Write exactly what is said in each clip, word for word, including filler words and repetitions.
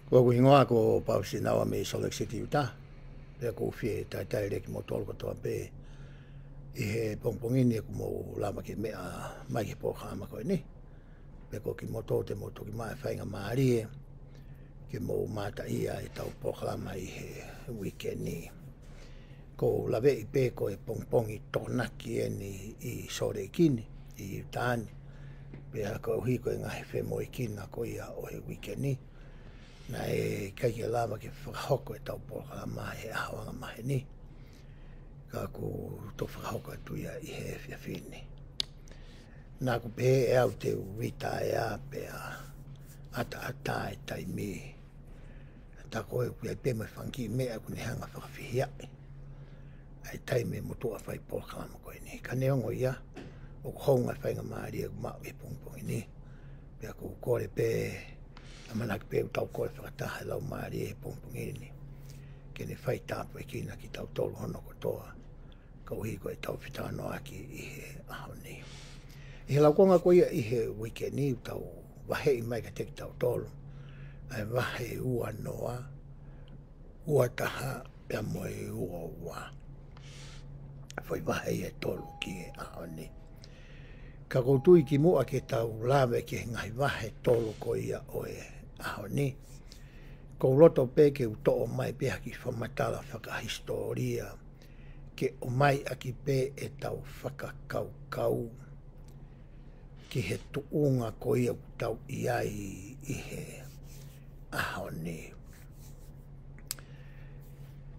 Ko hoku hingoa ko Pau Sinaua mei Salt Lake City, Utah. Pea ʻoku ou fie talitali lelei kimoutolu kotoa pē ʻi he pongipongi ni ʻoku mou lava ke meʻa mai ki he polokalama ko eni. Pea ko kimoutolu te mou toki maʻu e faingamālie ke mou mamata ʻi heʻetau polokalama ʻi he uike ni. ʻOku ou laveʻi pē ko e pongipongi Tokonaki eni ʻi Salt Lake ni, ʻi Utah ni. Pea koeʻuhi ko e ngaahi femoʻuekina ko ia ʻo e uike ni, naʻe ʻikai ke lava ke fakahoko ʻetau polokalama he ʻaho angamaheni. Ka ʻoku ou fakahoko atu ia ʻi he efiafi ni. Naʻá ku pehē ʻe au te u retire pea ʻataʻatā e taimi. Tā ko ē ʻoku ʻi ai pē mo e fanga kiʻi meʻa ʻoku ne hanga fakafihiaʻi ʻa e taimi motuʻa fai polokalama ko eni. Ka neongo ia, ʻoku hounga e faingamālie ʻoku maʻu he pongipongi ni. Pea ʻoku ou kole pē, ʻamanaki pē ʻoku tau kole fakataha e Laumālie he pongipongi ni ke ne fai tāpuekina kitautolu hono kotoa, koeʻuhi ko ʻetau fetalanoaʻaki ʻi he ʻaho ni. ʻI he laukonga ko ia ʻi he uike ni, ʻoku tau vaheʻi mai kiate kitautolu ʻa e vahe ua noa, ua taha, pea mo e ua ua. Foʻi vahe ia ʻe tolu ki he ʻaho ni. Ka ʻoku ou tui kimuʻa ke tau lave ki he ngaahi vahe tolu ko ia ʻo e ʻaho ni, ʻoku ou loto pē ke u toʻo mai pē ha kiʻi fakamatala fakahisitōlia ke ʻomai ʻaki pē ʻetau fakakaukau ki he tuʻunga ko ia ʻoku tau ʻi ai ʻi he ʻaho ni.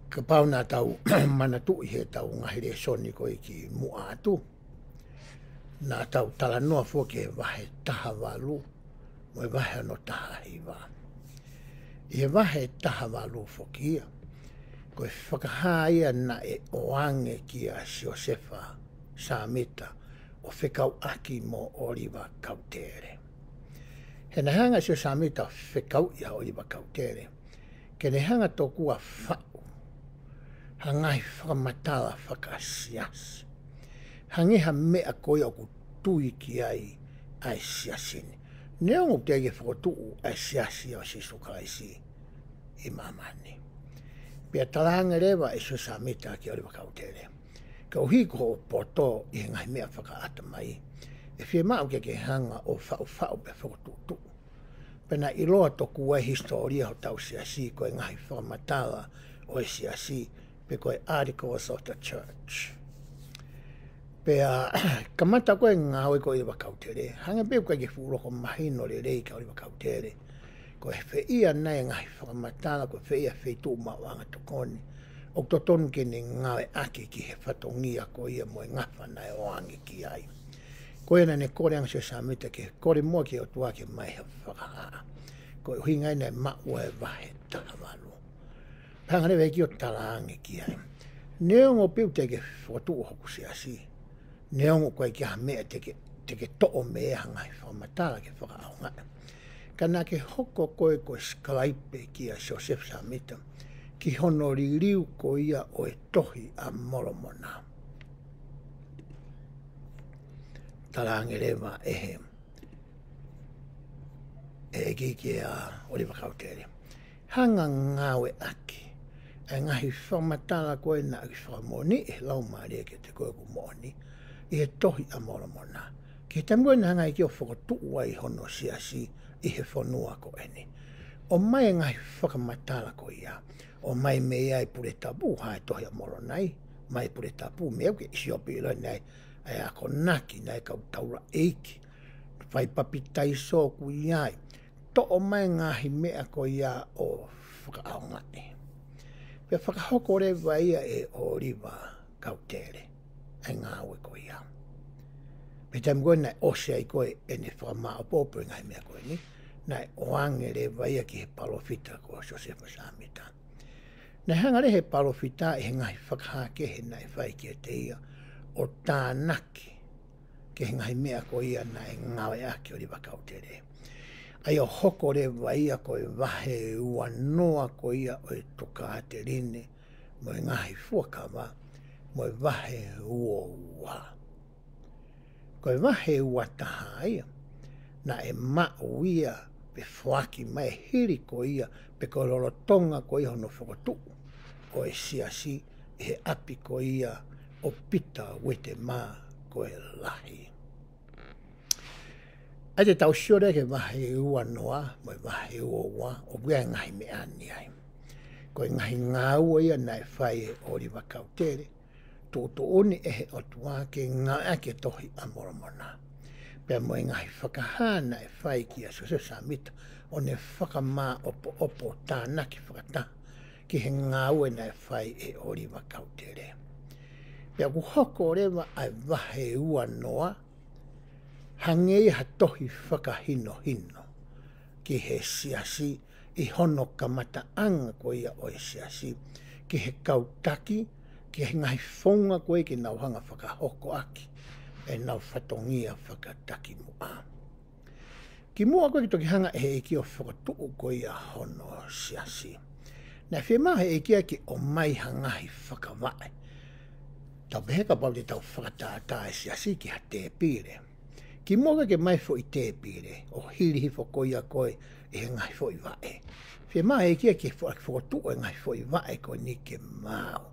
Kapau naʻa tau manatuʻi heʻetau ngaahi lēsoni ko ē kimuʻa atu, naʻa tau talanoa foki he vahe taha valu mo e vahe hono taha hiva. ʻI he vahe taha valu foki ia, ko e fakahā ia naʻe ʻoange kia Siosefa Sāmita ʻo fekauʻaki mo ʻOliva Kautele. He naʻe hanga ʻe Siosefa Sāmita ʻo fekauʻi ʻa ʻOliva Kautele ke ne hanga tokua faʻu ha ngaahi fakamatala fakasiasi. Hangē ha meʻa ko ia ʻoku tui ki ai ʻa e siasi ni. Neongo ʻoku teʻeki ke fokotuʻu ʻa e Siasi ʻo Sīsū Kalaisi ʻi māmani. Pea talaange leva ʻe Siosefa Sāmita kia ʻOliva Kautele, koeʻuhi ko hoʻo poto ʻi he ngaahi meʻa fakaʻatamai, ʻe fiemaʻu ke ke hanga ʻo faʻufaʻu pea fokotuʻutuʻu. Pea naʻe ʻiloa tokua ʻi he hisitōlia hotau siasi ko e ngaahi fakamatala ʻo e siasi, pe ko e Articles of the Church. Pea kamata ko ē ngāue ko ʻOliva Kautele, hangē pē ʻoku ʻikai ke fuʻu loko mahino lelei kia ʻOliva Kautele ko e fē ia nai e ngaahi fakamatala, ko e fē ia e feituʻu maʻuʻanga tokoni ʻoku totonu ke ne ngāueʻaki ki he fatongia ko ia mo e ngafa naʻe ʻoange ki ai. Ko ia naʻá ne kole ange Siosefa Sāmita ke kole muʻa ki he ʻOtua ke ʻomai ha fakahā. Ko e ʻuhinga ia naʻe maʻu ai e vahe taha valu. Hanga leva ʻe ia ʻo talaange ki ai, neongo pē ʻoku teʻeki ke fokotuʻu hoku siasi, neongo ʻoku ʻikai ke ʻi ai ha meʻa te ke, te ke toʻo mei ai ha ngaahi fakamatala ke fakaʻaongaʻi, ka naʻá ke hoko koe ko e sikalaipe kia Siosefa Sāmita ki hono liliu ko ia ʻo e Tohi ʻa Molomona. Talaange leva ʻe he, ʻe he ʻEiki kia ʻOliva Kautele, hanga ʻo ngāueʻaki ʻa e ngaahi fakamatala ko ē naʻe fakamoʻoniʻi ʻe he Laumālie kiate koe ʻoku moʻoni ʻi he Tohi ʻa Molomona, ki he taimi ko ē naʻe hanga ʻe ia ʻo fokotuʻu ai hono siasi ʻi he fonua ko eni. ʻOmai e ngaahi fakamatala ko ia, ʻomai mei ai e Pule Tapu, hā e Tohi ʻa Molomona, ʻomai e Pule Tapu, meʻa ko ē ʻa ʻIsiope, ʻiloa naʻe ʻi ai e akonaki, naʻe ʻi ai e kau taulaʻeiki, fai papitaiso ʻoku ʻi ai. Toʻo mai e ngaahi meʻa ko ia ʻo fakaʻaongaʻi. Pea fakahoko leva ia ʻe ʻOliva Kautele ʻa e ngāue ko ia. Pea taimi ko ē naʻe ʻosi ai ko ē ʻene fakamāʻopoʻopo e ngaahi meʻa ko eni, naʻe ʻoange leva ia ki he palōfita ko Siosefa Sāmita. Naʻe hanga leva ʻe he palōfita ʻi he ngaahi fakahā kehe naʻe fai kiate ia ʻo tānaki ki he ngaahi meʻa ko ia naʻe ngāueʻaki ʻe ʻOliva Kautele. ʻA ia ʻo hoko leva ia ko e vahe ua noa ko ia ʻo e Tokāteline mo e Ngaahi Fuakava, mo e vahe ua ua. Ko e vahe ua taha ia, naʻe maʻu ia pe foaki mai hili ko ia, pe ko e lolotonga ko ia hono fokotuʻu ʻo e siasi ʻi he ʻapi ko ia ʻo Pita Uetemā ko e lahi. ʻA ia te tau sio leva ki he vahe uanoa, mo e vahe uaua, ʻoku ʻi ai e ngaahi meʻa ni ai. Ko e ngaahi ngāue ia naʻe fai ʻe ʻOliva Kautele, tuʻutuʻuni ʻe he ʻOtua ke ngāueʻaki e Tohi ʻa Molomona. Pea mo e ngaahi fakahā naʻe fai kia Siosefa Sāmita, ʻo ne fakamāʻopoʻopo tānaki fakataha ki he ngāue naʻe fai ʻe ʻOliva Kautele. Pea ʻoku hoko leva ʻa e vahe uanoa, hangē ia ha tohi fakahinohino ki he siasi ʻi hono kamataʻanga ko ia ʻo e siasi, ki he kau taki, ki he ngaahi founga ko ia ke nau hanga fakahoko ʻaki ʻenau fatongia fakatakimuʻa. Kimuʻa ko ia ke toki hanga ʻe he ʻEiki ʻo fokotuʻu ko ia hono siasi, naʻe fiemaʻu ʻe he ʻEiki ia ke ʻomai ha ngaahi fakavaʻe. Tau pehē kapau te tau fakatātā e siasi ki ha tēpile. Kimuʻa ke ʻomai foʻi tēpile, ʻo hili hifo ko ia ko ē ʻi he ngaahi foʻi vaʻe. Fiemaʻu ʻe he ʻEiki ia ke fo-, fokotuʻu e ngaahi foʻi vaʻe ko eni ke maau.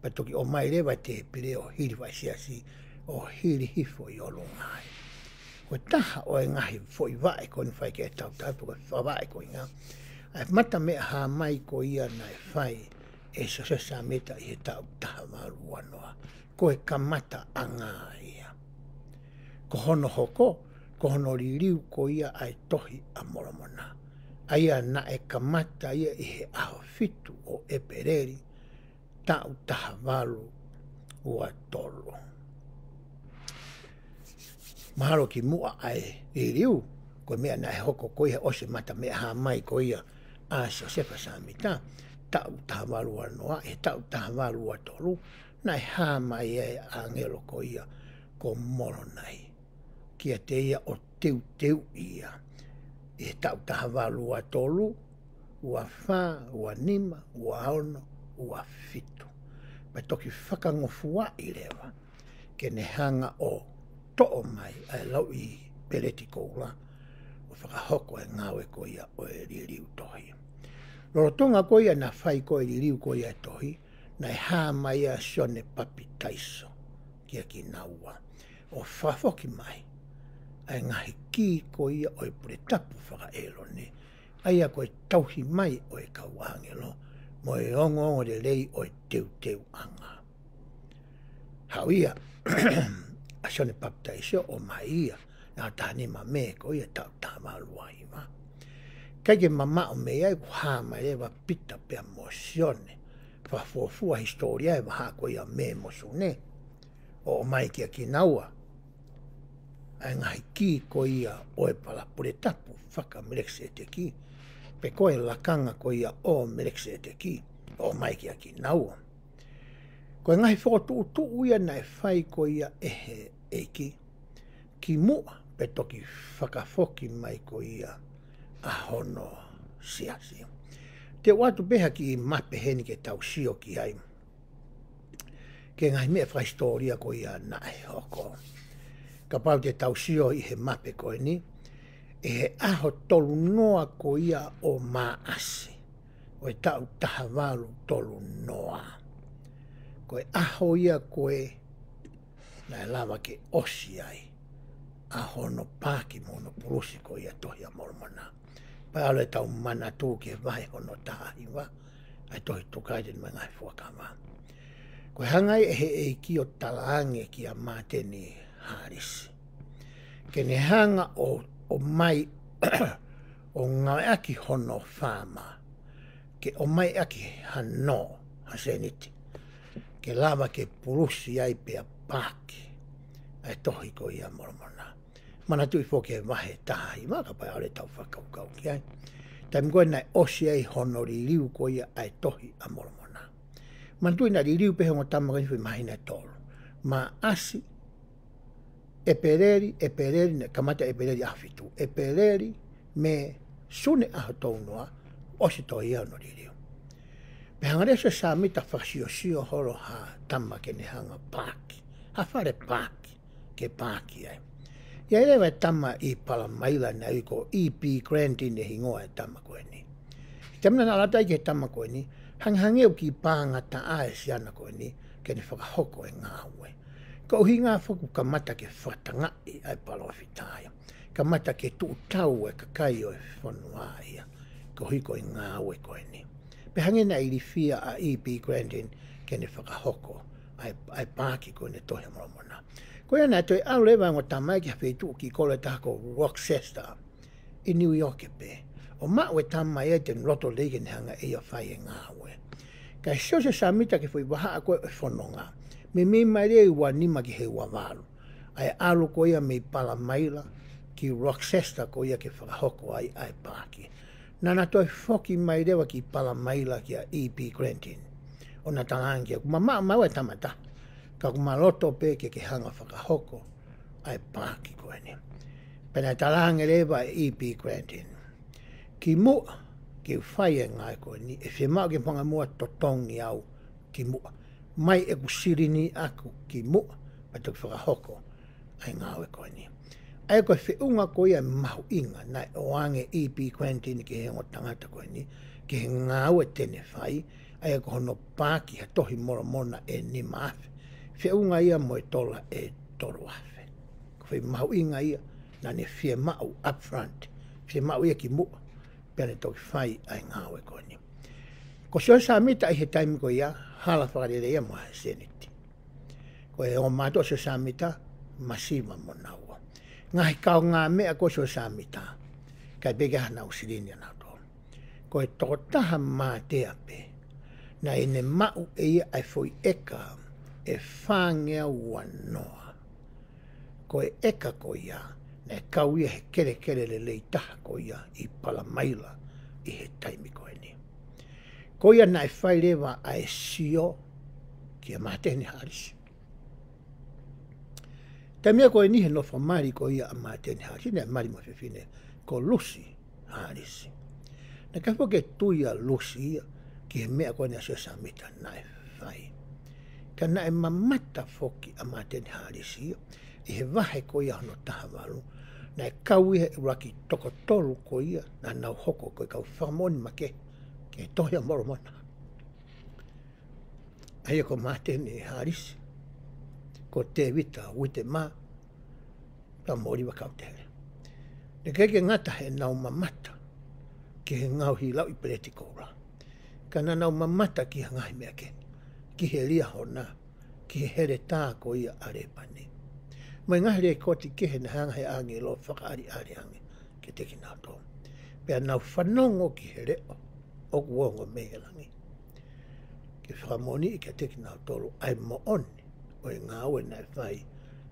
Pea toki ʻomai leva e tēpile ʻo hili vaʻe siasi, ʻo hili hifo ʻi ʻolunga ai. Ko e taha ʻo e ngaahi foʻi vaʻe ko eni fai ke tau tau, ko e fakavaʻe ko ia, ʻa e mata meʻa hā mai ko ia naʻe fai ʻe Siosefa Sāmita ʻi he taʻu taha valu uanoa. Ko e kamataʻanga ia. Ko hono hoko, ko hono liliu ko ia ʻa e Tohi ʻa Molomona. ʻA ia naʻe kamata ia ʻi he ʻaho fitu ʻo ʻEpeleli, taʻu taha valu ua tolu. Mahalo kimuʻa ʻa e liliu, ko e meʻa naʻe hoko ko ia ʻosi e mata meʻa hā mai ko ia ʻa Siosefa Sāmita, taʻu taha valu uanoa, ʻi he taʻu taha valu ua tolu, naʻe hā mai e ʻāngelo ko ia ko Molonai kiate ia ʻo teuteuʻi ia. ʻI he taʻu taha valu ua tolu, ua fā, ua nima, ua ono, ua fitu. Pea toki fakangofuaʻi leva ke ne hanga ʻo toʻo mai ʻa e lauʻi peleti koula ʻo fakahoko e ngāue ko ia ʻo e liliu tohi. Lolotonga ko ia naʻa fai ko e liliu ko ia e tohi, naʻe hā mai ʻa Sione Papitaiso kia kinaua ʻo fakafoki mai ʻa e ngaahi kī ko ia ʻo e puletapu fakaʻĒlone, ʻa ia ko e tauhi mai ʻo e kau ʻāngelo mo e ongoongolelei ʻo e teuteuʻanga. Haʻu ia ʻa Sione Papitaiso ʻo ʻomai ia, naʻe taha nima Mē ko ia taʻu taha valu ua hiva. ʻIkai ke mamaʻo mei ai, kuo hā mai leva ʻa Pita pea mo Sione, fakafuofua hisitōlia e vahaʻa ko ia Mē mo Sune, ʻo ʻomai kia kinaua ʻa e ngaahi kī ko ia ʻo e pala puletapu faka-Melekiseteki, pe ko e lakanga ko ia ʻo Melekiseteki, ʻo ʻomai kia kinaua. Ko e ngaahi fokotuʻutuʻu ia naʻe fai ko ia ʻe he ʻEiki kimuʻa pea toki fakafoki mai ko ia ʻa hono siasi. Te u ʻoatu pē ha kiʻi mape heni ke tau sio ki ai, ki he ngaahi meʻa fakahisitōlia ko ia naʻe hoko. Kapau te tau sio ʻi he mape ko eni, ʻi he ʻaho tolu noa ko ia ʻo Maʻasi ʻo e taʻu taha valu tolu noa, ko e ʻaho ia ko ē naʻe lava ke ʻosi ai ʻa hono paaki mo hono pulusi ko ia Tohi ʻa Molomona. Pea ʻalu ʻetau manatu ki he vahe hono taha hiva ʻa e tohi Tukaiti mo e Ngaahi Fuakava. Ko e hanga ia ʻe he ʻEiki ʻo talaange kia Māteni Hālisi ke ne hanga ʻo, ʻomai ʻo ngāueʻaki hono faama, ke ʻomai ʻaki ha nō, ha sēniti, ke lava ke pulusi ai pea paaki ʻa e Tohi ko ia Molomona. Manatuʻi foki e vahe taha hiva, kapau ʻe ʻalu ʻetau fakakaukau ki ai. Taimi ko ē naʻe ʻosi ai hono liliu ko ia ʻa e Tohi ʻa Molomona. Manatuʻi naʻe liliu pē he ongo tama ko eni he māhina ʻe tolu. Maʻasi, ʻEpeleli, ʻEpeleli, naʻe kamata ʻEpeleli ʻaho fitu. ʻEpeleli, Mē, Sune ʻaho tolu noa, ʻosi tohi ia hono liliu. Pea hanga leva ʻe Siosefa Sāmita ʻo fakasiosio holo ha tama ke ne hanga ʻo paaki, ha fale paaki ke paaki ai. ʻI ai leva e tama ʻi Palamaila naʻe ui ko E P Grandin e hingoa e tama ko eni. Taimi naʻa ne ʻalu atu ai ki he tama ko eni, hangehangē ʻoku kiʻi pāngataʻa e siana ko eni ke ne fakahoko e ngāue. Ko e ʻuhinga foki ʻoku kamata ke fakatangaʻi ʻa e palōfita ia. Kamata ke tuʻu tau e kakai ʻo e fonua ia. Koeʻuhi ko e ngāue ko eni. Pea hangē naʻe ilifia ʻa E P Grandin ke ne fakahoko ʻa e, ʻa e paaki ko eni Tohi ʻa Molomona. Ko ia naʻe toe ʻalu leva e ongo tama ia ki ha feituʻu kiʻi kolo ʻe taha ko Rochester ʻi New York pē. ʻO maʻu e tama ia te ne loto lelei ke ne hanga ʻe ia ʻo fai e ngāue. Kae sio Siosefa Sāmita ki he foʻi vahaʻa ko ē ʻo e fononga. Meimei mai leva ua nima ki he ua valu. ʻA e ʻalu ko ia mei Palamaila ki Rochester ko ia ke fakahoko ai ʻa e paaki. Naʻa na toe foki mai leva ki Palamaila kia E P Grandin. ʻO na talaange kia, ʻoku ma maʻu mai ʻa e tama ʻe taha. Ka ʻoku ma loto pē ke ke hanga ʻo fakahoko ʻa e paaki ko eni. Pea naʻe talaange leva ʻe E P Grandin, kimuʻa ke u fai e ngāue ko eni, ʻe fiemaʻu ke u hanga muʻa ʻo totongi au kimuʻa. Mai ʻeku silini ʻaʻaku kimuʻa, pea toki fakahoko ʻa e ngāue ko eni. ʻA ia ko e feʻunga ko ia mahuʻinga naʻe ʻoange ʻe E P Grandin ki he ongo tangata ko eni, ki he ngāue te ne fai, ʻa ia ko hono paaki ha Tohi ʻa Molomona ʻe nima afe. Feʻunga ia mo e tola ʻe tolu afe. Ko e foʻi mahuʻinga ia naʻa ne fiemaʻu upfront, fiemaʻu ia kimuʻa, pea ne toki fai ʻa e ngāue ko eni. Ko Siosefa Sāmita ʻi he taimi ko ia, hala fakalelei ia mo e Seniti. Ko e ongo mātuʻa ʻo Siosefa Sāmita, masiva mo naua. Ngaahi kaungāmeʻa ko ē ʻo Siosefa Sāmita, ʻikai pē ke ʻi ai haʻanau silini ʻanautolu. Ko e tokotaha mātea pē, naʻa ne maʻu ʻe ia ʻa e foʻi ʻeka ʻe fāngeau ua noa. Ko e ʻeka ko ia, naʻe kau ia he kelekele lelei taha ko ia ʻi Palamaila ʻi he taimi ko eni. Ko ia naʻe fai leva ʻa e sio kia Māteni Hālisi. Taimi ko eni he nofo mali ko ia ʻa Māteni Hālisi, naʻe mali mo e fefine ko Lusi Hālisi. Naʻe ʻikai foki ke tui ʻa Lusi ia ki he meʻa ko eni ʻa Siosefa Sāmita naʻe fai. Ka naʻe mamata foki ʻa Māteni Hālisi ia ʻi he vahe ko ia hono taha valu. Naʻe kau ia he ʻuluaki toko tolu ko ia naʻa nau hoko ko e kau fakamoʻoni makehe ki he Tohi ʻa Molomona. ʻA ia ko Māteni Hālisi, ko Tēvita Uitemā, pea mo ʻOliva Kautele. Naʻe ʻikai ke ngata heʻenau mamata ki he ngaahi lauʻi peleti koula, ka naʻa nau mamata ki he ngaahi meʻa kehe, ki he Liahona, ki he heletā ko ia ʻa Lēpani, mo e ngaahi lekooti kehe naʻe hanga he ʻāngelo ʻo fakaʻaliʻali ange kiate kinautolu. Pea nau fanongo ki he leʻo ʻoku ongo mei he langi, ke fakamoʻoniʻi kiate kinautolu ʻa e moʻoni ʻo e ngāue naʻe fai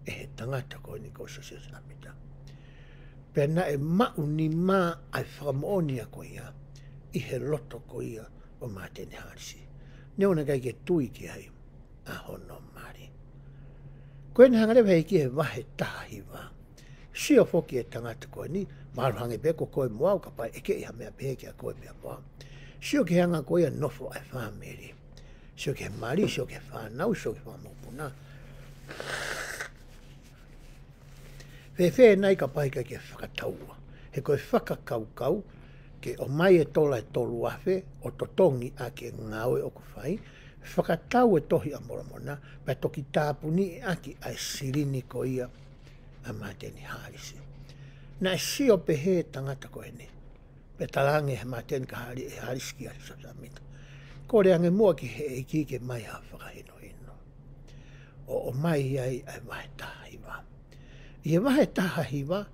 ʻe he tangata ko eni ko Siosefa Sāmita. Pea naʻe maʻunimā ʻa e fakamoʻoni ko ia ʻi he loto ko ia ʻo Māteni Hālisi. Neongo naʻe ʻikai ke tui ki ai ʻa hono mali. Ko eni hanga leva he ʻEiki he vahe taha hiva. Sio foki e tangata ko eni, mahalo hangē pē ko koe mo au kapau ʻe ʻeke ʻi ha meʻa pehē kia koe pea mo au. Sio ki he anga ko ia e nofo ʻa e fāmili. Sio ki he mali, sio ki he fānau, sio ki he fanga mokopuna. Fēfē nai kapau ʻe ʻikai ke fakataua? He ko e fakakaukau ke ʻomai e tola ʻe tolu afe ʻo totongi ʻaki e ngāue ʻoku fai, fakatau e Tohi ʻa Molomona, pea toki tāpuniʻi ʻaki ʻa e silini ko ia ʻa Māteni Hālisi. Naʻe sio pehē e tangata ko eni. Pea talaange ʻe Māteni Hāli-, ʻe Hālisi kia Siosefa Sāmita, kole ange muʻa ki he ʻEiki ke ʻomai ha fakahinohino. ʻO ʻomai ai ʻa e vahe taha hiva. ʻI he vahe taha hiva,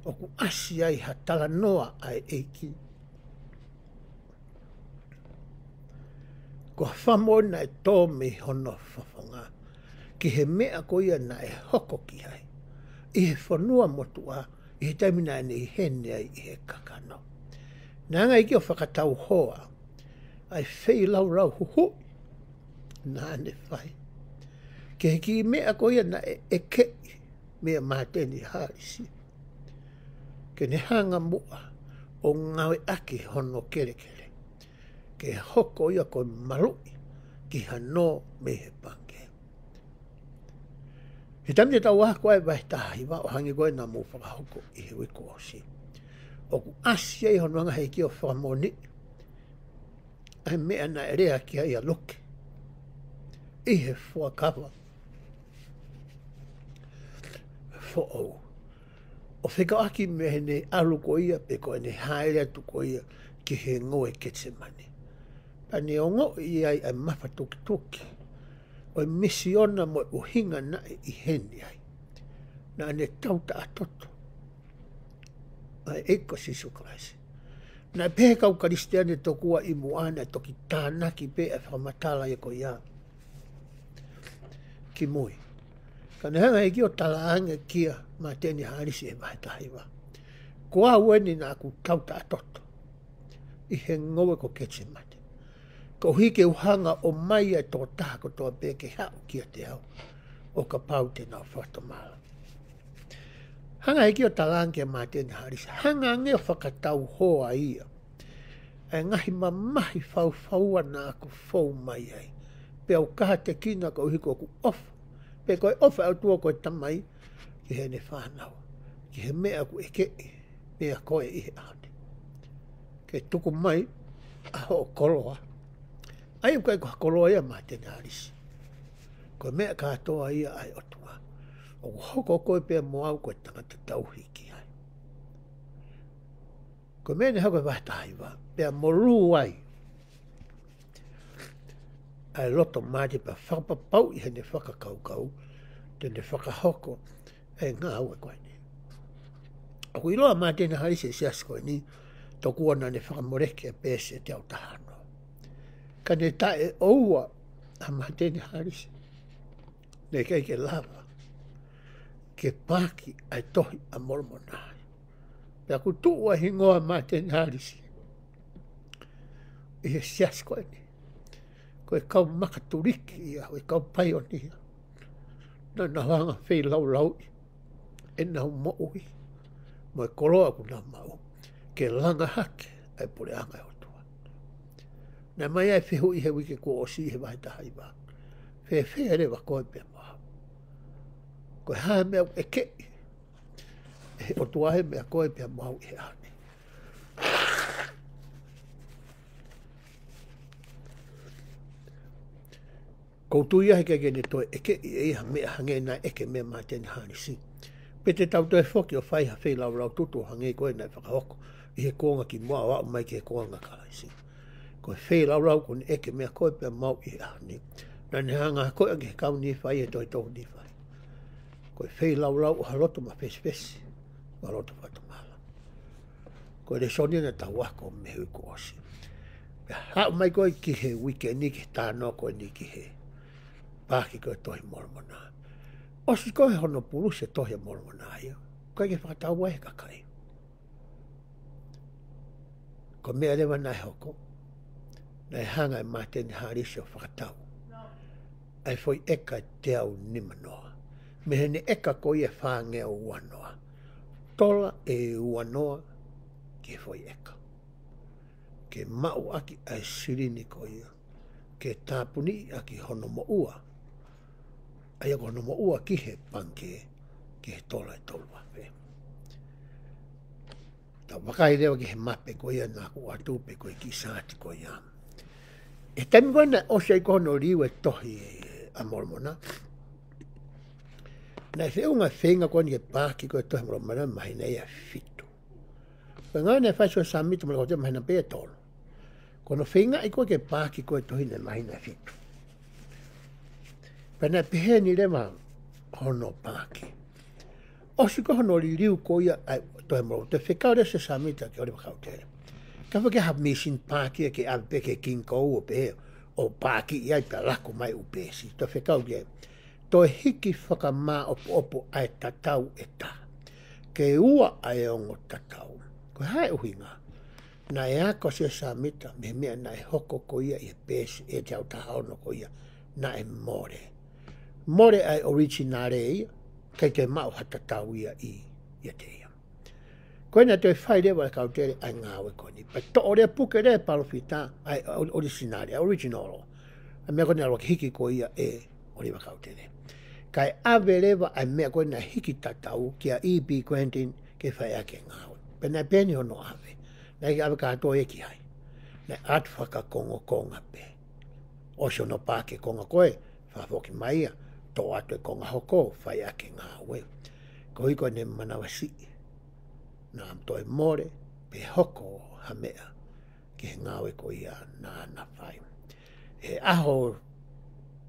ʻoku ʻasi ai ha talanoa ʻa e ʻEiki. Ko ha fakamoʻoni naʻe tō mei hono fofonga ki he meʻa ko ia naʻe hoko ki ai ʻi he fonua motuʻa ʻi he taimi naʻa ne ʻi heni ai ʻi he kakano. Naʻe hanga ʻe he ʻEiki ʻo fakatauhoa ʻa e feilaulau huhuʻi naʻa ne fai ki he kiʻi meʻa ko ia naʻe ʻekeʻi meia Māteni Hālisi, ke ne hanga muʻa ʻo ngāueʻaki hono kelekele ke hoko ia ko e maluʻi ki ha nō mei he pangikē. He taimi te tau ako ai vahe taha hiva ʻo hangē ko ē naʻa mou fakahoko ʻi he uike kuo ʻosi, ʻoku ʻasi ai hono anga he ʻEiki ʻo fakamoʻoni ʻa e meʻa naʻe lea ki ai ʻa Luke ʻi he fuakava foʻou, ʻo fekauʻaki mo ʻene ʻalu ko ia pe ko ʻene hāʻele atu ko ia ki he ngoue Ketisemani. Pea ne ongoʻi ai ʻa e mafatukituki ʻo e misiona mo e ʻuhinga naʻe ʻi heni ai. Naʻa ne tautaʻa toto ʻa e ʻEiki ko Sīsū Kalaisi. Naʻe pehē kau Kalisitiane tokua ʻi muʻa naʻe toki tānaki pē ʻa e fakamatala ia ko ia ki mui. Ka ne hanga ʻe he ʻEiki ʻo talaange kia Māteni Hālisi he vahe taha hiva, ko au eni naʻa ku tautaʻa toto ʻi he ngoue ko Ketisemani, koeʻuhi ke u hanga ʻo ʻomai ʻa e tokotaha kotoa pē ke haʻu kiate au ʻo kapau te nau fakatomala. Hanga ʻe he ʻEiki ʻo talaange kia Māteni Hālisi, hanga ange ʻo fakatauhoa ia ʻa e ngaahi mamahi faufaua naʻa ku fou mai ai, pea u kātekina koeʻuhi ko ʻeku ʻofa, pe ko e ʻofa ʻa e ʻOtua ko e Tamai ki heʻene fānau, ki he meʻa ʻoku ʻekeʻi meia koe ʻi he ʻaho ni, ke tuku mai ʻa hoʻo koloa. ʻA ia ʻoku ʻikai ko ha koloa ia ʻa Māteni Hālisi. Ko e meʻa kātoa ia ʻa e ʻOtua. ʻOku hoko koe pea mo au ko e tangata tauhi ki ai. Ko e meʻa ne hoko he vahe taha hiva, pea molū ai ʻa e loto mālie pea fakapapauʻi heʻene fakakaukau te ne fakahoko ʻa e ngāue ko eni. ʻOku ʻiloa ʻa Māteni Hālisi he siasi ko eni, tokua naʻa ne fakamoleki ʻa e peesi ʻe teau taha ono. Ka ne taʻeʻoua ʻa Māteni Hālisi, naʻe ʻikai ke lava ke paaki ʻa e Tohi ʻa Molomona. Pea ʻoku tuʻu ʻa e hingoa ʻo Māteni Hālisi ʻi he siasi ko eni ko e kau makatuliki ia, ko e kau paionia naʻa nau hanga ʻo feilaulauʻi ʻenau moʻui mo e koloa ʻoku nau maʻu ke langa hake ʻa e puleʻanga ʻo e ʻOtua. Naʻe ʻomai ʻa e fehuʻi he uike kuo ʻosi he vahe taha hiva: Fēfē leva koe pea mo au? Ko e hā e meʻa ʻoku ʻekeʻi ʻe he ʻOtua he meʻa koe pea mo au ʻi he ʻaho ni? ʻOku ou tui ʻe ʻikai ke ne toe ʻekeʻi ʻe ia ha meʻa hangē naʻe ʻeke meia Māteni Hālisi. Pe te tau toe foki ʻo fai ha feilaulau tutu hangē ko ē naʻe fakahoko ʻi he kuonga kimuʻa ʻo aʻu mai ki he kuonga ʻa Kalaisi. Ko e feilaulau kuo ne ʻeke meia koe pea mo au ʻi he ʻaho ni, naʻa ne hanga ʻo akoʻi ange ʻe he kau Nīfai he tohi tolu Nīfai. Ko e feilaulau ʻo ha loto mafesifesi, ʻo ha loto fakatomala. Ko e lēsoni naʻa tau ako mei he uike kuo ʻosi. Pea haʻu mai ko ē ki he uike ni, ki he talanoa ko eni ki he paaki ko ē Tohi Molomona. ʻOsi ko ē hono pulusi e Tohi ʻa Molomona ia, ʻoku ʻikai ke fakatau ai ʻe he kakai. Ko e meʻa leva naʻe hoko, naʻe hanga ʻe Māteni Hālisi ʻo fakatau ʻa e foʻi ʻeka ʻe teau nima noa mei heʻene ʻeka ko ia ʻe fāngeau ua noa. Tola ʻe ua noa ki he foʻi ʻeka, ke maʻu ʻaki ʻa e silini ko ia, ke tāpuniʻi ʻaki hono moʻua, ʻa ia ko hono moʻua ki he pangikē, ki he tola ʻe tolu afe. Tau vakai leva ki he mape ko ia naʻa ku ʻoatu, pe ko e kiʻi saati ko ia. ʻI he taimi ko ē naʻe ʻosi ai ko ē hono liliu e Tohi ʻa Molomona, naʻe feʻunga e feinga ko eni ke paaki ko ē Tohi ʻa Molomona he māhina ia ʻe fitu. Ko e ngāue naʻe fai ʻe Siosefa Sāmita mo Lekautele, māhina pē ia ʻe tolu. Ko hono feingaʻi ko ē ke paaki ko ē e tohi ni he māhina ʻe fitu. Pea naʻe pehē ni leva hono paaki. ʻOsi ko ē hono liliu ko ia ʻa e Tohi ʻa Molomona, toe fekau leva ʻe Siosefa Sāmita kia ʻOliva Kautele, kapau ʻoku ʻi ai ha mīsini paaki ia, ke ʻave pē ki he Kinko ʻo pehē ʻo paaki ai pea laku mai ʻū peesi. Toe fekau ki ai, toe hiki fakamāʻopoʻopo ʻa e tatau ʻe taha ke ua ʻa e ongo tatau. Ko e hā e ʻuhinga? Naʻe ako ʻa Siosefa Sāmita mei he meʻa naʻe hoko ko ia ʻi he peesi ʻe teau taha ono ko ia naʻe mole. Mole ʻa e ʻorisinale ia, ʻikai toe maʻu ha tatau ia ʻi, ʻiate ia. Ko ena toe fai leva ʻe Kautele ʻa e ngāue ko eni. Pea toʻo leva, puke leva ʻe he palōfita ʻa e ʻo-, ʻorisinale, ʻa e original, ʻa e meʻa ko eni ʻalu ʻo hiki ko ia ʻe ʻOliva Kautele. Kae ʻave leva ʻa e meʻa ko ē naʻe hiki tatau kia E B Grandin ke fai ʻaki e ngāue. Pea naʻe pehē ni hono ʻave. Naʻe ʻikai ʻave kātoa ia ki ai. Naʻe ʻatu fakakongokonga pē. ʻOsi hono paaki e konga ko ē, fakafoki mai ia, toʻo atu e konga hoko, fai ʻaki e ngāue. Koeʻuhi ko ʻene manavasiʻi. Naʻa toe mole, pe hoko ha meʻa ki he ngāue ko ia naʻa na fai. ʻI he ʻaho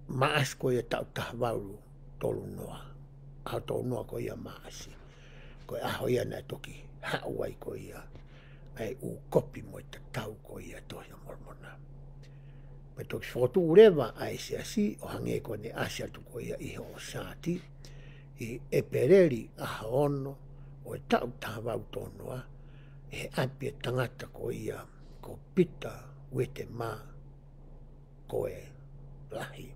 Maʻasi ko ia taʻu taha valu tolu noa. ʻAho tolu noa ko ia Maʻasi. Ko e ʻaho ia naʻe toki haʻu ai ko ia ʻa e ʻū kopi mo e tatau ko ia Tohi ʻa Molomona. Pea toki fokotuʻu leva ʻa e siasi ʻo hangē ko ʻene ʻasi atu ko ia ʻi hoʻo saati, ʻi ʻEpeleli ʻaho ono ʻo e taʻu taha valu tolu noa, ʻi he ʻapi e tangata ko ia ko Pita Uetema Koelahi.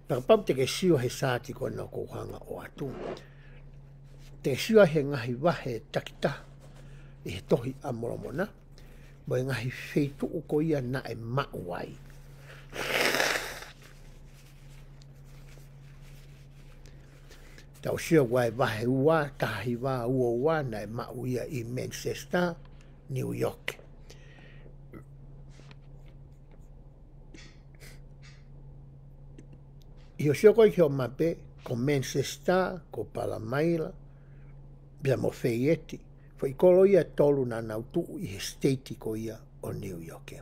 Pea kapau te ke sio he saati ko ena ʻoku ou hanga ʻo ʻoatu, te ke sio he ngaahi vahe takitaha ʻi he Tohi ʻa Molomona, mo e ngaahi feituʻu ko ia naʻe maʻu ai. Tau sio ko e vahe ua, taha hiva, ua ua, naʻe maʻu ia ʻi Manchester, New York. ʻI hoʻo sio ko ē ki hoʻo mape, ko Manchester, ko Palamaila, pea mo Feieti, foʻi kolo ia ʻe tolu naʻa nau tuʻu ʻi he state ko ia ʻo New York.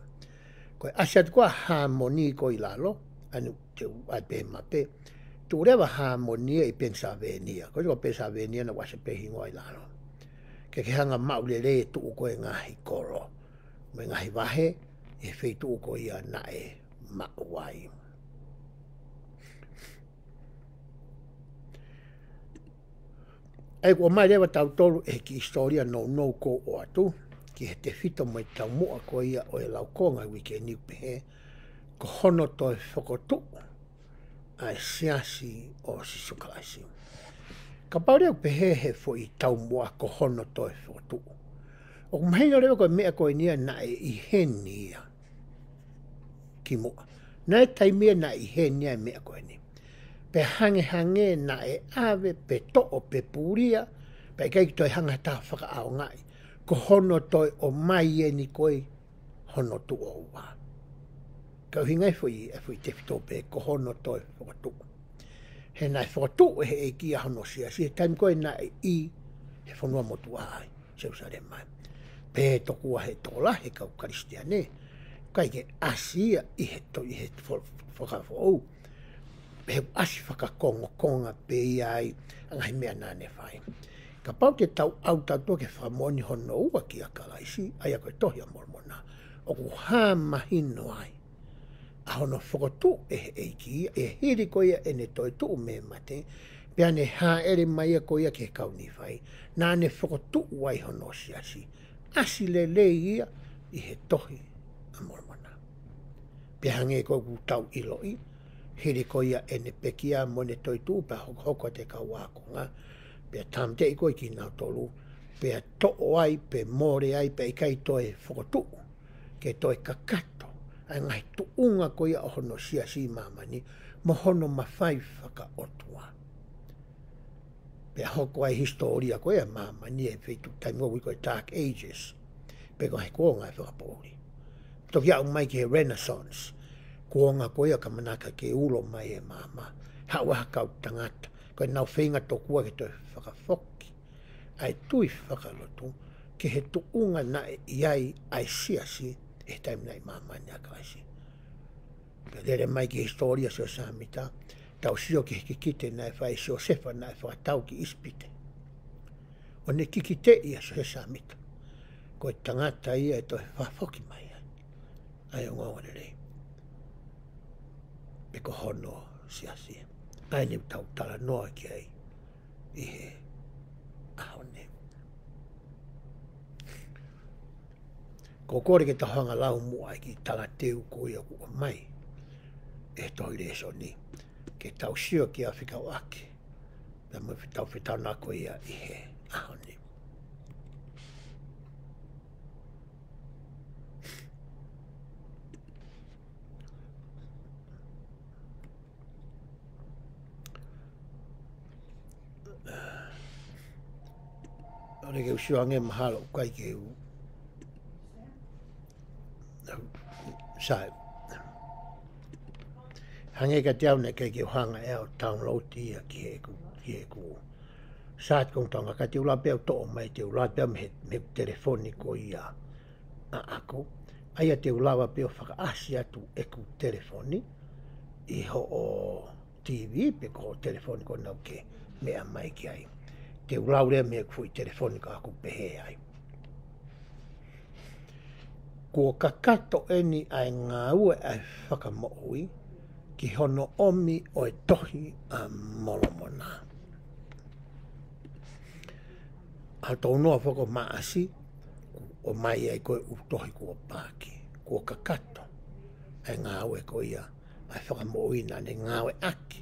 Ko e ʻasi atu ko ē ʻa Harmony ko ē ʻi lalo, ʻa eni te u ʻai pē he mape, tuʻu leva Harmony ʻi Pennsylvania. Ko ē ko Pennsylvania naʻe ʻasi pē hingoa ʻi lalo. Ke ke hanga maʻu lelei e tuʻu ko ē ngaahi kolo mo e ngaahi vahe ʻi he feituʻu ko ia naʻe maʻu ai. ʻA ia kuo ʻomai leva tautolu ʻe he kiʻi hisitōlia nounou ʻoku ou ʻoatu, ki he tefito mo e taumuʻa ko ia ʻo e laukonga uike ni ʻoku pehē, ko hono toe fokotuʻu ʻa e Siasi ʻo Sīsū Kalaisi. Kapau leva ʻoku pehē he foʻi taumuʻa ko hono toe fokotuʻu, ʻoku mahino leva ko e meʻa ko eni ia naʻe ʻi heni ia kimuʻa. Naʻe taimi ia naʻe ʻi heni ia e meʻa ko eni. Pea hangehangē naʻe ʻave pe toʻo pe pulia, pea ʻikai ke toe hanga ha taha ʻo fakaʻaongaʻi. Ko hono toe ʻomai eni ko ē hono tuʻo ua. Ka ʻuhinga e foʻi, e foʻi tefito pē ko hono toe fokotuʻu. He naʻe fokotuʻu ʻe he ʻEiki ʻa hono Siasi he taimi ko ē naʻe ʻi he fonua motuʻa ai, Selūsalema ai. Pea tokua he tokolahi e kau Kalisitiane, ʻikai ke ʻasi ia ʻi he to-, ʻi he fo-, Fuakava Foʻou. He ʻasi fakakongokonga pē ia ai ʻa e ngaahi meʻa naʻa ne fai. Kapau te tau ʻau tautolu ki he fakamoʻoni hono ua kia Kalaisi, ʻa ia ko e Tohi ʻa Molomona, ʻoku hā mahino ai ʻa hono fokotuʻu ʻe he ʻEiki, ʻi he hili ko ia ʻene toetuʻu mei he mate, pea ne hāʻele mai ia ko ia ki he kau Nīfai, naʻa ne fokotuʻu ai hono Siasi. ʻAsi lelei ia ʻi he Tohi ʻa Molomona. Pea hangē ko ē ʻoku tau ʻiloʻi, hili ko ia ʻene pekia mo ʻene toetuʻu, pea hokohoko atu e kau ākonga, pea tāmateʻi ko ē kinautolu, pea toʻo ai, pea mole ai, pea ʻikai toe fokotuʻu ke toe kakato ʻa e ngaahi tuʻunga ko ia ʻo hono Siasi ʻi māmani, mo hono mafai fakaʻotua. Pea hoko ai e hisitōlia ko ia ʻa māmani he feituʻu taimi ʻoku ui ko e Dark Ages, pe ko e kuonga e fakapoʻuli. Toki aʻu mai ki he Renaissance, kuonga ko ia ʻoku ʻamanaki ke ulo mai e maama. Haʻu ha kau tangata, ko ʻenau feinga tokua ke toe fakafoki ʻa e tui fakalotu ki he tuʻunga naʻe ʻi ai ʻa e Siasi ʻi he taimi naʻe ʻi māmani ʻa Kalaisi. Pea lele mai ki he hisitōlia ʻo Siosefa Sāmita, tau sio ki he kikite naʻe fai ʻe Siosefa naʻe fakatau ki ʻIsipite, ʻo ne kikiteʻi ʻa Siosefa Sāmita ko e tangata ia ʻe toe fakafoki mai ai ʻa e ongoongolelei, pe ko hono Siasi. ʻA eni ʻoku tau talanoa ki ai ʻi he ʻaho ni. Ko e kole ke tau hanga ʻo lau muʻa e kiʻi talateu ko ia ʻoku ʻomai ʻe he tohi lēsoni, ke tau sio ki ai fekauʻaki pea mo e fetau fetau na ko ia ʻi he ʻaho ni. ʻOku ou sio ange mahalo ʻoku ʻikai ke u. Sai. Hangē kiate au naʻe ʻikai ke u hanga ʻe au ʻo download ia ki heʻeku, ki heʻeku. Sai, ko e ʻuhinga ka te u lava pē au ʻo toʻo mai, te u lava pē au mei he, mei he telefoni ko ia ʻaʻaku. ʻA ia te u lava pē au ʻo fakaʻasi atu ʻeku telefoni ʻi hoʻo T V pe ko e telefoni ko ena ʻoku ke meʻa mai ki ai. Te u lau leva mei heʻeku foʻi telefoni ka ʻoku pehē ai. Kuo kakato eni ʻa e ngāue ʻa e Fakamoʻui ki hono ʻomi ʻo e Tohi ʻa Molomona. ʻA e tau noa foki ʻo Maʻasi, ʻomai ai ko e ʻū tohi kuo paaki. Kuo kakato ʻa e ngāue ko ia ʻa e Fakamoʻui naʻa ne ngāueʻaki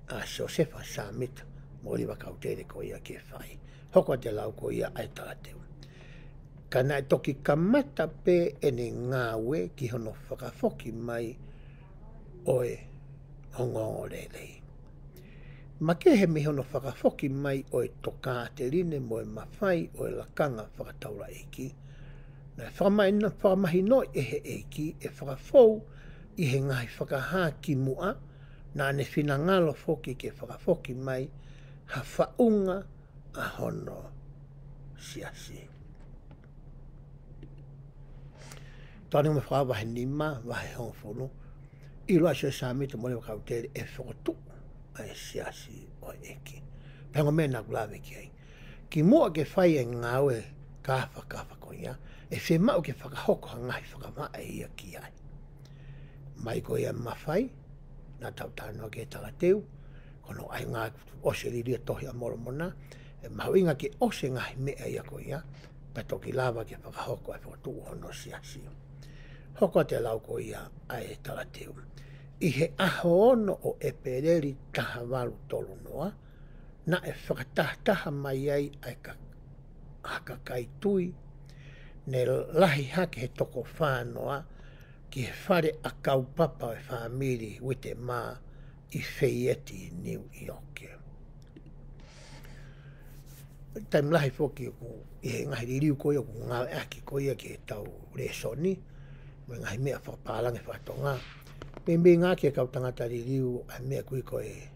ʻa Siosefa Sāmita mo ʻOliva Kautele ko ia ke fai. Hoko atu e lau ko ia ʻa e talateu. Ka naʻe toki kamata pē ʻene ngāue ki hono fakafoki mai ʻo e ongoongolelei. Makehe mei hono fakafoki mai ʻo e tokāteline mo e mafai ʻo e lakanga fakataulaʻeiki, naʻe fakamahino, fakamahinoʻi ʻe he ʻEiki ʻe fakafou ʻi he ngaahi fakahā kimuʻa, naʻa ne finangalo foki ke fakafoki mai ha faʻunga ʻa hono siasi. Tau ʻalu mei he Fakahā vahe nima, vahe hongofulu. ʻIlo ʻa Siosefa Sāmita mo ʻOliva Kautele ʻe fokotuʻu ʻa e Siasi ʻo e ʻEiki. Pea ko e meʻa naʻa ku lave ki ai. Kimuʻa ke fai e ngāue kāfakafa ko ia, ʻe fiemaʻu ke fakahoko ha ngaahi fakavaʻe ia ki ai. Mai ko ia mafai, naʻa tau talanoa ki he talateu, ko hono ʻai ngā ʻosi e liliu e Tohi ʻa Molomona, ʻe mahuʻinga ke ʻosi e ngaahi meʻa ia ko ia, pea toki lava ke fakahoko ʻa e fokotuʻu hono siasi. Hoko atu e lau ko ia ʻa e talateu. ʻI he ʻaho ono ʻo ʻEpeleli taha valu tolu noa, naʻe fakatahataha mai ai ʻa e ka-, ʻa e kakai tui, ne lahi hake he toko fā noa, ki he fale ʻakau papa ʻo e fāmili Uitemā ʻi Feieti, Niu ʻIoke. Taimi lahi foki ʻoku ʻi he ngaahi liliu ko ia ʻoku ngāueʻaki ko ia ki he tau lēsoni, mo e ngaahi meʻa fakapālangi fakatonga. Meimei ngāueʻaki ʻe he kau tangata liliu ʻa e meʻa ʻoku ui ko e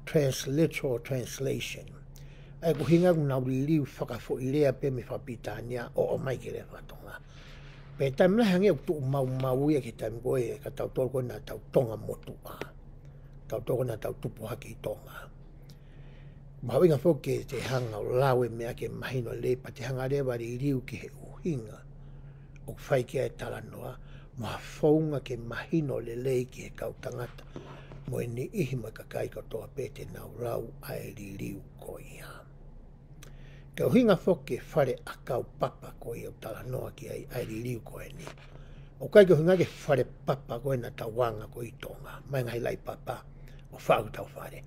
transliteral translation. ʻA ia ko e ʻuhinga ʻoku nau liliu fakafoʻilea pē mei fakapilitānia ʻo ʻomai ki he lea fakatonga. Pea taimi lahi hangē ʻoku tuʻu maumau ia ki he taimi ko ē ka tautolu ko ē naʻa tau Tonga motuʻa. Tautolu ko ē naʻa tau tupu hake ʻi Tonga. Mahuʻinga foki ke te hanga ʻo lau e meʻa ke mahino lelei pea te hanga leva ʻo liliu ki he ʻuhinga ʻoku fai ki ai e talanoa, mo ha founga ke mahino lelei ki he kau tangata, mo e niʻihi mo e kakai kotoa pē te nau lau ʻa e liliu ko ia. Ko e ʻuhinga foki e fale ʻakau papa ko ia ʻoku talanoa ki ai ʻa e liliu ko eni. ʻOku ʻikai ke ʻuhinga ki he fale papa ko ē naʻa tau anga ko ē ʻi Tonga, mai ngaahi laʻi papa ʻo faʻu ʻetau fale.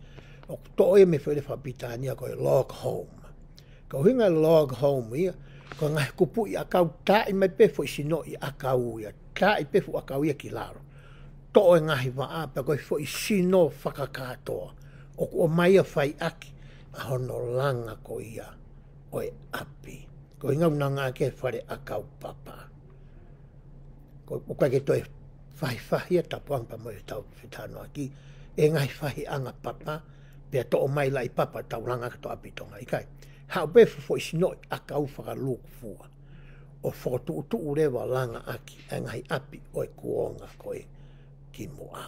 ʻOku toʻo ia mei he foʻi lea fakapilitānia ko e log home. Ko e ʻuhinga e log home ia, ko e ngaahi kupuʻi ʻakau, taaʻi mai pē foʻi sinoʻi ʻakau ia, taaʻi pē fuʻu ʻakau ia ki lalo. Toʻo e ngaahi vaʻa pea ko e foʻi sino fakakātoa ʻoku ʻomai ia ʻo fai ʻaki ʻa hono langa ko ia ʻo e ʻapi. Ko e ʻuhinga ʻoku nau ngāueʻaki e fale ʻakau papa. Ko, ʻoku ʻikai ke toe fahifahi ʻa e tapuanga pea mo e tau fetalanoaʻaki e ngaahi fahiʻanga papa, pea toʻo mai laʻi papa tau langa ki he ʻapi ʻi Tonga, ʻikai. Haʻu pē fuʻu foʻi sinoʻi ʻakau fakalūkufua ʻo fokotuʻutuʻu leva ʻo langaʻaki ʻa e ngaahi ʻapi ʻo e kuonga ko ē kimuʻa.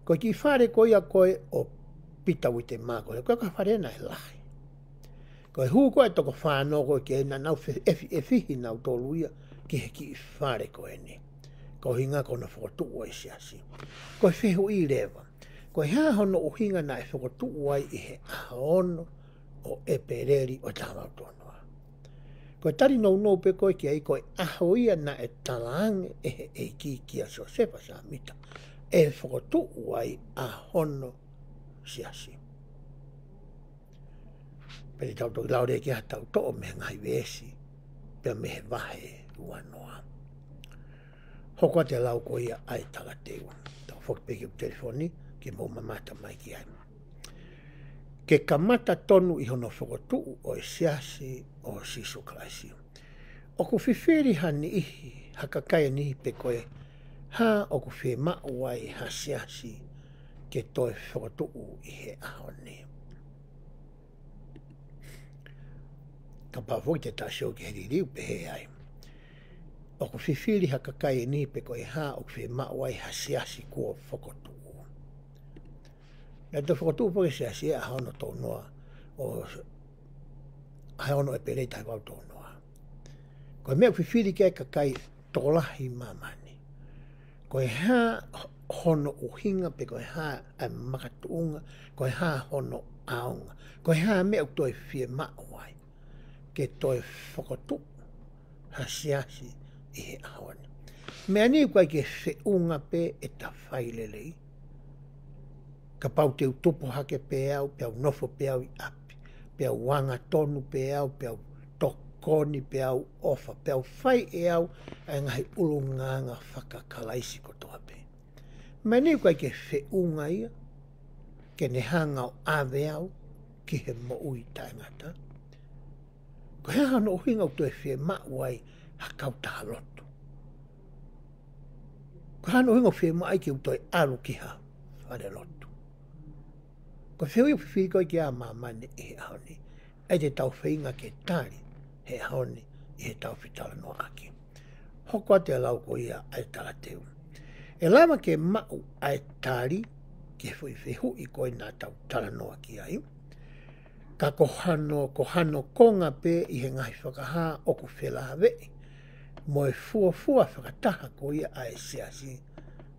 Ko e kiʻi fale ko ia ko ē ʻo Pita Uitemā ko ē, ko e kiʻi fale naʻe lahi. Ko e hū ko ē e toko fā noa ko ē ki ai naʻa nau fe-, efi-, efihi nautolu ia ki he kiʻi fale ko eni. Ko e ʻuhinga ko hono fokotuʻu ʻo e siasi. Ko e fehuʻi leva, ko e hā hono ʻuhinga naʻe fokotuʻu ai ʻi he ʻaho ono ʻo ʻEpeleli ʻo e taha valu tolu noa? Ko e tali nounou pē ko ē ki ai, ko e ʻaho ia naʻe talaange ʻe he ʻEiki kia Siosefa Sāmita ʻe fokotuʻu ai ʻa hono siasi. Pea te tau toki lau leva ki ai, tau toʻo mei he ngaahi veesi pea mei he vahe ua noa. Hoko atu e lau ko ia ʻa e talateu. Tau foki pē ki he telefoni ke mou mamata mai ki ai. Ke kamata tonu ʻi hono fokotuʻu ʻo e Siasi ʻo Sīsū Kalaisi. ʻOku fifili ha niʻihi, ha kakai ʻe niʻihi pe ko e hā ʻoku fiemaʻu ai ha siasi ke toe fokotuʻu ʻi he ʻaho ni. Kapau foki te ta sio ki he liliu pehē ai. ʻOku fifili ha kakai ʻe niʻihi pe ko e hā ʻoku fiemaʻu ai ha siasi kuo fokotuʻu. Naʻe toe fokotuʻu foki e siasi ʻi he ʻaho ono tolu noa ʻo ʻaho ono ʻEpeleli taha valu tolu noa. Ko e meʻa ʻoku fifili ki ai e kakai tokolahi ʻi māmani. Ko e hā hono ʻuhinga pe ko e hā ʻa e makatuʻunga, ko e hā hono ʻaonga, ko e hā meʻa ʻoku toe fiemaʻu ai ke toe fokotuʻu ha siasi ʻi he ʻaho ni. Meʻa ni ʻoku ʻikai ke feʻunga pē ʻeta fai lelei. Kapau te u tupu hake pē au, pea u nofo pē au ʻi ʻapi, pea u angatonu pē au, pea u tokoni pē au ʻofa, pea u fai ʻe au ʻa e ngaahi ʻulungaanga fakakalaisi kotoa pē. Meʻa ni ʻoku ʻikai ke feʻunga ia, ke ne hanga ʻo ʻave au ki he moʻui taʻengata. Ko e hā hono ʻuhinga ʻoku toe fiemaʻu ai ha kautaha lotu? Ko e hā hono ʻuhinga ʻoku fiemaʻu ai ke u toe ʻalu ki ha fale lotu? Ko e fehuʻi ʻoku fifili ko ē ki ai ʻa māmani ʻi he ʻaho ni. ʻE te tau feinga ke tali he ʻaho ni ʻi heʻetau fetalanoaʻaki. Hoko atu e lau ko ia ʻa e talateu. ʻE lava ke maʻu ʻa e tali ki he foʻi fehuʻi ko ē naʻa tau talanoa ki ai. Ka ko hano, ko hano konga pē ʻi he ngaahi fakahā ʻoku felāveʻi mo e fuofua fakataha ko ia ʻa e siasi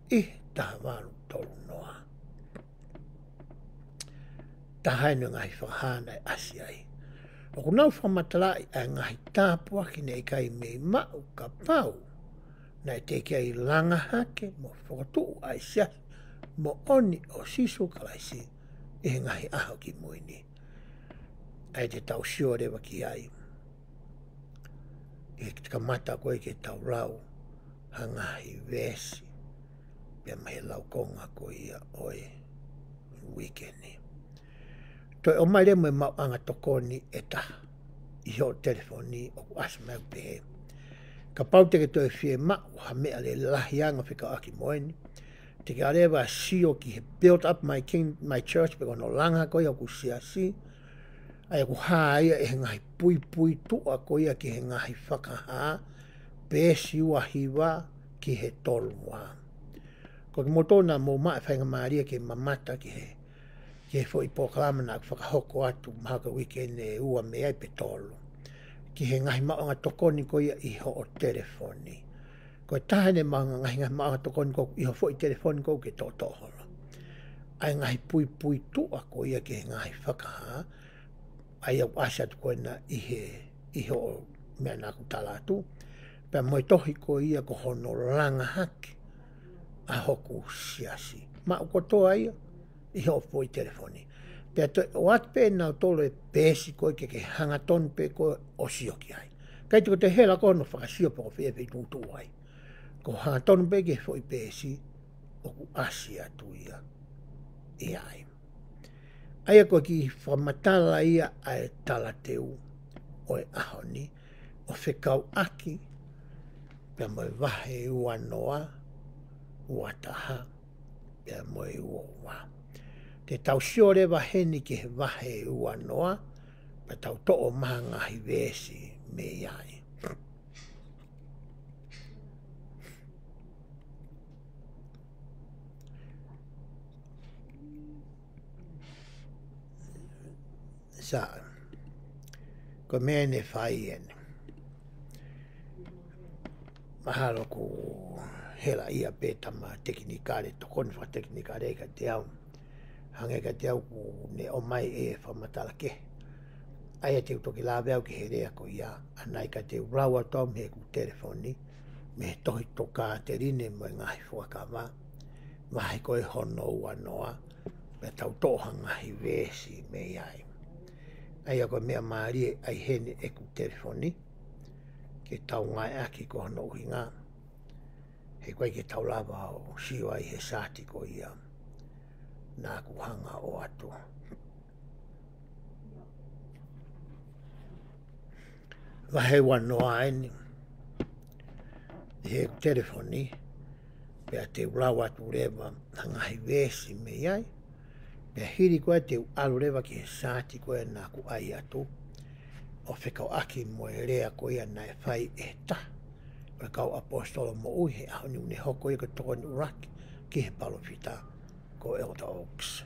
ʻi he taha valu tolu noa. Taha eni e ngaahi fakahā naʻe ʻasi ai. ʻOku nau fakamatalaʻi ʻa e ngaahi tāpuaki naʻe ʻikai mei maʻu kapau naʻe teʻeki ai langa hake mo fokotuʻu ʻa e siasi moʻoni ʻo Sīsū Kalaisi ʻi he ngaahi ʻaho kimui ni. ʻE te tau sio leva ki ai ʻi he kamata ko ē ke tau lau ha ngaahi veesi pea mei he laukonga ko ia ʻo e uike ni. Toe ʻomai leva mo e maʻuʻanga tokoni ʻe taha ʻi hoʻo telefoni ʻoku ʻasi mai ʻoku pehē: Kapau te ke toe fiemaʻu ha meʻa lalahi ange fekauʻaki mo eni, te ke ʻalu leva ʻo sio ki he Build Up My King, My Church, pe ko hono langa ko ia hoku siasi, ʻa ia ʻoku hā ia ʻi he ngaahi puipuituʻa ko ia ki he ngaahi fakahā, peesi ua hiva ki he tolu ua. Ko kimoutolu naʻa mou maʻu e faingamālie ke mamata ki he, ki he foʻi polokalama naʻa ku fakahoko atu mahalo ko e uike ʻe ua mei ai pe tolu. Ki he ngaahi maʻuʻanga tokoni ko ia ʻi hoʻo telefoni. Ko e taha eni e maʻuʻanga, ngaahi, ngaahi maʻuʻanga tokoni ko ē ʻi ho foʻi telefoni ko ē ke toʻotoʻo holo. ʻA e ngaahi puipuituʻa ko ia ki he ngaahi fakahā, ʻa ia ʻoku ʻasi atu ko ena ʻi he, ʻi hoʻo meʻa naʻa ku tala atu. Pea mo e tohi ko ia ko hono langa hake ʻa hoku siasi. Maʻu kotoa ia ʻi hoʻo foʻi telefoni. Pea toe ʻoatu pē ʻe nautolu e peesi ko ē ke ke hangatonu pē koe ʻo sio ki ai. ʻIkai te ke toe hela koe hono fakasio pe ko fē e feituʻu ʻoku tuʻu ai. Ko e hangatonu pē ki he foʻi peesi ʻoku ʻasi atu ia ʻi ai. ʻA ia ko e kiʻi fakamatala ia ʻa e talateu ʻo e ʻaho ni, ʻo fekauʻaki pea mo e vahe ua noa, ua taha, pea mo e ua ua. Te tau sio leva heni ki he vahe ua noa, pea tau toʻo mai ha ngaahi veesi mei ai. Sa, ko e meʻa eni ʻe fai eni. Mahalo ʻoku hela ia pē tama tekinikale, tokoni fakatekinikale kiate au. Hangē kiate au ʻoku ne ʻomai e fakamatala kehe. ʻA ia te u toki lave au ki he lea ko ia, ʻa ia naʻe ʻikai te u lau atu au mei heʻeku telefoni, mei he tohi Tokāteline mo e Ngaahi Fuakava, vahe ko ē hono ua noa, pea tau toʻo ha ngaahi veesi mei ai. ʻA ia ko e meʻa mālie ʻa ē heni ʻeku telefoni, ke tau ngāueʻaki ko hono ʻuhinga, he ʻoku ʻikai ke tau lava ʻo sio ai he saati ko ia naʻa ku hanga ʻo ʻoatu. Vahe uanoa eni, ʻi he telefoni, pea te u lau atu leva ha ngaahi veesi mei ai, pea hili ko ia te u ʻalu leva ki he saati ko ia naʻa ku ʻai atu, ʻo fekauʻaki mo e lea ko ia naʻe fai ʻe he taha ʻo e kau ʻaposetolo moʻui he ʻaho ni, ʻoku ne hoko ia ko e tokoni ʻuluaki ki he palōfita ko ʻEletā Oaks.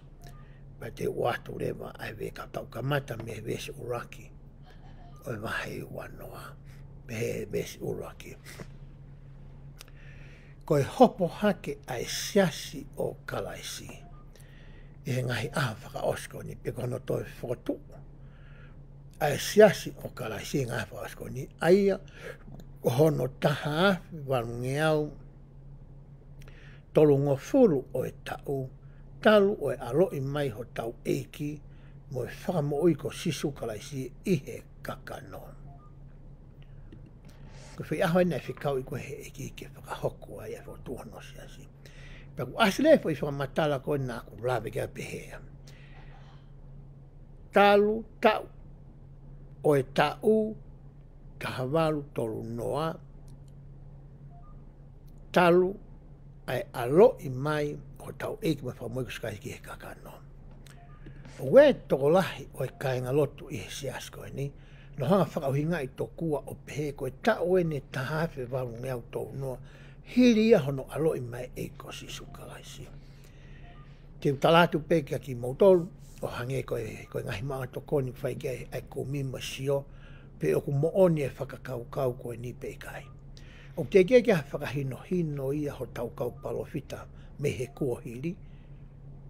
Pea te u ʻoatu leva ʻa e veesi, ka tau kamata mei he veesi ʻuluaki ʻo e vahe uanoa, pehē ʻe he veesi ʻuluaki: Ko e hopo hake ʻa e Siasi ʻo Kalaisi ʻi he ngaahi ʻaho fakaʻosi ko eni, pe ko hono toe fokotuʻu ʻa e Siasi ʻo Kalaisi ʻi he ngaahi ʻaho fakaʻosi ko eni, ʻa ia ko hono taha afe valungeau tolungofulu ʻo e taʻu, talu ʻo e ʻaloʻi mai hotau ʻEiki mo e Fakamoʻui ko Sīsū Kalaisi ʻi he kakano. Ko e foʻi ʻaho eni naʻe fekauʻi ko ē ʻe he ʻEiki ke fakahoko ai ʻa e fokotuʻu hono Siasi. Pea ʻoku ʻasi leva e foʻi fakamatala ko ē naʻa ku lave ki ai, pehē: Talu taʻu ʻo e taʻu taha valu tolu noa, talu ʻa e ʻaloʻi mai hotau ʻEiki mo e Fakamoʻui ko Sīsū Kalaisi ki he kakano. ʻOku ʻi ai e tokolahi ʻo e kāingalotu ʻi he Siasi ko eni, nau hanga ʻo fakaʻuhingaʻi tokua ʻo pehē ko e taʻu eni ʻe taha afe valungeau tolu noa, hili ia hono ʻaloʻi mai e ʻEiki ko Sīsū Kalaisi. Te u tala atu pē kia kimoutolu, ʻo hangē ko e, ko e ngaahi maʻuʻanga tokoni ʻoku fai ki ai ʻa e kumi mo e sio, pe ʻoku moʻoni e fakakaukau ko eni pe ʻikai. ʻOku teʻeki ke ʻi ai ha fakahinohino ia hotau kau palōfita mei he kuohili,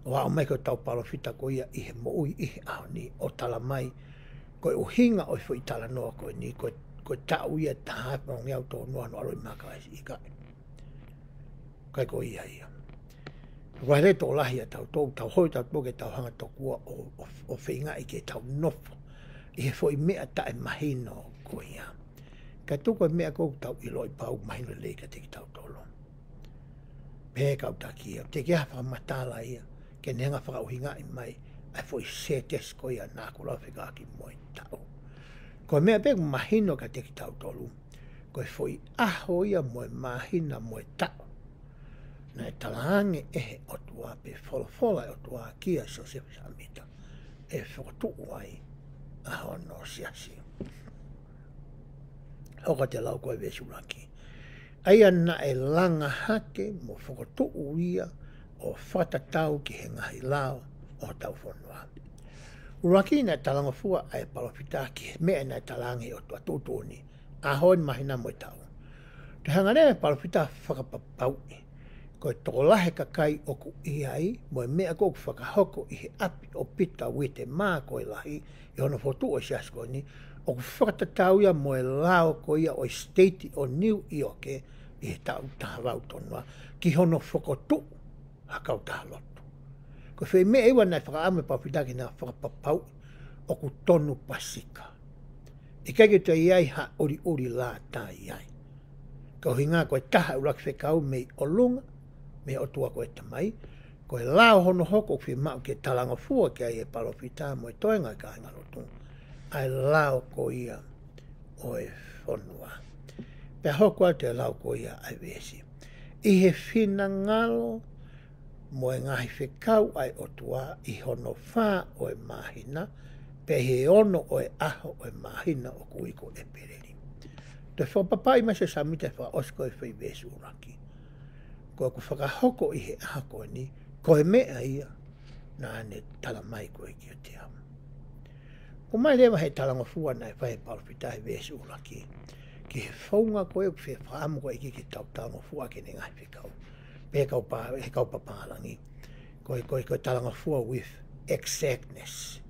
ʻo aʻu mai ki hotau palōfita ko ia ʻi he moʻui ʻi he ʻaho ni, ʻo tala mai ko e ʻuhinga ʻo e foʻi talanoa ko eni, ko e, ko e taʻu ia ʻe taha afe valungeau tolu noa hono ʻaloʻi mai ʻa Kalaisi, ʻikai. ʻIkai ko ia ia. Vahe tokolahi ʻa tautolu, tau hoi tautolu ke tau hanga tokua ʻo, ʻo, ʻo feingaʻi ke tau nofo ʻi he foʻi meʻa taʻemahino ko ia. Ka tuku e meʻa ko ē ʻoku tau ʻiloʻi pau mahino lelei kiate kitautolu. Pehē ʻe he kau taki ia, teʻeki ai ha fakamatala ia ke ne hanga ʻo fakaʻuhingaʻi mai ʻa e foʻi sētesi ko ia naʻa ku lau fekauʻaki mo e taʻu. Ko e meʻa pē ʻoku mahino kiate kitautolu, ko e foʻi ʻaho ia mo e māhina mo e taʻu naʻe talaange ʻe he ʻOtua pe folofola e ʻOtua kia Siosefa Sāmita ʻe fokotuʻu ai ʻa hono Siasi. Hoko atu e lau ko ē veesi ʻuluaki: ʻA ia naʻe langa hake mo fokotuʻu ia ʻo fakatatau ki he ngaahi lao ʻo hotau fonua. ʻUluaki, naʻe talangofua ʻa e palōfita ki he meʻa naʻe talaange ʻe he ʻOtua tuʻutuʻuni, ʻaho eni, māhina mo e taʻu. Toe hanga leva e palōfita ʻo fakapapauʻi ko e tokolahi e kakai ʻoku ʻi ai, mo e meʻa ko ē ʻoku fakahoko ʻi he ʻapi ʻo Pita Uitemā ko e lahi, ʻi hono fokotuʻu ʻo e Siasi ko eni, ʻoku fakatatau ia mo e lao ko ia ʻo e state ʻo Niu ʻIoke ʻi he taʻu taha valu tolu noa, ki hono fokotuʻu ha kautaha lotu. Ko e foʻi meʻa ia naʻe fakaʻamu e palōfita ke na fakapapauʻi ʻoku tonu pasika. ʻIkai ke toe ʻi ai ha ʻuliʻuli lata ai. Ko e ʻuhinga ko e taha e ʻuluaki fekau mei ʻolunga, mei he ʻOtua ko e Tamai, ko e lao hono hoko ʻoku fiemaʻu ke talangofua ki ai e palōfita mo e toenga e kāingalotu, ʻa e lao ko ia ʻo e fonua. Pea hoko atu e lau ko ia ʻa e veesi: ʻI he finangalo mo e ngaahi fekau ʻa e ʻOtua, ʻi hono fā ʻo e māhina, pea ʻi he ono ʻo e ʻaho ʻo e māhina ʻoku ui ko ʻEpeleli. Toe fakapapauʻi mai ʻe Siosefa Sāmita ʻi he fakaʻosi ko ē e foʻi veesi ʻuluaki, ko ʻeku fakahoko ʻi he ʻaho ko eni, ko e meʻa ia naʻa ne tala mai ko ē kiate au. ʻOmai leva ʻe he talangofua naʻe fai ʻe he palōfita he veesi ʻuluaki ki he founga ko ē ʻoku fie fakaʻamu ko ē e ʻEiki ke tau talangofua ki heʻene ngaahi fekau. Pehē ʻe he kau pā-, ʻe he kau pāpālangi, ko e, ko e, ko e talangofua with exactness.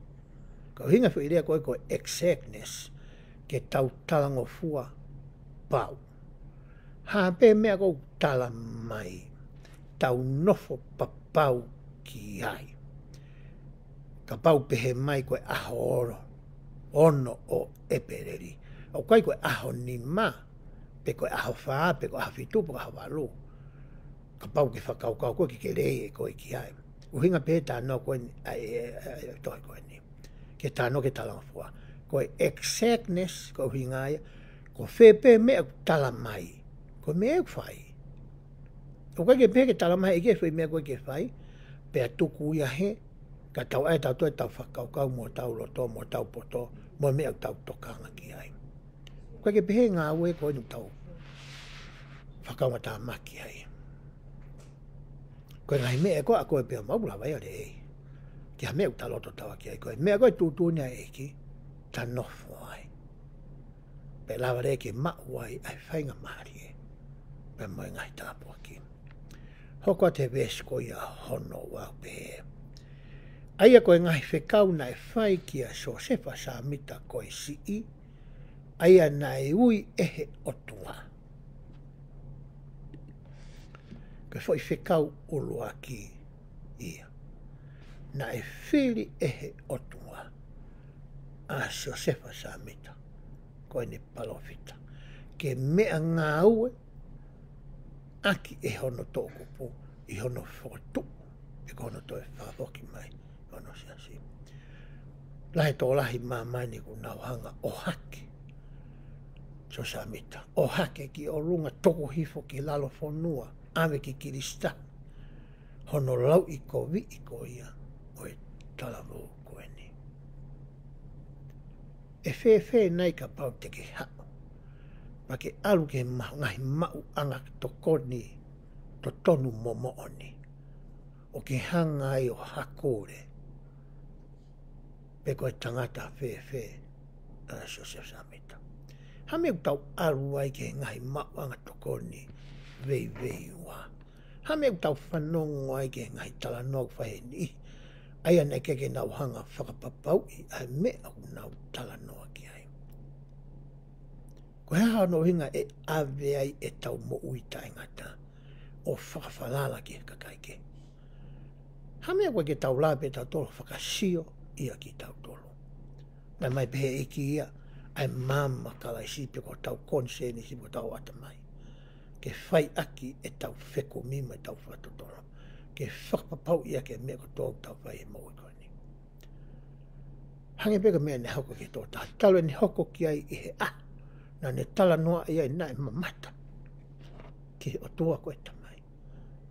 Ko e ʻuhinga e foʻi lea ko ē ko e exactness, ke tau talangofua pau. Ha pē meʻa ʻoku tala mai, tau nofo papau ki ai. Kapau pehē mai ko e ʻaho ono, ono ʻo ʻEpeleli, ʻoku ʻikai ko e ʻaho nima, pe ko e ʻaho fā, pe ko e ʻaho fitu, pe ko e ʻaho valu. Kapau ke fakakaukau koe ke ke lei ʻe koe ki ai. ʻUhinga pē he talanoa ko eni, ʻa e, ʻa e, ʻa e tohi ko eni, ke talanoa ki he talangofua. Ko e exactness, ko e ʻuhinga ia, Ko fē pē meʻa ʻoku tala mai, ko e meʻa ʻoku fai. ʻOku ʻikai ke pehē ke tala mai ʻe he ʻEiki e foʻi meʻa ko ē ke fai, pea tuku ia hē, ka tau ʻai ʻetau toe ʻetau fakakaukau mo ʻetau loto, mo ʻetau poto, mo e meʻa ʻoku tau tokanga ki ai. ʻOku ʻikai ke pehē e ngāue ko eni ʻoku tau fakakaungātāmaki ai. Ko e ngaahi meʻa ko ē ʻa ko ē pea mau lava ia lelei. Ki ha meʻa ʻoku ta loto taua ki ai, ko e meʻa ko ē tuʻutuʻuni ʻa e ʻEiki, ta nofo ai. Pea lava lelei ke maʻu ai ʻa e faingamālie. Pea mo e ngaahi tāpuaki. Hoko atu he veesi ko ia hono ua ʻoku pehē. ʻA ia ko e ngaahi fekau naʻe fai kia Siosefa Sāmita ko e siʻi, ʻa ia naʻe ui ʻe he ʻOtua. Ko e foʻi fekau ʻuluaki ia. Naʻe fili ʻe he ʻOtua ʻa Siosefa Sāmita, ko ʻene palōfita, ke meʻangāue ʻaki ʻe hono toʻukupu ʻi hono fokotuʻu, ʻe ko hono toe fakafoki mai hono siasi. Lahi e tokolahi ʻi māmani ʻoku nau hanga ʻo ʻohake Siosefa Sāmita, ʻohake ki ʻolunga, tuku hifo ki lalo fonua, ʻave ki kilisitahi, hono lauʻikoviʻi ko ia ʻo e talavou ko eni. ʻE fēfē nai kapau te ke haʻu pea ke ʻalu ki he ma-, ngaahi maʻuʻanga tokoni totonu mo moʻoni, ʻo ke hanga ai ʻo hakule pe ko e tangata fēfē ʻa Siosefa Sāmita. Ha meʻa ʻoku tau ʻalu ai ki he ngaahi maʻuʻanga tokoni veiveiua. Ha meʻa ʻoku tau fanongo ai ki he ngaahi talanoa ʻoku fai ʻe he niʻihi, ʻa ia naʻe ʻikai ke nau hanga ʻo fakapapauʻi ʻa e meʻa ʻoku nau talanoa ki ai. Ko e hā hono ʻuhinga ʻe ʻave ai ʻetau moʻui taʻengata ʻo fakafalala ki he kakai kehe? Ha meʻa ʻoku ʻikai ke tau lava pē ʻe tautolu ʻo fakasio ia kitautolu. Naʻe ʻomai pē ʻe he ʻEiki ia ʻa e maama ʻa Kalaisi pe ko hotau konisēnisi pe ko hotau ʻatamai, ke fai ʻaki ʻetau fekumi mo ʻetau fakatotolo, ke fakapapauʻi ʻaki e meʻa kotoa ʻoku tau fai he moʻui ko eni. Hangē pē ko e meʻa naʻe hoko ki he tokotaha, talu ʻene hoko ki ai ʻi he ʻaho naʻa ne talanoaʻi ai naʻe mamata ki he ʻOtua ko e Tamai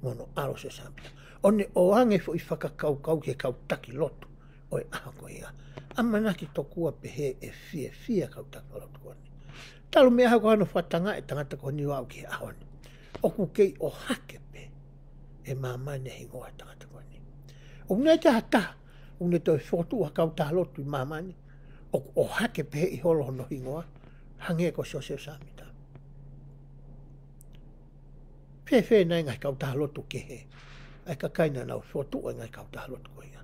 mo hono ʻAlo Siosefa Sāmita, ʻo ne ʻoange e foʻi fakakaukau ki he kau taki lotu ʻo e ʻaho ko ia. ʻAmanaki tokua pehē ʻe fiefia e kau taki lotu ko eni. Talu mei he ʻaho ko ē naʻe fakatangaʻi e tangata ko eni ʻo aʻu ki he ʻaho ni, ʻoku kei ʻohake pē ʻe māmani e hingoa ʻo e tangata ko eni. ʻOku ʻi ai ha taha ʻoku ne toe fokotuʻu ha kautaha lotu ʻi māmani ʻoku ʻohake pehē ʻi holo hono hingoa, hangē ko Siosefa Sāmita? Fēfē nai e ngaahi kautaha lotu kehe ʻa e kakai naʻa nau fokotuʻu e ngaahi kautaha lotu ko ia,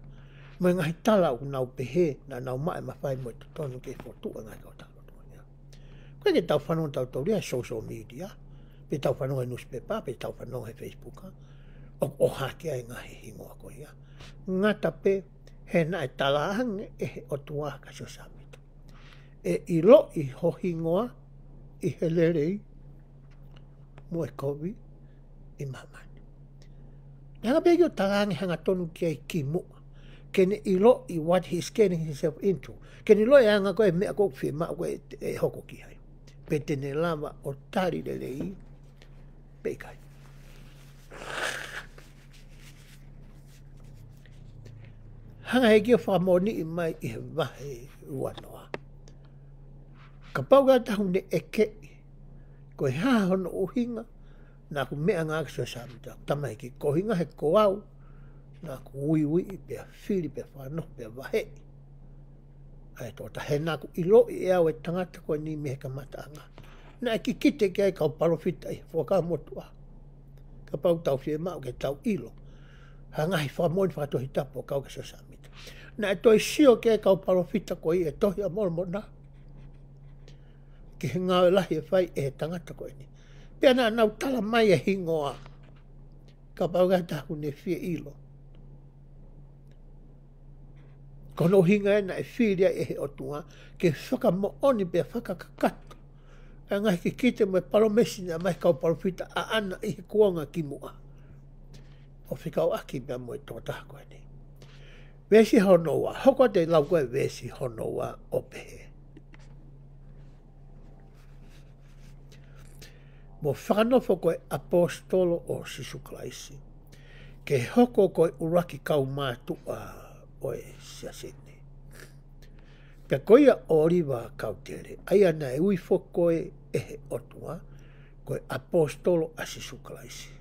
mo e ngaahi tala ʻoku nau pehē naʻa nau maʻu e mafai mo e totonu ke fokotuʻu e ngaahi kautaha lotu ko ia? ʻOku ʻikai ke tau fanongo tautolu ia he social media, pe tau fanongo he newspaper, pe tau fanongo he Facebook, ʻoku ʻohake ai e ngaahi hingoa ko ia. Ngata pē he naʻe talaange ʻe he ʻOtua kia Siosefa Sāmita, ʻe ʻiloʻi ho hingoa ʻi he lelei mo e kovi ʻi māmani. Naʻe hanga pē ʻo talaange hangatonu ki ai kimuʻa, ke ne ʻiloʻi what he's getting himself into. Ke ne ʻiloʻi e anga ko ē e meʻa ʻoku fiemaʻu ko ē ʻe hoko ki ai, pe te ne lava ʻo tali lelei pe ʻikai. Hanga ʻe he ʻEiki ʻo fakamoʻoniʻi mai ʻi he vahe uanoa, kapau ʻoku ʻi ai ha taha ʻoku ne ʻekeʻi ko e hā hono ʻuhinga naʻa ku meʻangāueʻaki ʻa Siosefa Sāmita, tamaiki, ko e ʻuhinga he ko au naʻa ku uiuiʻi pea fili pea fakanoho pea vaheʻi ʻa e tokotaha, he naʻa ku ʻiloʻi ʻe au e tangata ko eni mei he kamataʻanga. Naʻe kikite ki ai e kau palōfita ʻi he Fuakava Motuʻa. Kapau ʻoku tau fiemaʻu ke tau ʻilo ha ngaahi fakamoʻoni fakatohitapu ʻo kau kia Siosefa Sāmita, naʻe toe sio ki ai e kau palōfita ko ia ʻi he Tohi ʻa Molomona ki he ngāue lahi ʻe fai ʻe he tangata ko eni. Pea naʻa nau tala mai e hingoa, kapau ʻoku ʻi ai ha taha ʻoku ne fie ʻilo. Ko hono ʻuhinga ia naʻe fili ai ʻe he ʻOtua ke fakamoʻoni pea fakakakato ʻa e ngaahi kikite mo e palōmesi naʻe ʻomai ʻe he kau palōfita ʻaʻana ʻi he kuonga kimuʻa, ʻo fekauʻaki pea mo e tokotaha ko eni. Veesi hono ua, hoko atu e lau ko ē veesi hono ua ʻo pehē. mo fakanofo ko e ʻaposetolo ʻo Sīsū Kalaisi, ke hoko ko e ʻuluaki kaumātuʻa ʻo e siasi ni. Pea ko ia ʻŌliva Kautele, ʻa ia naʻe ui foki ko ē ʻe he ʻOtua ko e ʻaposetolo ʻa Sīsū Kalaisi,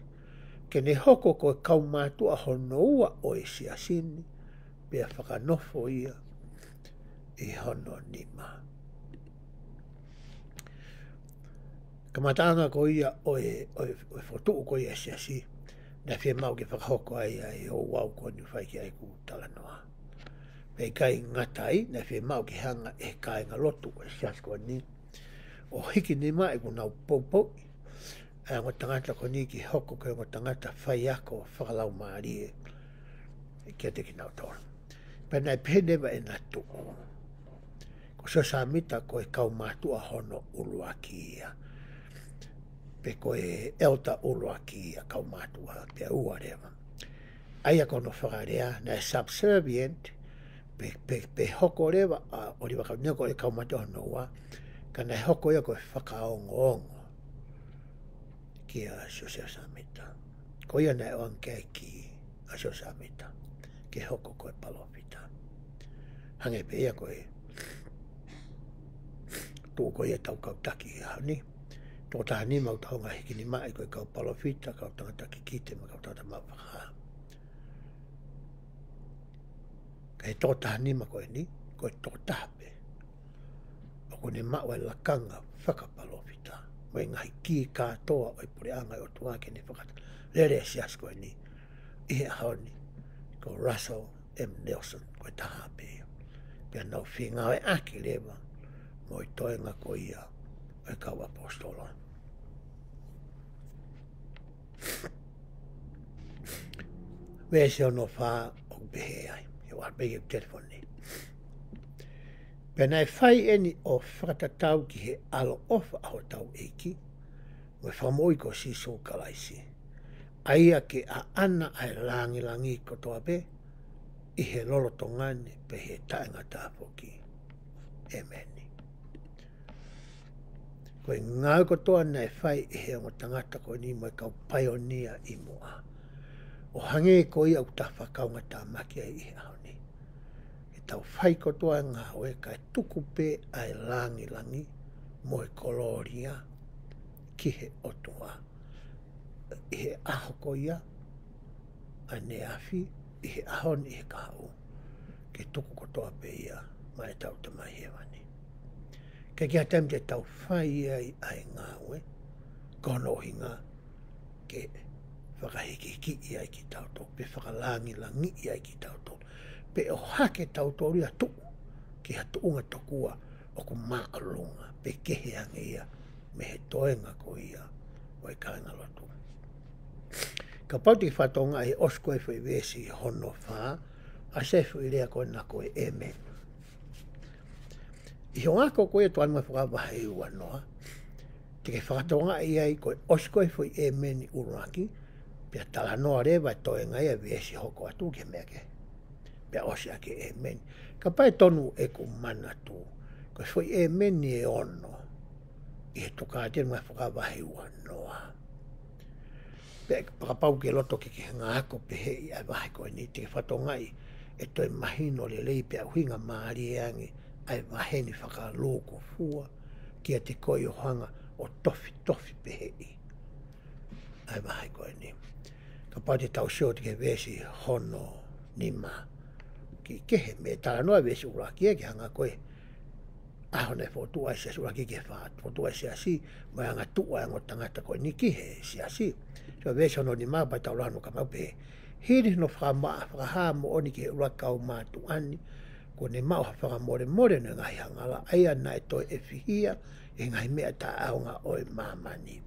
ke ne hoko ko e kaumātuʻa hono ua ʻo e siasi ni, pea fakanofo ia ʻi hono nima. Kamataʻanga ko ia ʻo e, ʻo e, ʻo e fokotuʻu ko ia e siasi, naʻe fiemaʻu ke fakahoko ai ʻa e ouau ko eni ʻoku fai ki ai ʻeku talanoa. Pea ʻikai ngata ai, naʻe fiemaʻu ke hanga ʻe he kāingalotu ʻo e siasi ko eni ʻo hiki nima ʻi heʻenau poupouʻi ʻa e ongo tangata ko eni ke hoko ko e ongo tangata faiako fakalaumālie kiate kinautolu. Pea naʻe pehē leva ʻena tuʻu, ko Siosefa Sāmita ko e kaumātuʻa hono ʻuluaki ia, pe ko e ʻeleta ʻuluaki ia, kaumātuʻa pea ua leva. ʻA ia ko hono fakalea, naʻe subservient, pe, pe, pe hoko leva ʻa ʻŌliva Kautele ko e kaumātuʻa hono ua, ka naʻe hoko ia ko e fakaongoongo kia Siosefa Sāmita. Ko ia naʻe ʻoange ki ai e kī ʻa Siosefa Sāmita ke hoko ko e palōfita. Hangē pē ia ko e tuʻu ko ia ʻetau kau taki ʻi he ʻaho ni. Tokotaha nima ʻoku tau hanga ʻo hiki nima ai ko e kau palōfita, kau tangata kikite, mo e kau tangata maʻu fakahā. Ka ʻi he tokotaha nima ko eni, ko e tokotaha pē ʻoku ne maʻu e lakanga fakapalōfita mo e ngaahi kī kātoa ʻo e puleʻanga ʻo e ʻOtua ke ne fakalele e siasi ko eni ʻi he ʻaho ni, ko Russell M. Nelson, ko e taha pē ia. Pea nau fengāueʻaki leva mo e toenga ko ia ʻo e kau ʻaposetolo. Veesi hono fā ʻoku pehē ai, ʻi he ʻoatu pē ki he telefoni. Pea naʻe fai eni ʻo fakatatau ki he ʻaloʻofa ʻa hotau ʻEiki mo e Fakamoʻui ko Sīsū Kalaisi, ʻa ia ke ʻaʻana ʻa e langilangi kotoa pē ʻi he lolotonga ni pea ʻi he taʻengata foki. ʻĒmeni. Ko e ngāue kotoa naʻe fai ʻe he ongo tangata ko eni mo e kau paionia ʻi muʻa, ʻo hangē ko ia ʻoku ta fakaungatāmaki ai ʻi he ʻaho ni, ke tau fai kotoa e ngāue kae tuku pē ʻa e langilangi mo e kolōlia ki he ʻOtua ʻi he ʻaho ko ia, ʻaneafi, ʻi he ʻaho ni, ʻi he kahaʻu, ke tuku kotoa pē ia maʻa ʻetau Tamai Hēvani. Ka ʻi he taimi te tau fai ai ʻa e ngāue, ko hono ʻuhinga ke fakahikihikiʻi ai kitautolu, pe fakalangilangiʻi ai kitautolu, pe ʻohake tautolu ia tuʻu ki ha tuʻunga tokua ʻoku māʻolunga pe kehe ange ia mei he toenga ko ia ʻo e kāingalotu. Kapau te ke fakatokangaʻi ʻosi ko ē foʻi veesi hono fā, ʻa e foʻi lea ko ena ko e ʻēmeni. ʻI he ongo ako ko ia Tokāteline mo e Fuakava vahe uanoa, te ke fakatokangaʻi ai ko e ʻosi ko ē foʻi ʻēmeni ʻuluaki, pea talanoa leva e toenga ia veesi hoko atu ki he meʻa kehe. Pea ʻosi ʻaki e ʻēmeni. Kapau ʻe tonu ʻeku manatu, ko e foʻi ʻēmeni ʻe ono ʻi he Tokāteline mo e Fuakava vahe uanoa. Pea kapau ʻoku ke loto ke ke hanga ʻo ako pehē ʻi he vahe ko eni, te ke fakatokangaʻi ʻe toe mahino lelei pea ʻuhinga mālie ange ʻa e vahe ni fakalūkufua kiate koe ʻo hanga ʻo tofitofi pehēʻi ʻa e vahe ko eni. Kapau te tau sio atu ki he veesi hono nima, kiʻi kehe mei he talanoa veesi ʻuluaki ia, ke hanga ko ē ʻaho naʻe fokotuʻu ai e siasi ʻuluaki ki he fā, fokotuʻu ai e siasi, mo e angatuʻu ʻa e ongo tangata ko eni ki he siasi. So veesi hono nima, kapau te tau lau hono kamau, pehē: Hili hono fakamaʻa fakahā moʻoni ki he ʻuluaki kaumātuʻa ni, kuo ne maʻu ha fakamolemole ʻo ʻene ngaahi angahala, ʻa ia naʻe toe ʻefihia ʻe he ngaahi meʻa taʻeʻaonga ʻo e māmani.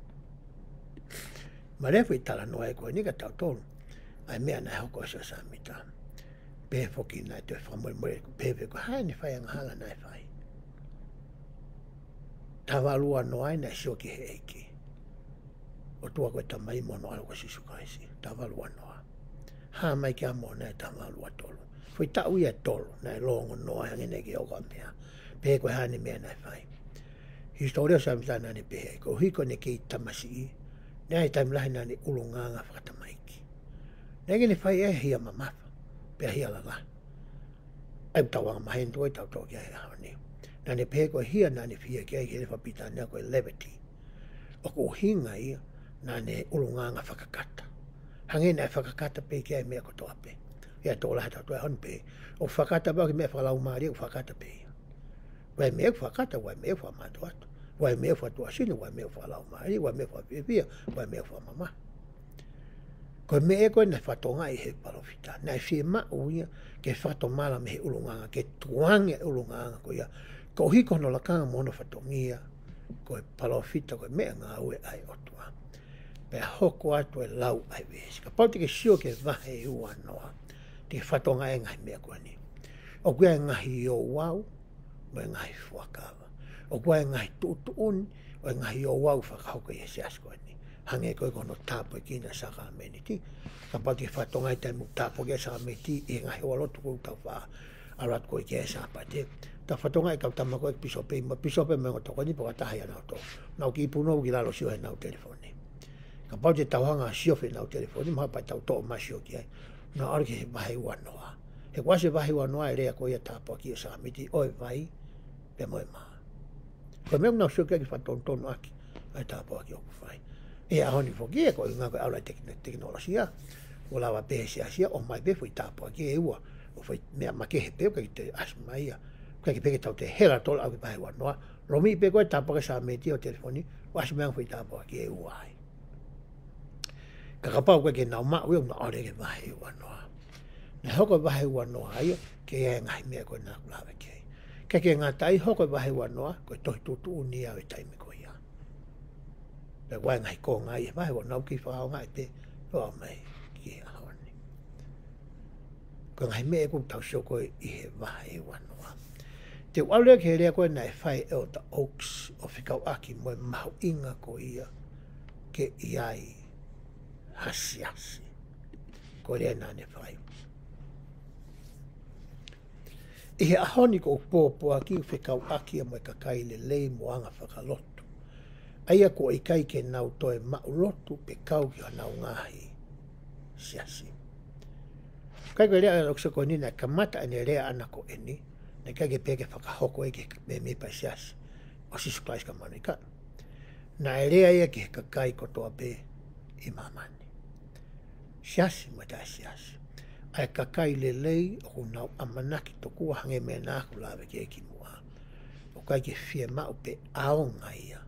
Mālie e foʻi talanoa ko eni kiate kitautolu, ʻa e meʻa naʻe hoko ʻia Siosefa Sāmita. Pehē foki naʻe toe fakamolemole, pehē pē ko e hā ʻene fai angahala naʻe fai. Taha valu uanoa ai naʻe sio ki he ʻEiki. ʻOtua ko e Tamai mo hono ʻAlo ko Sīsū Kalaisi. Taha valu uanoa. Hā mai ki ai mo ʻene taha valu uatolu. Foʻi taʻu ia ʻe tolu, naʻe longonoa, hangē naʻe ʻikai ke ʻi ai ha meʻa. Pehē ko e hā ʻene meʻa naʻe fai. Hisitōlia ʻo Samita naʻa ne pehē, koeʻuhi ko ʻene kei tamasiʻi, naʻe ʻi ai e taimi lahi naʻa ne ʻulungaanga fakatamaiki. Naʻe ʻikai ke ne fai ʻe ia ha hia mamafa, pe ha hia lalahi. ʻA ia ʻoku tau angamaheni ʻetau toki ʻi he ʻaho ni. Naʻa ne pehē ko e hia naʻa ne fie ki ai he lea fakapilitānia ko e levity. ʻOku ʻuhinga ia, naʻa ne ʻulungaanga fakakata. Hangē naʻe fakakata pē ki ai e meʻa kotoa pē. ʻA ia ʻoku tokolahi ʻetau toki ʻaho ni pē. ʻOku fakakata pē ki he meʻa fakalaumālie, ʻoku fakakata pē ia. ʻOku ʻi ai e meʻa ʻoku fakakata, ʻoku ʻi ai e meʻa ʻoku fakamātoato. ʻOku ʻi ai e meʻa ʻoku fakatuʻasino, ʻoku ʻi ai e meʻa ʻoku fakalaumālie, ʻoku ʻi ai e meʻa ʻoku fakafiefia, ʻoku ʻi ai e meʻa ʻoku fakamamahi. Ko e meʻa ko ē naʻe fakatokangaʻi ʻe he palōfita. Naʻe fiemaʻu ia ke fakatomala mei he ʻulungaanga, ke tukuange e ʻulungaanga ko ia. Koeʻuhi ko hono lakanga mo hono fatongia, ko e palōfita ko e meʻangāue ʻa e ʻOtua. Pea hoko atu e lau ʻa e veesi. Kapau te ke sio ki he vahe uanoa, te ke fakatokangaʻi e ngaahi meʻa ko eni. ʻOku ʻi ai e ngaahi ouau, mo e ngaahi fuakava. ʻOku ʻi ai e ngaahi tuʻutuʻuni, ʻo e ngaahi ouau fakahoko ʻi he siasi ko eni. Hangē ko e ko hono tāpuekina e sākalamēniti. Kapau te ke fakatokangaʻi e taimi ʻoku tāpuakiʻi ai e sākalamēniti, ʻi he ngaahi ouau lotu ʻoku tau faʻa ʻalu atu ko ē ki ai he Sāpate. Tau fakatokangaʻi e kau tama ko ē, pīsope, mo e pīsope mo e ongo tokoni, pe ko ha taha ia ʻanautolu. Nau kiʻi punou ki lalo ʻo sio heʻenau telefoni. Kapau te tau hanga ʻo sio heʻenau telefoni, mahalo pea tau toʻo mai ʻo sio ki ai. Nau ʻalu ki he vahe uanoa. He kuo ʻosi e vahe uanoa e lea ko ia tāpuakiʻi e sākalamēniti, ʻo e vai, pea mo e mā. Ko e meʻa ʻoku nau sio ki ai ke fakatonutonu ʻaki ʻa e tāpuaki ʻoku fai. ʻI he ʻaho ni foki ē, ko e ʻuhinga ko e ʻalu ʻa e teki-, tekinolosia, ʻoku lava pē ʻe he siasi ia ʻo ʻomai pē foʻi tāpuaki ʻe ua, ʻo foʻi meʻa makehe pē, ʻoku ʻikai ke toe ʻasi mai ia. ʻOku ʻikai ke pehē ke tau toe hela tolo ʻo aʻu ki he vahe uanoa. Lomiʻi pē ko ē e tāpuaki sākalamēniti ʻo e telefoni, ʻo ʻasi mai ange foʻi tāpuaki ʻe ua ai. Ka kapau ʻoku ʻikai ke nau maʻu ia, ʻoku nau ʻalu ki he vahe uanoa. Naʻe hoko e vahe uanoa ia, ke ʻi ai e ngaahi meʻa ko ē naʻa ku lave ki ai. ʻIkai ke ngata ai, hoko e vahe uanoa, ko e tohi tuʻutuʻuni ia ʻo e taimi ko ia. Pea ʻoku ʻi ai e ngaahi konga ʻi he vahe uanoa ʻoku kei fakaʻaongaʻi pē, ʻo aʻu mai ki he ʻaho ni. Ko e ngaahi meʻa ʻoku tau sio ko ē ʻi he vahe uanoa. Te u ʻalu leva ki he lea ko ē naʻe fai ʻe ʻEletā Oaks ʻo fekauʻaki mo e mahuʻinga ko ia ke ʻi ai ha siasi. Ko e lea naʻa ne fai. ʻI he ʻaho ni ʻoku ou pōpoaki ʻoku fekauʻaki ia mo e kakai lelei mo anga fakalotu. ʻA ia ʻoku ʻikai ke nau toe maʻu lotu pe kau ki honau ngaahi siasi. ʻIkai ko e lea ʻa ʻEletā Oaks ko eni naʻe kamata ʻene lea ʻana ko eni, naʻe ʻikai ke pehē ke fakahoko ia ki he mēmipa ʻo e Siasi ʻo Sīsū Kalaisi ʻo e Kau Māʻoniʻoni. Naʻe lea ia ki he kakai kotoa pē ʻi māmani. Siasi mo e taʻe siasi. ʻA e kakai lelei ʻoku nau ʻamanaki tokua hangē ko e meʻa naʻa ku lave ki ai kimuʻa. ʻOku ʻikai ke fiemaʻu pe ʻaonga ia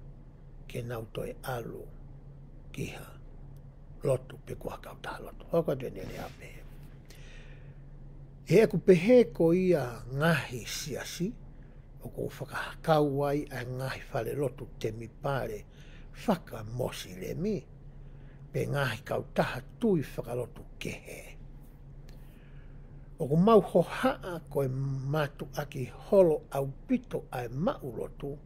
ke nau toe ʻalu ki ha lotu pe ko ha kautaha lotu. Hoko atu ʻene lea pehē. He ʻoku pehē ko ia ngaahi siasi, ʻoku fakakau ai ʻa e ngaahi falelotu temipale fakamosilemi, pe ngaahi kautaha tui fakalotu kehe. ʻOku mau hohaʻa ko e mātuʻaki holo ʻaupito ʻa e maʻu lotu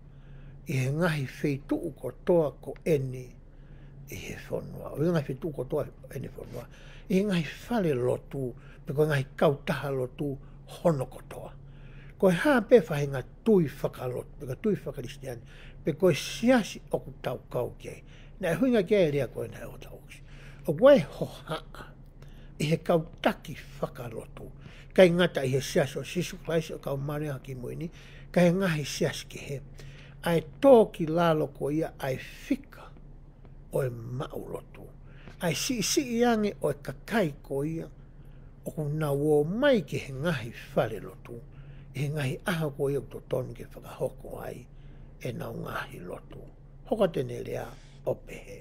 ʻi he ngaahi feituʻu kotoa ko eni ʻi he fonua. ʻO ʻi he ngaahi feituʻu kotoa ʻeni fonua. ʻI he ngaahi falelotu, pe ko e ngaahi kautaha lotu hono kotoa. Ko e hā pē faʻahinga tui fakalotu, pe ko e tui faka-Kalisitiane, pe ko e siasi ʻoku tau kau ki ai. Naʻe ʻuhinga ki ai e lea ko ena ʻa ʻEletā Oaks. ʻOku ʻi ai e hohaʻa ʻi he kau taki fakalotu. ʻIkai ngata ʻi he Siasi ʻo Sīsū Kalaisi ʻo e Kau Māʻoniʻoni ʻi he Ngaahi ʻAho Kimui Ni, ka ʻi he ngaahi siasi kehe. ʻA e tō ki lalo ko ia ʻa e fika ʻo e maʻu lotu. ʻA e siʻisiʻi ange ʻo e kakai ko ia ʻoku nau ō mai ki he ngaahi falelotu ʻi he ngaahi ʻaho ko ia ʻoku totonu ke fakahoko ai ʻenau ngaahi lotu. Hoko atu ʻene lea ʻo pehē.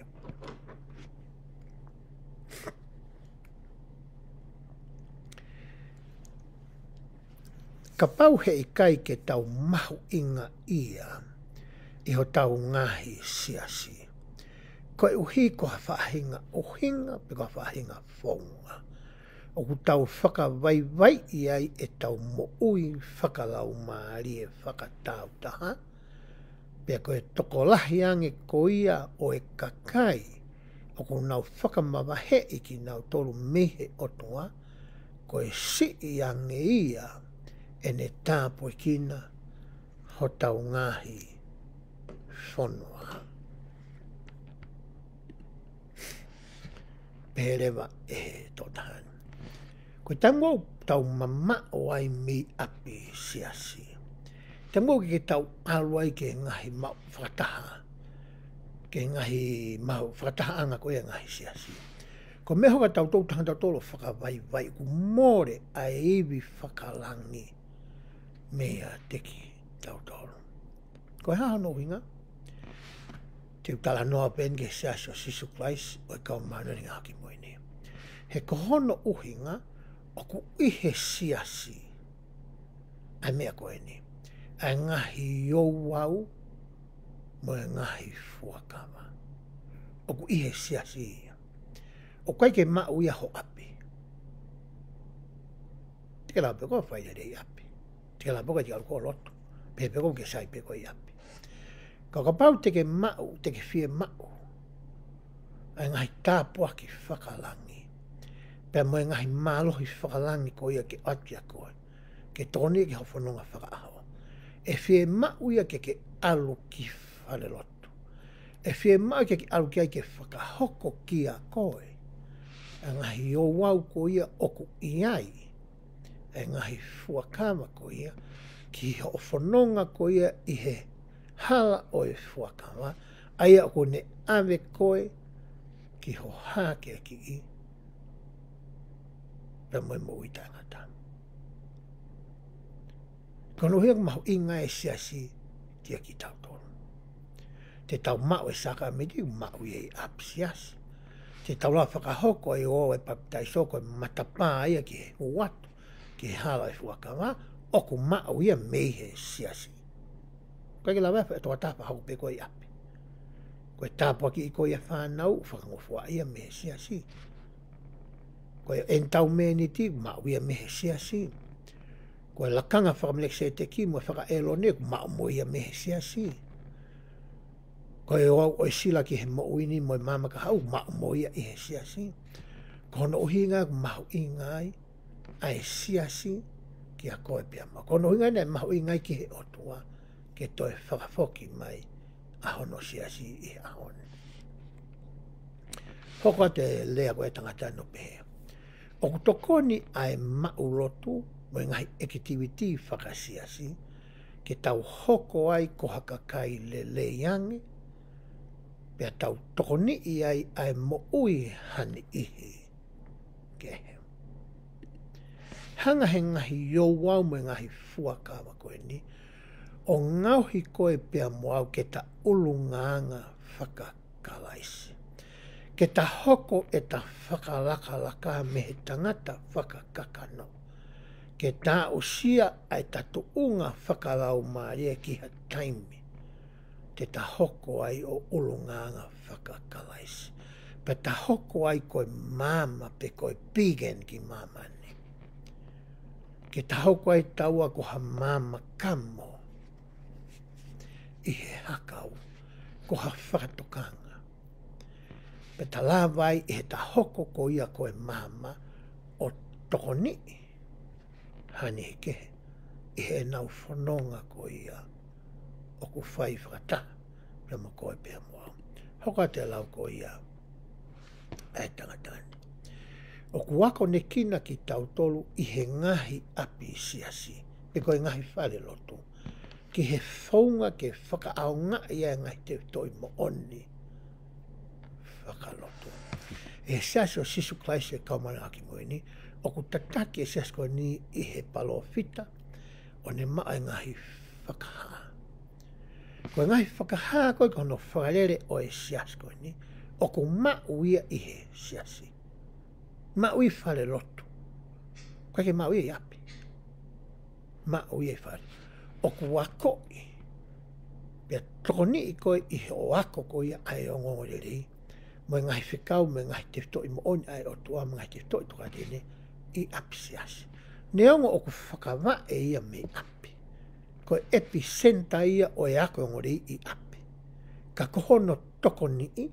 Kapau he ʻikai ke tau mahuʻingaʻia ʻi hotau ngaahi siasi, koeʻuhi ko ha faʻahinga ʻuhinga pe ko ha faʻahinga founga ʻoku tau fakavaivaiʻi ai ʻetau moʻui fakalaumālie fakatāutaha, pea ko e tokolahi ange ko ia ʻo e kakai ʻoku nau fakamavaheʻi kinautolu mei he ʻOtua, ko e siʻi ange ia ʻene tāpuekina hotau ngaahi fonua. Pehē leva ʻe he tokotaha ni, ko e taimi ʻoku tau mamaʻo ai mei ʻapi siasi, taimi ʻoku ke tau ʻalu ai ki he ngaahi maʻu fakataha, ki he ngaahi maʻu fakatahaʻanga ko ia ʻa e ngaahi siasi, ko e meʻa ʻoku tau toutou tangata tolo fakavaivai ʻoku mole ʻa e ivi fakalangi meiate kitautolu. Ko e hā hono ʻuhinga? Te u talanoa pē eni ki he Siasi ʻo Sīsū Kalaisi ʻo e Kau Māʻoniʻoni ʻi he Ngaahi ʻAho Kimui Ni. He ko hono ʻuhinga ʻoku ʻi he siasi ʻa e meʻa ko eni, ʻa e ngaahi ouau mo e ngaahi fuakava. ʻOku ʻi he siasi ia. ʻOku ʻikai ke maʻu ia ho ʻapi. Te ke lava pē koe ʻo fai lelei ʻi ʻapi. Te ke lava pē koe ʻo ʻalu koe ʻo lotu. Pehē pē koe ʻoku ke sai pē koe ʻi ʻapi. Ka kapau te ke maʻu, te ke fiemaʻu ʻa e ngaahi tāpuaki fakalangi, pea mo e ngaahi mālohi fakalangi ko ia ke ʻoatu kia koe, ke tokoni ki hoʻo fononga fakaʻaho, ʻe fiemaʻu ia ke ke ʻalu ki falelotu. ʻE fiemaʻu ke ke ʻalu ki ai ke fakahoko kia koe ʻa e ngaahi ouau ko ia ʻoku ʻi ai, ʻa e ngaahi fuakava ko ia, ki hoʻo fononga ko ia ʻi he hala ʻo e fuakava, ʻa ia ʻoku ne ʻave koe ki ho hākeakiʻi pea mo e moʻui taʻengata. Ko hono ʻuhinga ʻoku mahuʻinga e siasi kia kitautolu. Te tau maʻu e sākalamēniti, maʻu ia ʻi ʻapi siasi. Te tau lava fakahoko e ō e papitaiso ko e matapā ia ki he hū atu ki he hala e fuakava, ʻoku maʻu ia mei he siasi. ʻIkai ke lava e tokotaha fakahoko pē koe ʻi ʻapi. Ko e tāpuakiʻi ko ia e fānau, fakangofua ia mei he siasi. Ko e ʻenitaumēniti, maʻu ia mei he siasi. Ko e lakanga faka-Melekisēteki mo e faka-ʻĒlone, maʻu mo ia mei he siasi. Ko e ouau ʻo e sila ki he moʻui ni mo e maama kahaʻu, maʻu mo ia ʻi he siasi. Ko hono ʻuhinga ʻoku mahuʻinga ai ʻa e siasi kia koe pea mo au. Ko hono ʻuhinga eni ʻoku mahuʻinga ai ki he ʻOtua ke toe fakafoki mai ʻa hono siasi ʻi he ʻaho ni. Hoko atu e lea ko e tangata ni ʻo pehē, ʻoku tokoni ʻa e maʻu lotu mo e ngaahi ʻekitivitī fakasiasi ke tau hoko ai ko ha kakai lelei ange, pea tau tokoniʻi ai ʻa e moʻui ha niʻihi kehe. Hanga he ngaahi ouau mo e ngaahi fuakava ko eni ʻo ngaohi koe pea mo au ke ta ʻulungaanga faka-Kalaisi. Ke ta hoko ʻeta fakalakalaka mei he tangata fakakakano, ke ta aʻusia ʻa ʻeta tuʻunga fakalaumālie ki ha taimi te ta hoko ai ʻo ʻulungaanga faka-Kalaisi. Pea ta hoko ai ko e maama pe ko e pīgeni ki māmani. Ke ta hoko ai taua ko ha maama kamo ʻi he hakau, ko ha fakatokanga. Pea ta lava ai ʻi heʻeta hoko ko ia ko e maama ʻo tokoniʻi ha niʻihi kehe ʻi heʻenau fononga ko ia ʻoku fai fakataha pea mo koe pea mo au. Hoko atu e lau ko ia ʻa e tangata ni. ʻOku akonekina kitautolu ʻi he ngaahi ʻapi siasi, pe ko e ngaahi falelotu, ki he founga ke fakaʻaongaʻi ʻa e ngaahi tefitoʻi moʻoni fakalotu. ʻE he Siasi ʻo Sīsū Kalaisi ʻo e Kau Māʻoniʻoni ʻi he Ngaahi ʻAho Kimui Ni, ʻoku tataki e siasi ko eni ʻe he palōfita, ʻo ne maʻu e ngaahi fakahā. Ko e ngaahi fakahā ko ē ko hono fakalele ʻo e siasi ko eni, ʻoku maʻu ia ʻi he siasi. Maʻu ʻi falelotu. ʻIkai ke maʻu ia ʻi ʻapi. Maʻu ia ʻi fale. ʻOku akoʻi pea tokoniʻi koe ʻi hoʻo ako ko ia ʻa e ongoongolelei, mo e ngaahi fekau, mo e ngaahi tefitoʻi moʻoni ʻa e ʻOtua, mo e ngaahi tefitoʻi tokāteline ʻi ʻapi siasi. Neongo ʻoku fakavaʻe ia mei ʻapi, ko e ʻepisenta ia ʻo e ako ongoongolelei ʻi ʻapi, ka ko hono tokoniʻi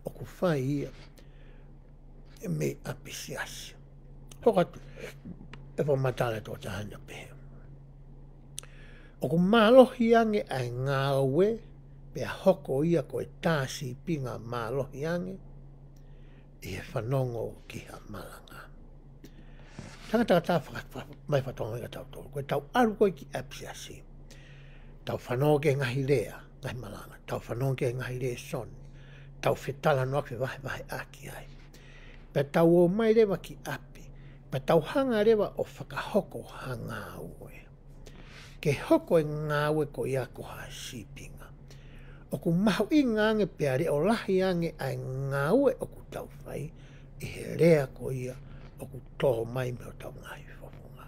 ʻoku fai ia mei ʻapi siasi. Hoko atu e fakamatala ʻa e tokotaha ni ʻo pehē, ʻoku mālohi ange ʻa e ngāue pea hoko ia ko e tā sīpinga mālohi ange ʻi he fanongo ki ha malanga. Tangata tā faka-, faka-, mai fatonga ka tau tolu. Ko e tau ʻalu ko ē ki ʻapi siasi. Tau fanongo ki he ngaahi lea, ngaahi malanga. Tau fanongo ki he ngaahi lēsoni. Tau fetalanoaʻaki, fevahevaheʻaki ai. Pea tau ō mai leva ki ʻapi. Pea tau hanga leva ʻo fakahoko ha ngāue. Ke hoko e ngāue ko ia ko ha sīpinga. ʻOku mahuʻinga ange pea leʻo lahi ange ʻa e ngāue ʻoku tau fai ʻi he lea ko ia ʻoku tō mai mei hotau ngaahi fofonga.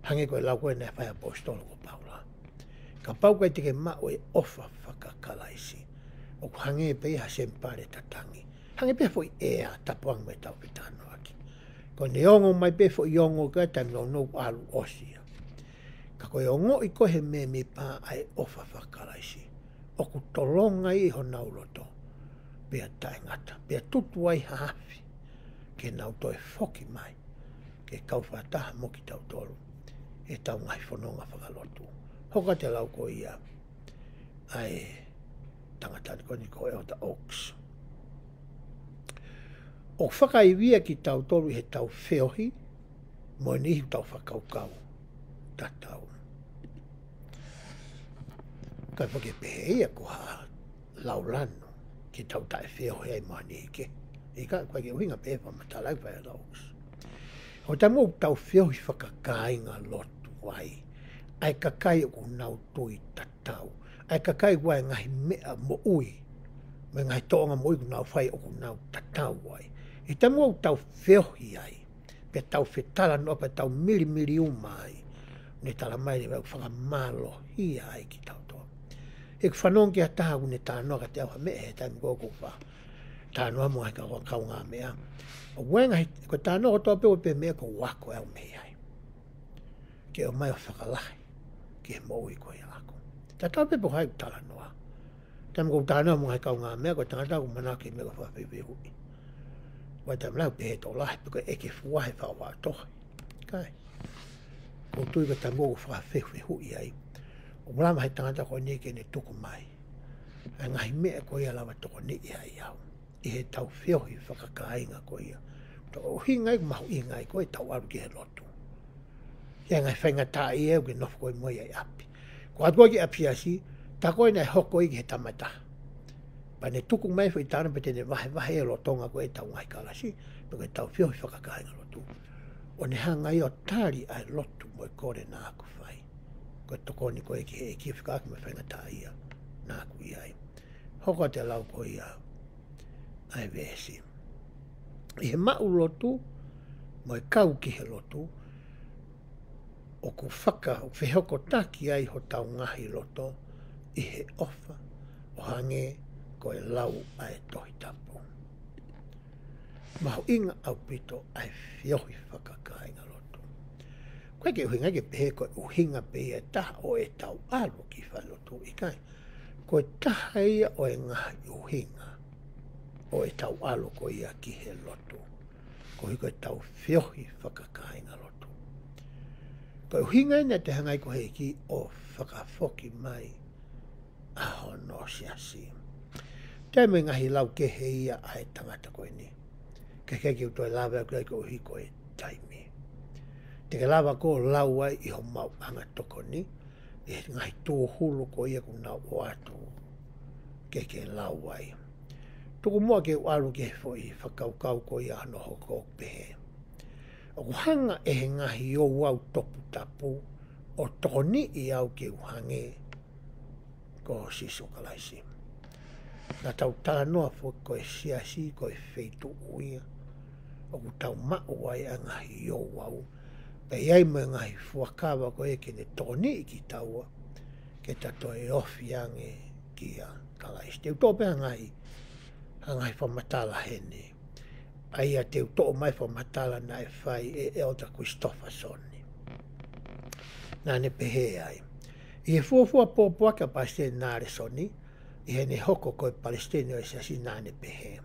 Hangē ko e lau ko ē naʻe fai ʻe he ʻaposetolo ko Paula. Kapau ʻoku ʻikai te ke maʻu e ʻofa fakakalaisi, ʻoku hangē pē ia ha senipale tatangi. Hangē pē ha foʻi ʻea tapu ange mei heʻetau fetalanoaʻaki. Ko ʻene ongo mai pē foʻi ongo ka taimi nounou ʻalu ʻosi ia. Ka ko e ongoʻi ko ē ʻe he mēmipa ʻa e ʻofa fakakalaisi, ʻoku tolonga ʻi honau loto, pea taʻengata, pea tutu ai ha afi, ke nau toe foki mai, ke kau fakataha mo kitautolu, ʻi heʻetau ngaahi fononga fakalotu. Hoko atu e lau ko ia ʻa e tangata ko eni ko ʻEletā Oaks. ʻOku fakaivia kitautolu ʻi heʻetau feohi, mo e niʻihi ʻoku tau fakakaukau tatau. Ka ʻoku ʻikai pehē ia ko ha laulanu ke tau taʻefeohi ai mo ha niʻihi kehe. ʻIkai, ʻoku ʻikai ke ʻuhinga pehē fakamatala ʻa e ʻEletā Oaks. Ko e taimi ʻoku tau feohi fakakāingalotu ai, ʻa e kakai ʻoku nau tui tatau, ʻa e kakai ʻoku ʻi ai e ngaahi meʻa moʻui, mo e ngaahi tōʻonga moʻui ʻoku nau fai ʻoku nau tatau ai. ʻI he taimi ʻoku tau feohi ai, pea tau fetalanoaʻaki, pea tau milimili uma ai, ne tala mai leva ʻoku fakamālohia ai kitautolu. He ʻoku fanongo ki ha taha ʻoku ne talanoa kiate au ha meʻa he taimi ko ē ʻoku ou talanoa mo e ngaahi kau, kaungāmeʻa. ʻOku ʻi ai e ngaahi, ko e talanoa kotoa pē ʻoku pehē meʻa ʻoku ou ako ʻe au mei ai. Ke ʻomai ʻo fakalahi ki he moʻui ko ia ʻaʻaku. Tatau pē pe ko hai ʻoku talanoa. Taimi ʻoku ou talanoa mo e ngaahi kaungāmeʻa, ko e tangata ʻoku manako ki he meʻa ko e fakafehuʻi. Ko e taimi lahi ʻoku pehē tokolahi pe ko e ʻeke fua he faʻu faʻu tohi. ʻIkai. ʻOku ou tui ko e taimi ʻoku fakafehuʻi ai, ʻoku lava he tangata ko eni ke ne tuku mai ʻa e ngaahi meʻa ko ia ʻe lava tokoniʻi ai au ʻi heʻetau feohi fakakāinga ko ia. Ko e ʻuhinga ia ʻoku mahuʻinga ai ko ē ʻetau ʻalu ki he lotu. ʻI ai e ngaahi faingataʻaʻia ʻoku ke nofo koe mo ia ʻi ʻapi. Ko e ʻalu ko ē ki ʻapi siasi, tā ko ē naʻe hoko ia ki he tama ʻe taha. Pea ne tuku mai e foʻi talanoa pea te ne vahevahe ʻi he lolotonga ko ē ʻetau ngaahi kalasi, pe ko ʻetau feohi fakakāingalotu. ʻO ne hanga ia ʻo tali ʻa e lotu mo e kole naʻá ku fai. Ko e tokoni ko ē ki he ʻEiki ʻo fekauʻaki mo e faingataʻaʻia naʻá ku ʻi ai. Hoko atu e lau ko ia ʻa e veesi. ʻI he maʻu lotu, mo e kau ki he lotu, ʻoku fakafehokotaki ai hotau ngaahi loto ʻi he ʻofa, ʻo hangē ko e lau ʻa e Tohi Tapu. Mahuʻinga ʻaupito ʻa e feohi fakakāingalotu. ʻOku ʻikai ke ʻuhinga ke pehē ko e ʻuhinga pē ia ʻe taha ʻo ʻetau ʻalu ki falelotu, ʻikai. Ko e taha ia ʻo e ngaahi ʻuhinga ʻo ʻetau ʻalu ko ia ki he lotu. Koeʻuhi ko ʻetau feohi fakakāingalotu. Ko e ʻuhinga eni naʻe hanga ai ko e ʻEiki ʻo fakafoki mai ʻa hono siasi. Taimi ʻe ngaahi lau kehe ia ʻa e tangata ko eni. Ke ke kiu toe lava ʻaki koeʻuhi ko e taimi. Te ke lava ʻo lau ai ʻi hoʻo maʻuʻanga tokoni, ʻi he ngaahi tūhulu ko ia ʻoku nau ʻoatu ke ke lau ai. Tuku muʻa ke u ʻalu ki he foʻi fakakaukau ko ia hono hoko ʻo pehē. ʻOku hanga ʻe he ngaahi ouau toputapu ʻo tokoniʻi au ke u hangē ko Sīsū Kalaisi. Naʻa tau talanoa foki ko e siasi, ko e feituʻu ia ʻoku tau maʻu ai ʻa e ngaahi ouau. Pea ʻi ai mo e ngaahi fuakava ko ē ke ne tokoniʻi kitaua ke ta toe ofi ange kia Kalaisi. Te u toʻo pē ha ngaahi, ha ngaahi fakamatala heni. ʻA ia te u toʻo mai fakamatala naʻe fai ʻe ʻEletā Kulisitofasoni. Naʻá ne pehē ai. ʻI he fuofua pōpoaki ʻa Palesiteni Nalesoni, ʻi heʻene hoko ko e Palesiteni ʻo e Siasi, naʻá ne pehē.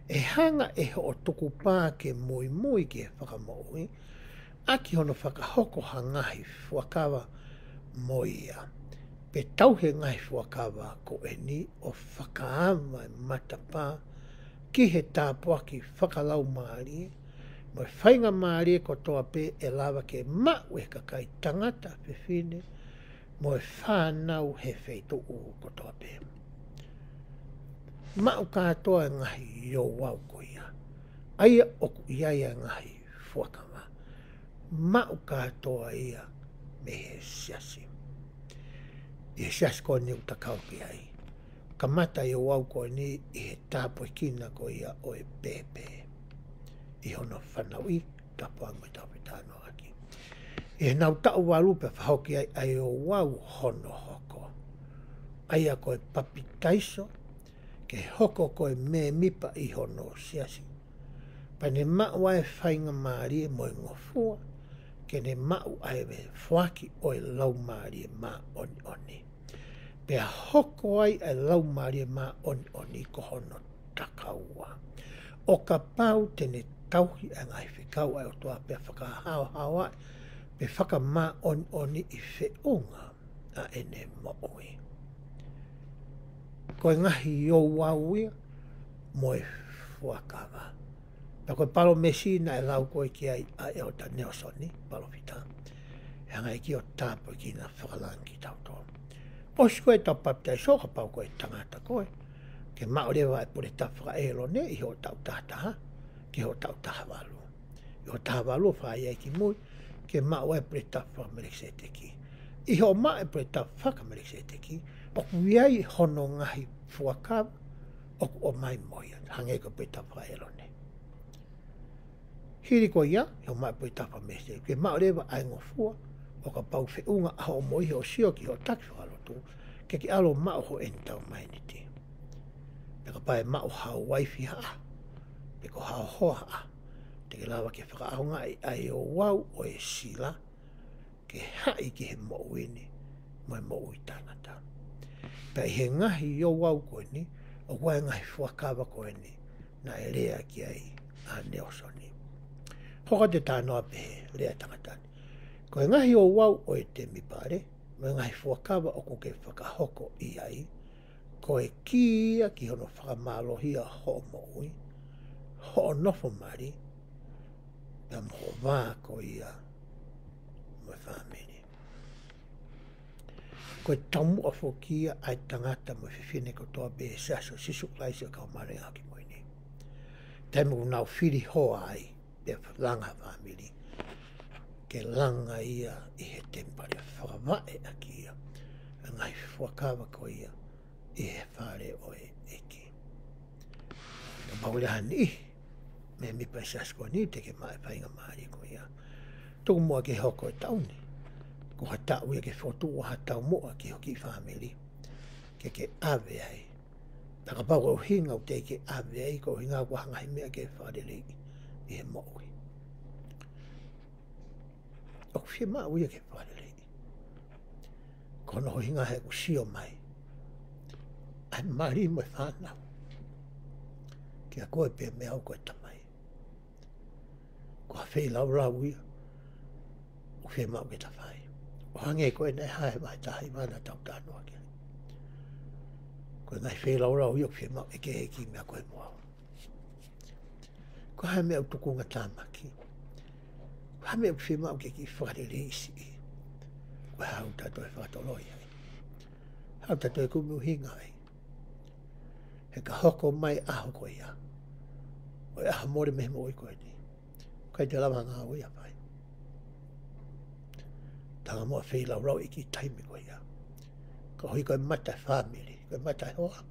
ʻE hanga ʻe hoʻo tukupā ke muimui ki he Fakamoʻui, ʻaki hono fakahoko ha ngaahi fuakava mo ia. Pea tauhi e ngaahi fuakava ko eni ʻo fakaava e matapā ki he tāpuaki fakalaumālie, mo e faingamālie kotoa pē ʻe lava ke maʻu ʻe he kakai tangata, fefine, mo e fānau he feituʻu kotoa pē. Maʻu kātoa e ngaahi ouau ko ia, ʻa ia ʻoku ʻi ai e ngaahi fuakava. Maʻu kātoa ia mei he siasi. ʻI he siasi ko eni ʻoku ta kau ki ai. Kamata e ouau ko eni ʻi he tāpuekina ko ia ʻo e pēpē ʻi hono fanauʻi, tapuango e tau fetalanoaʻaki. ʻI heʻenau taʻu valu pea fakahoki ai ʻa e ouau hono hoko, ʻa ia ko e papitaiso, ke hoko ko e mēmipa ʻi hono siasi. Pea ne maʻu ʻa e faingamālie mo e ngofua ke ne maʻu ʻa e foaki ʻo e Laumālie Māʻoniʻoni. Pea hoko ai ʻa e Laumālie Māʻoniʻoni ko hono takaua, ʻo kapau te ne tauhi ʻa e ngaahi fekau ʻa e ʻOtua pea fakahaohaoaʻi pe fakamāʻoniʻoniʻi feʻunga ʻa ʻene moʻui. Ko e ngaahi ouau ia mo e fuakava. Pea ko e palōmesi naʻe lau ko ē ki ai ʻa ʻEletā Nalesoni, palōfita, ʻe hanga ʻe he ʻEiki ʻo tāpuekina fakalangi kitautolu. ʻOsi ko ē ʻetau papitaiso, kapau ko e tangata koe, ke maʻu leva e pule tapu faka-ʻĒlone ʻi hoʻo taʻu taha taha ki hoʻo taʻu taha valu. ʻI hoʻo taha valu ʻo fai ai ki mui, ke maʻu e pule tapu faka-Melekiseteki. ʻI hoʻo maʻu e pule tapu faka-Melekiseteki, ʻoku ʻi ai hono ngaahi fuakava ʻoku ʻomai mo ia, hangē ko e pule tapu faka-ʻĒlone. Hili ko ia, ʻi hoʻo maʻu e pule tapu faka-Melekiseteki, ke maʻu leva ʻa e ngofua, ʻo kapau feʻunga ʻa hoʻo moʻui ʻo sio ki hoʻo taki fakalotu, ke ke ʻalu ʻo maʻu hoʻo entitlement. Pea kapau ʻe maʻu haʻo uaifi ha ʻaho, pe ko haʻo hoa ha ʻaho, te ke lava ke fakaʻaongaʻi ʻa e ouau ʻo e sila, ke haʻi ki he moʻui ni, mo e moʻui taʻengata. Pea ʻi he ngaahi ouau ko eni, ʻoku ʻi ai e ngaahi fuakava ko eni, naʻe lea ki ai ʻa Nalesoni. Hoko atu e talanoa pehē, lea tangata ni. Ko e ngaahi ouau ʻo e temipale, mo e ngaahi fuakava ʻoku ke fakahoko ʻi ai, ko e kī ia ki hono fakamālohia hoʻo moʻui, hoʻo nofo mali, pea mo hoʻo vā ko ia mo e fāmili. Ko e taumuʻa foki ia ʻa e tangata mo e fefine kotoa pē ʻi he Siasi ʻo Sīsū Kalaisi ʻo e Kau Māʻoniʻoni ʻi he Ngaahi ʻAho Kimui Ni. Taimi ʻoku nau fili hoa ai, pea langa fāmili, ke langa ia ʻi he temipale, fakavaʻe ʻaki ia ʻa e ngaahi fuakava ko ia ʻi he fale ʻo e ʻEiki. Kapau leva ha niʻihi mēmipa ʻi he siasi ko eni te ke maʻu e faingamālie ko ia. Tuku muʻa ke hoko e taʻu ni, ko ha taʻu ia ke fokotuʻu ha taumuʻa ki ho kiʻi fāmili, ke ke ʻave ai. Pea kapau ko e ʻuhinga ʻoku teʻeki ke ʻave ai, ko e ʻuhinga ko ha ngaahi meʻa ke fakaleleiʻi ʻi he moʻui. ʻOku fiemaʻu ia ke fakaleleiʻi. Ko hono ʻuhinga he ʻoku sio mai ʻa e mali mo e fānau kia koe pea mo au ko e tamai. Ko ha feilaulau ia ʻoku fiemaʻu ke ta fai. ʻO hangē ko ē naʻe hā he vahe taha hiva naʻa tau talanoa ki ai. Ko e ngaahi feilaulau ia ʻoku fiemaʻu ʻe he ʻEiki meia koe mo au. Ko e hā e meʻa ʻoku tukunga tāmaki? Ko e hā e meʻa ʻoku fiemaʻu ke kiʻi fakaleleiʻi siʻi? Ko e hā ʻoku ta toe fakatoloi ai? Hā ʻoku ta toe kumi ʻuhinga ai? He ka hoko mai e ʻaho ko ia, ʻo e ʻaho mole mei he moʻui ko eni, ʻikai te lava ha ngāue ia ʻo fai. Tanga muʻa feilaulau e kiʻi taimi ko ia. Ka ʻoku ʻi ai ko e mata e fāmili, ko e mata e hoa,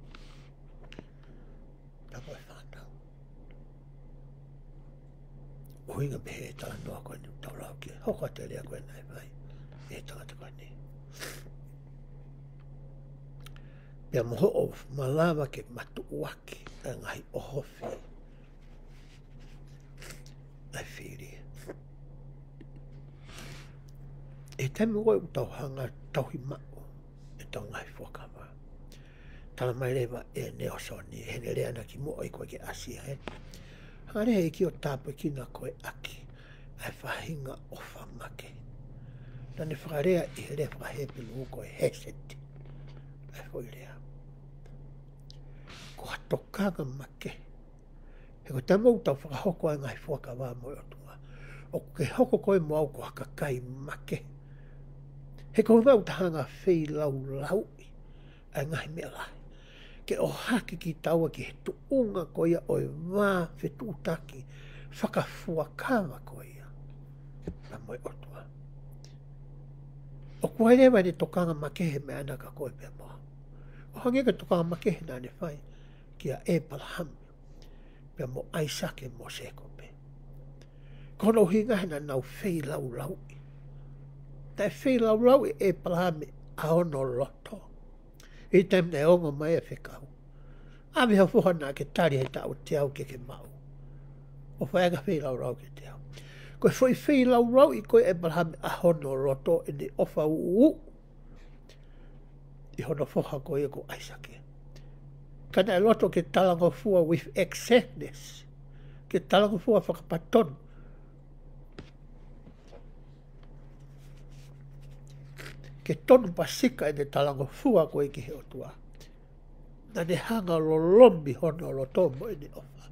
pea mo e fānau. ʻUhinga pē he talanoa ko eni ʻoku tau lau ki ai, hoko atu e lea ko ē naʻe fai ʻe he tangata ko eni. Pea mo hoʻo malava ke matuʻuaki ʻa e ngaahi ʻohofi ʻa e fili. ʻI he taimi ko ē ʻoku tau hanga ʻo tauhi maʻu ʻetau ngaahi fuakava, tala mai leva ʻe Nalesoni, heʻene lea naʻe kimuʻa ʻi ko ē ke ʻasi ai, hanga leva ʻe he ʻEiki ʻo tāpuekina koe ʻaki ʻa e faʻahinga ʻofa makehe. Naʻa ne fakalea ʻi he lea faka-Hepelū ko e hesed. ʻa e foʻi lea. Ko ha tokanga makehe. He ko e taimi ʻoku tau fakahoko ai e ngaahi fuakava mo e ʻOtua, ʻoku ke hoko koe mo au ko ha kakai makehe. He ko e ʻuhinga ʻoku ta hanga ʻo feilaulauʻi ʻa e ngaahi meʻa lahi ke ʻohake kitaua ki he tuʻunga ko ia ʻo e vā fetuʻutaki fakafuakava ko ia pea mo e ʻOtua. ʻOku ʻi ai leva ʻene tokanga makehe meʻa ʻana kia koe pea mo au, ʻo hangē ko e tokanga makehe naʻa ne fai kia ʻĒpalahame pea mo ʻAisake mo Sēkope. Ko hono ʻuhinga he naʻa nau feilaulauʻi. Naʻe feilaulauʻi ʻe ʻĒpalahame ʻa hono loto ʻi he taimi naʻe ongo mai e fekau, ʻAve ho foha naʻa ke tali he taʻu ʻe teau ke ke maʻu, ʻo fai ange ha feilaulau kiate au. Ko e foʻi feilaulauʻi ko ē ʻa ʻĒpalahame ʻa hono loto ʻene ʻofa uʻuuʻu ʻi hono foha ko ia ko ʻAisake. Ka naʻe loto ke talangofua with exactness, ke talangofua fakapatonu, ke tonu pasika ʻene talangofua ko ē ki he ʻOtua. Naʻa ne hanga ʻo lolomi hono loto mo ʻene ʻofa.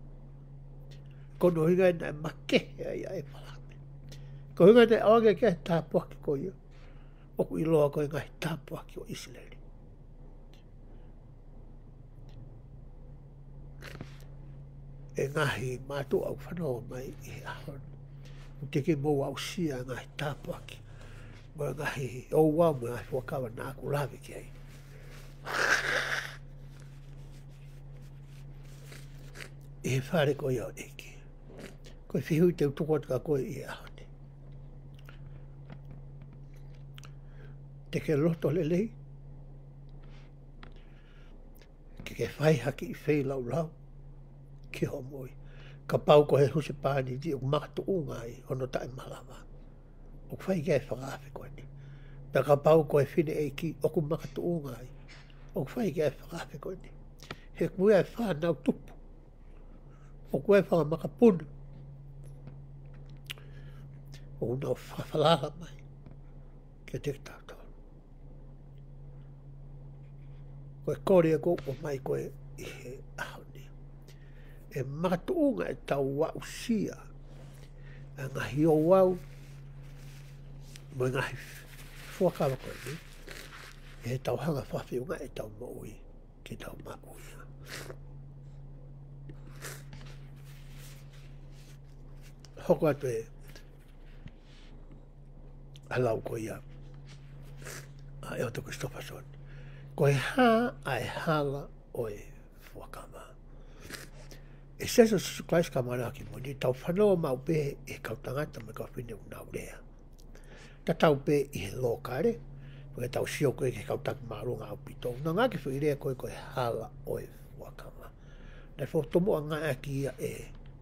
Ko hono ʻuhinga ia naʻe makehe ai ʻa ʻĒpalahame. Ko e ʻuhinga ia naʻe ʻoange ki ai e tāpuaki ko ia ʻoku ʻiloa ko e ngaahi tāpuaki ʻo ʻIsileli. ʻE ngaahi mātuʻa ʻoku fanongo mai ʻi he ʻaho ni, ʻoku teʻeki ke mou aʻusia e ngaahi tāpuaki mo e ngaahi ouau mo e ngaahi fuakava naʻa ku lave ki ai ʻi he fale ko ia ʻo e ʻEiki. Ko e fehuʻi te u tuku atu kia koe ʻi he ʻaho ni. Te ke loto lelei ke ke fai ha kiʻi feilaulau ki hoʻo moʻui? Kapau ko e husepāniti ʻoku makatuʻunga ai hono taʻemalava, ʻoku fai ki ai e fakaafe ko eni. Pea kapau ko e fineʻeiki ʻoku makatuʻunga ai, ʻoku fai ki ai e fakaafe ko eni. He ʻoku ʻi ai e fānau tupu, ʻoku ʻi ai e fanga makapuna ʻoku nau fakafalala mai kiate kitautolu. Ko e kole ʻoku ʻomai ko ē ʻi he ʻaho ni, ʻe makatuʻunga ʻetau aʻusia ʻa e ngaahi ouau mo e ngaahi fuakava ko eni, ʻi heʻetau hanga ʻo fakafeʻungaʻi ʻetau moʻui ke tau maʻu ia. Hoko atu e ʻa e lau ko ia ʻa ʻEletā Christofferson. Ko e hā ʻa e hala ʻo e fuakava? ʻE Sēsū Sīsū Kalaisi, kau mālō ʻa ki moni, tau fanongo maʻu pē ʻe he kau tangata mo e kau fefine ʻoku nau lea. Tatau pē ʻi he lōkale, pea tau sio ko ē ki he kau taki māʻolunga ʻaupito, ʻoku nau ngāueʻaki e foʻi lea ko ē ko e hala ʻo e fuakava. Naʻe fokotuʻu muʻa ngāueʻaki ia ʻe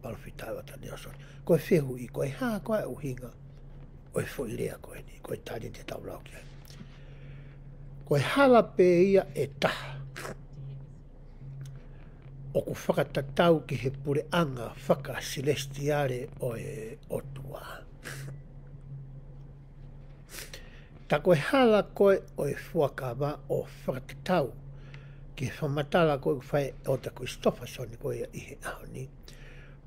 Palōfita Ioata Nalesoni. Ko e fehuʻi, ko e hā koā e ʻuhinga ʻo e foʻi lea ko eni, ko e tali te tau lau ki ai. Ko e hala pē ia ʻe taha ʻoku fakatatau ki he puleʻanga fakasilesitiale ʻo e ʻOtua. Tā ko e hala ko ē ʻo e fuakava ʻoku fakatatau ki he fakamatala ko ē ʻoku fai ʻe ʻEletā Christofferson ko ia ʻi he ʻaho ni.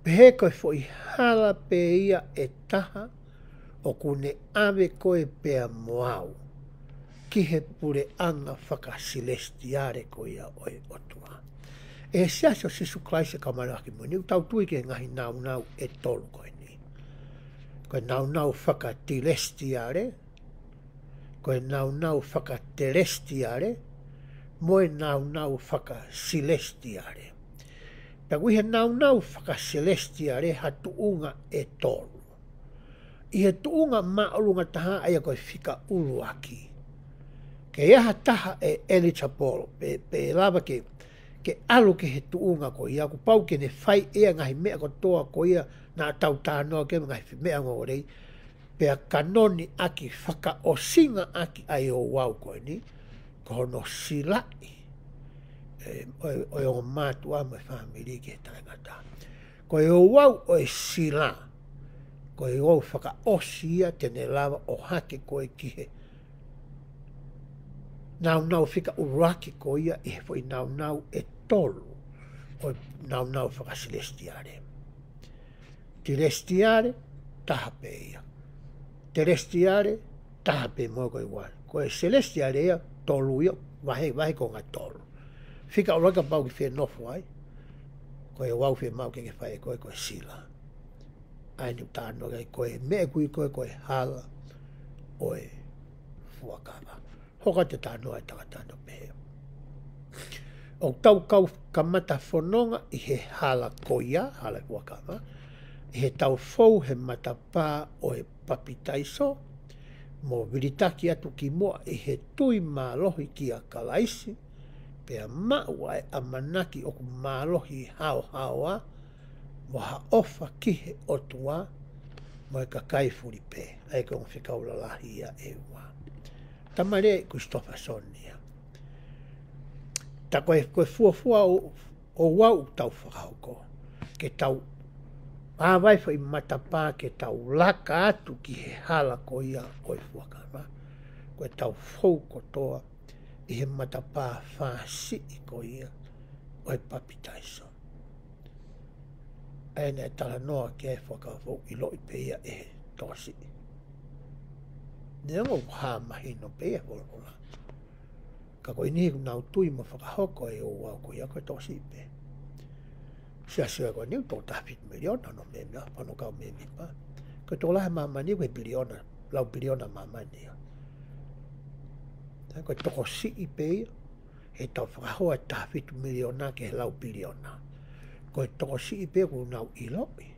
Pehē ko e foʻi hala pē ia ʻe taha ʻoku ne ʻave koe pea mo au ki he puleʻanga fakasilesitiale ko ia ʻo e ʻOtua. ʻE he Siasi ʻo Sīsū Kalaisi, kau mālō ʻa ki moni, ʻoku tau tui ki he ngaahi nāunau ʻe tolu ko eni. Ko e nāunau fakatilesitiale, ko e nāunau fakatelesitiale, mo e nāunau fakasilesitiale. Pea ʻoku ʻi he nāunau fakasilesitiale ha tuʻunga ʻe tolu. ʻI he tuʻunga māʻolunga taha, ʻa ia ko e fika ʻuluaki, ke ʻi ai ha taha ʻe eligible, pe, pe lava ke, ke ʻalu ki he tuʻunga ko ia, kuo pau ke ne fai ʻe ia e ngaahi meʻa kotoa ko ia naʻa tau talanoa ki ai, ngaahi meʻa ongoongolelei, pea kanoni ʻaki, fakaʻosinga ʻaki ʻa e ouau ko eni, ko hono silaʻi ʻe, ʻo, ʻo e ongo mātuʻa mo e fāmili ki he taʻengata. Ko e ouau ʻo e sila, ko e ouau fakaʻosi ia te ne lava ʻo ʻohake koe ki he nāunau fika ʻuluaki ko ia ʻi he foʻi nāunau ʻe tolu ʻo e nāunau fakasilesitiale. Telesitiale, taha pē ia. Telesitiale, taha pē mo e ko e ua. Ko e selesitiale ia, tolu ia, vahe, vahe ko e ngaahi tolu. Fika ʻuluaki kapau ke fie nofo ai, ko e ua ʻoku fiemaʻu ke ke fai ʻe koe ko e sila. ʻA eni ʻoku talanoa ki ai ko e meʻa ʻoku ui ko e, ko e hala ʻo e fuakava. Hoko atu e talanoa ʻa e tangata ʻo pehē: ʻOku tau kau kamata fononga ʻi he hala ko ia, hala ʻo e fuakava, ʻi heʻetau fou he matapā ʻo e papitaiso, mo vilitaki atu ki muʻa ʻi he tui mālohi kia Kalaisi, pea maʻu ʻa e ʻamanaki ʻoku mālohi haohaoa, mo ha ʻofa ki he ʻOtua, mo e kakai fulipē. ʻA ia ko e ongo fekau lalahi ia ʻe ua. Talamai ʻe Christofferson ia, tā ko e, ko e fuofua ʻo, ʻo ʻoku tau fakahoko, ke tau ʻā vai foʻi matapā ke tau laka atu ki he hala ko ia ʻo e fuakava, ko ʻetau fou kotoa ʻi he matapā fāsiʻi ko ia ʻo e papitaiso. ʻA ia naʻe talanoa ki ai e fuakava foʻou, ʻiloʻi pē ia ʻe he tokosiʻi. Neongo ʻoku hā mahino pē ia he folofola, ka ko e niʻihi ʻoku nau tui mo fakahoko e ouau ko ia ko e tokosiʻi pē. Siasi ko eni ʻoku toko taha fitu miliona hono mēmipa, hono kau mēmipa. Ko e tokolahi ʻa māmani ko e biliona, lau biliona ʻa māmani ia. Ko e tokosiʻi pē ia, heʻetau fakahoa e taha fitu miliona ki he lau biliona. Ko e tokosiʻi pē ʻoku nau ʻiloʻi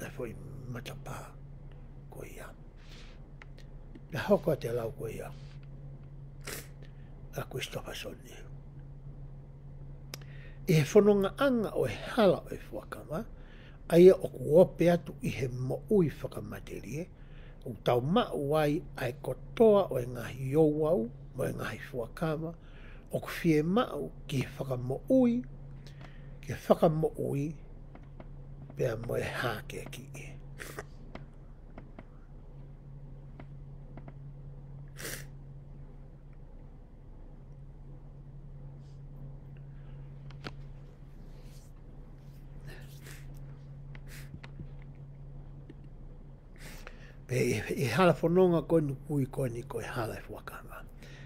e foʻi matapā ko ia. Naʻe hoko atu e lau ko ia ʻa Christofferson ia. ʻI he fonongaʻanga ʻo e hala ʻo e fuakava, ʻa ia ʻoku ope atu ʻi he moʻui fakamatelie, ʻoku tau maʻu ai ʻa e kotoa ʻo e ngaahi ouau mo e ngaahi fuakava ʻoku fiemaʻu ki he fakamoʻui, ke fakamoʻui pea mo e hākeakiʻi. Pea ʻi he, ʻi he hala fononga ko eni ʻoku ui ko eni ko e hala ʻo e fuakava,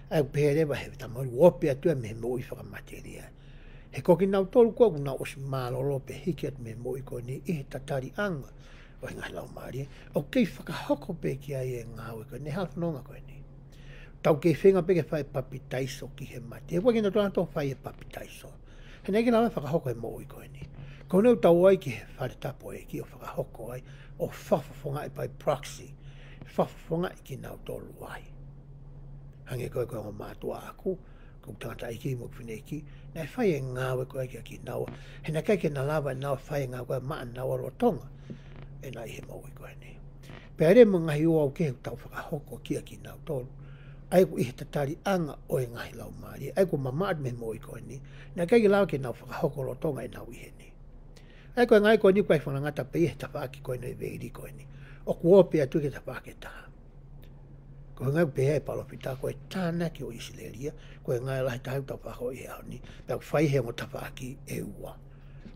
ʻa ia ʻoku pehē leva he tamai ʻoku ope atu ia mei he moʻui fakamatelie. He ko kinautolu ko ē ʻoku nau ʻosi mālōlō pē hiki atu mei he moʻui ko eni ʻi he tataliʻanga ʻo e ngaahi laumālie, ʻoku kei fakahoko pē ki ai e ngāue ko eni, hala fononga ko eni. Tau kei feinga pē ke fai papitaiso ki he mate. He ʻoku ʻikai ke nau toe toe fai e papitaiso, he naʻe ʻikai ke lava fakahoko e moʻui ko eni. Ko ʻene ʻoku tau ō ai ki he fale tapu ʻo e ʻEiki ʻo fakahoko ai, ʻo fakafofongaʻi by proxy, fakafofongaʻi kinautolu ai. Hangē ko e, ko e ongo mātuʻa ʻaʻaku, ko e tangataʻeiki mo e fineʻeiki, naʻe fai e ngāue ko ia kia kinaua. He naʻe ʻikai ke na lava ʻe naua ʻo fai e ngāue ko ia maʻanaua lolotonga ʻenau ʻi he moʻui ko eni. Pea lele mo e ngaahi ouau kehe ʻoku tau fakahoko kia kinautolu, ʻa ia ʻoku ʻi he tataliʻanga ʻo e ngaahi laumālie, ʻa ia ʻoku mamaʻo atu mei he moʻui ko eni, naʻe ʻikai ke lava ke nau fakahoko lolotonga ʻenau ʻi heni. ʻA ia ko e ngāue ko eni ʻoku ʻikai fakangatangata pē ia he tafaʻaki ko eni ʻo e veili ko eni. ʻOku ope atu ki he tafaʻaki ʻe taha. Ko e ngāue pehē ʻe he palōfita ko e tānaki ʻo ʻIsileli ia, ko e ngāue lahi taha ʻoku tau fakahoko ʻi he ʻaho ni, pea ʻoku fai he ongo tafaʻaki ʻe ua.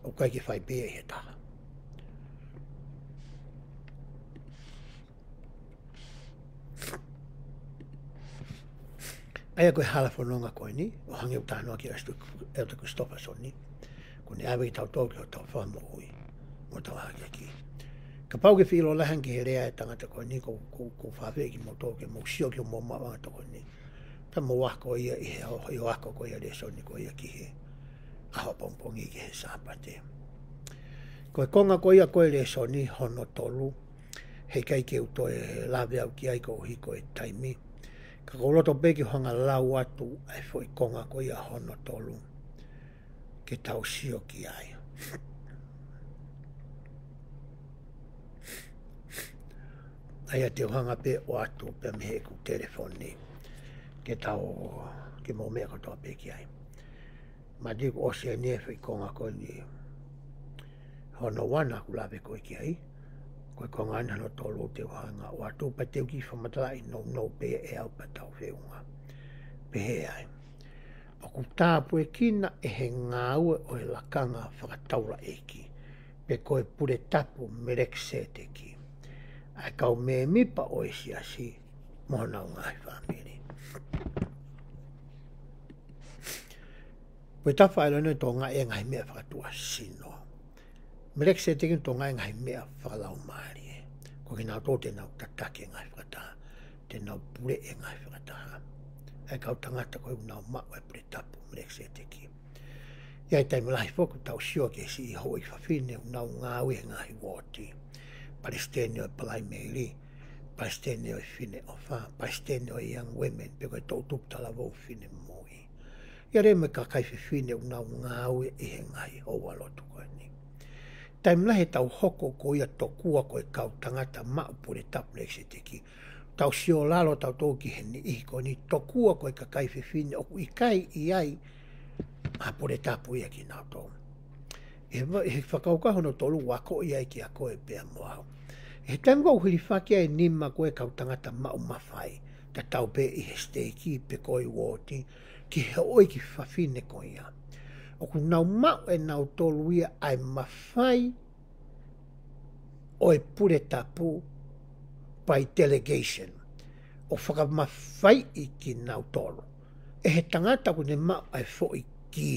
ʻOku ʻikai ke fai pē ia ʻi he taha. ʻA ia ko e hala fononga ko eni, ʻo hangē ʻoku talanoa ki ai ʻa ʻEletā Christofferson, ʻoku ne ʻave kitautolu ki hotau fakamoʻui mo hotau hākeakiʻi. Kapau ʻoku ke fie ʻilo lahi ange ki he lea ʻa e tangata ko eni, ʻoku, ʻoku, ʻoku ou fakaafeʻi kimoutolu ke mou sio ki hoʻomou maʻuʻanga tokoni, pea mou ako ia ʻi he, ʻi hoʻo ako ko ia e lēsoni ko ia ki he ʻaho pongipongi ki he Sāpate. Ko e konga ko ia ko e lēsoni hono tolu, heʻikai ke u toe lave au ki ai koeʻuhi ko e taimi, ka ʻoku ou loto pē ke u hanga ʻo lau atu ʻa e foʻi konga ko ia hono tolu ke tau sio ki ai. ʻA ia te u hanga pē ʻo ʻoatu pē mei heʻeku telefoni ke tau, ke mou meʻa kotoa pē ki ai. Mātiu, kuo ʻosi eni e foʻi konga ko eni hono ua naʻa ku lave ko ē ki ai. Ko e konga eni hono tolu te u hanga ʻo ʻoatu, pea te u kiʻi fakamatalaʻi nounou pē ʻe au pea tau feʻunga. Pehē ai, ʻoku tāpuekina ʻe he ngāue ʻo e lakanga fakataulaʻeiki, pe ko e pule tapu Melekisēteki, ʻa e kau mēmipa ʻo e siasi mo honau ngaahi fāmili. Pule tapu ʻa e lone tō ngaahi e ngaahi meʻa fakatuʻasino. Melekisēteki tō ngaahi e ngaahi meʻa fakalaumālie. Ko kinautolu te nau tataki e ngaahi fakataha, te nau pule e ngaahi fakataha. ʻA e kau tangata ko ē ʻoku nau maʻu e pule tapu Melekisēteki. ʻI ai taimi lahi foki ʻoku tau sio ki he siʻi houʻeiki fafine ʻoku nau ngāue he ngaahi uooti. Palesiteni ʻo e Palaimeli, palesiteni ʻo e Fineʻofa, palesiteni ʻo e Young Women, pe ko e toʻutupu talavou finemui. ʻI ai leva mo e kakai fefine ʻoku nau ngāue ʻi he ngaahi houalotu ko eni. Taimi lahi ʻetau hoko ko ia tokua ko e kau tangata maʻu pule tapu Melekisēteki, tau sio lalo tautolu ki he niʻihi ko eni tokua ko e kakai fefine ʻoku ʻikai ʻi ai ha pule tapu ia kinautolu. ʻI he, ʻi he fakakaukau hono tolu ʻoku akoʻi ai kiate koe pea mo au. ʻI he taimi ko ē ʻoku hilifaki ai e nima ko ē kau tangata maʻu mafai, tatau pē ʻi he siteiki pe ko e uooti, ki he houʻeiki fafine ko ia, ʻoku nau maʻu ʻenautolu ia ʻa e mafai ʻo e pule tapu by delegation, ʻo fakamafaiʻi kinautolu ʻe he tangata ʻoku ne maʻu ʻa e foʻi kī.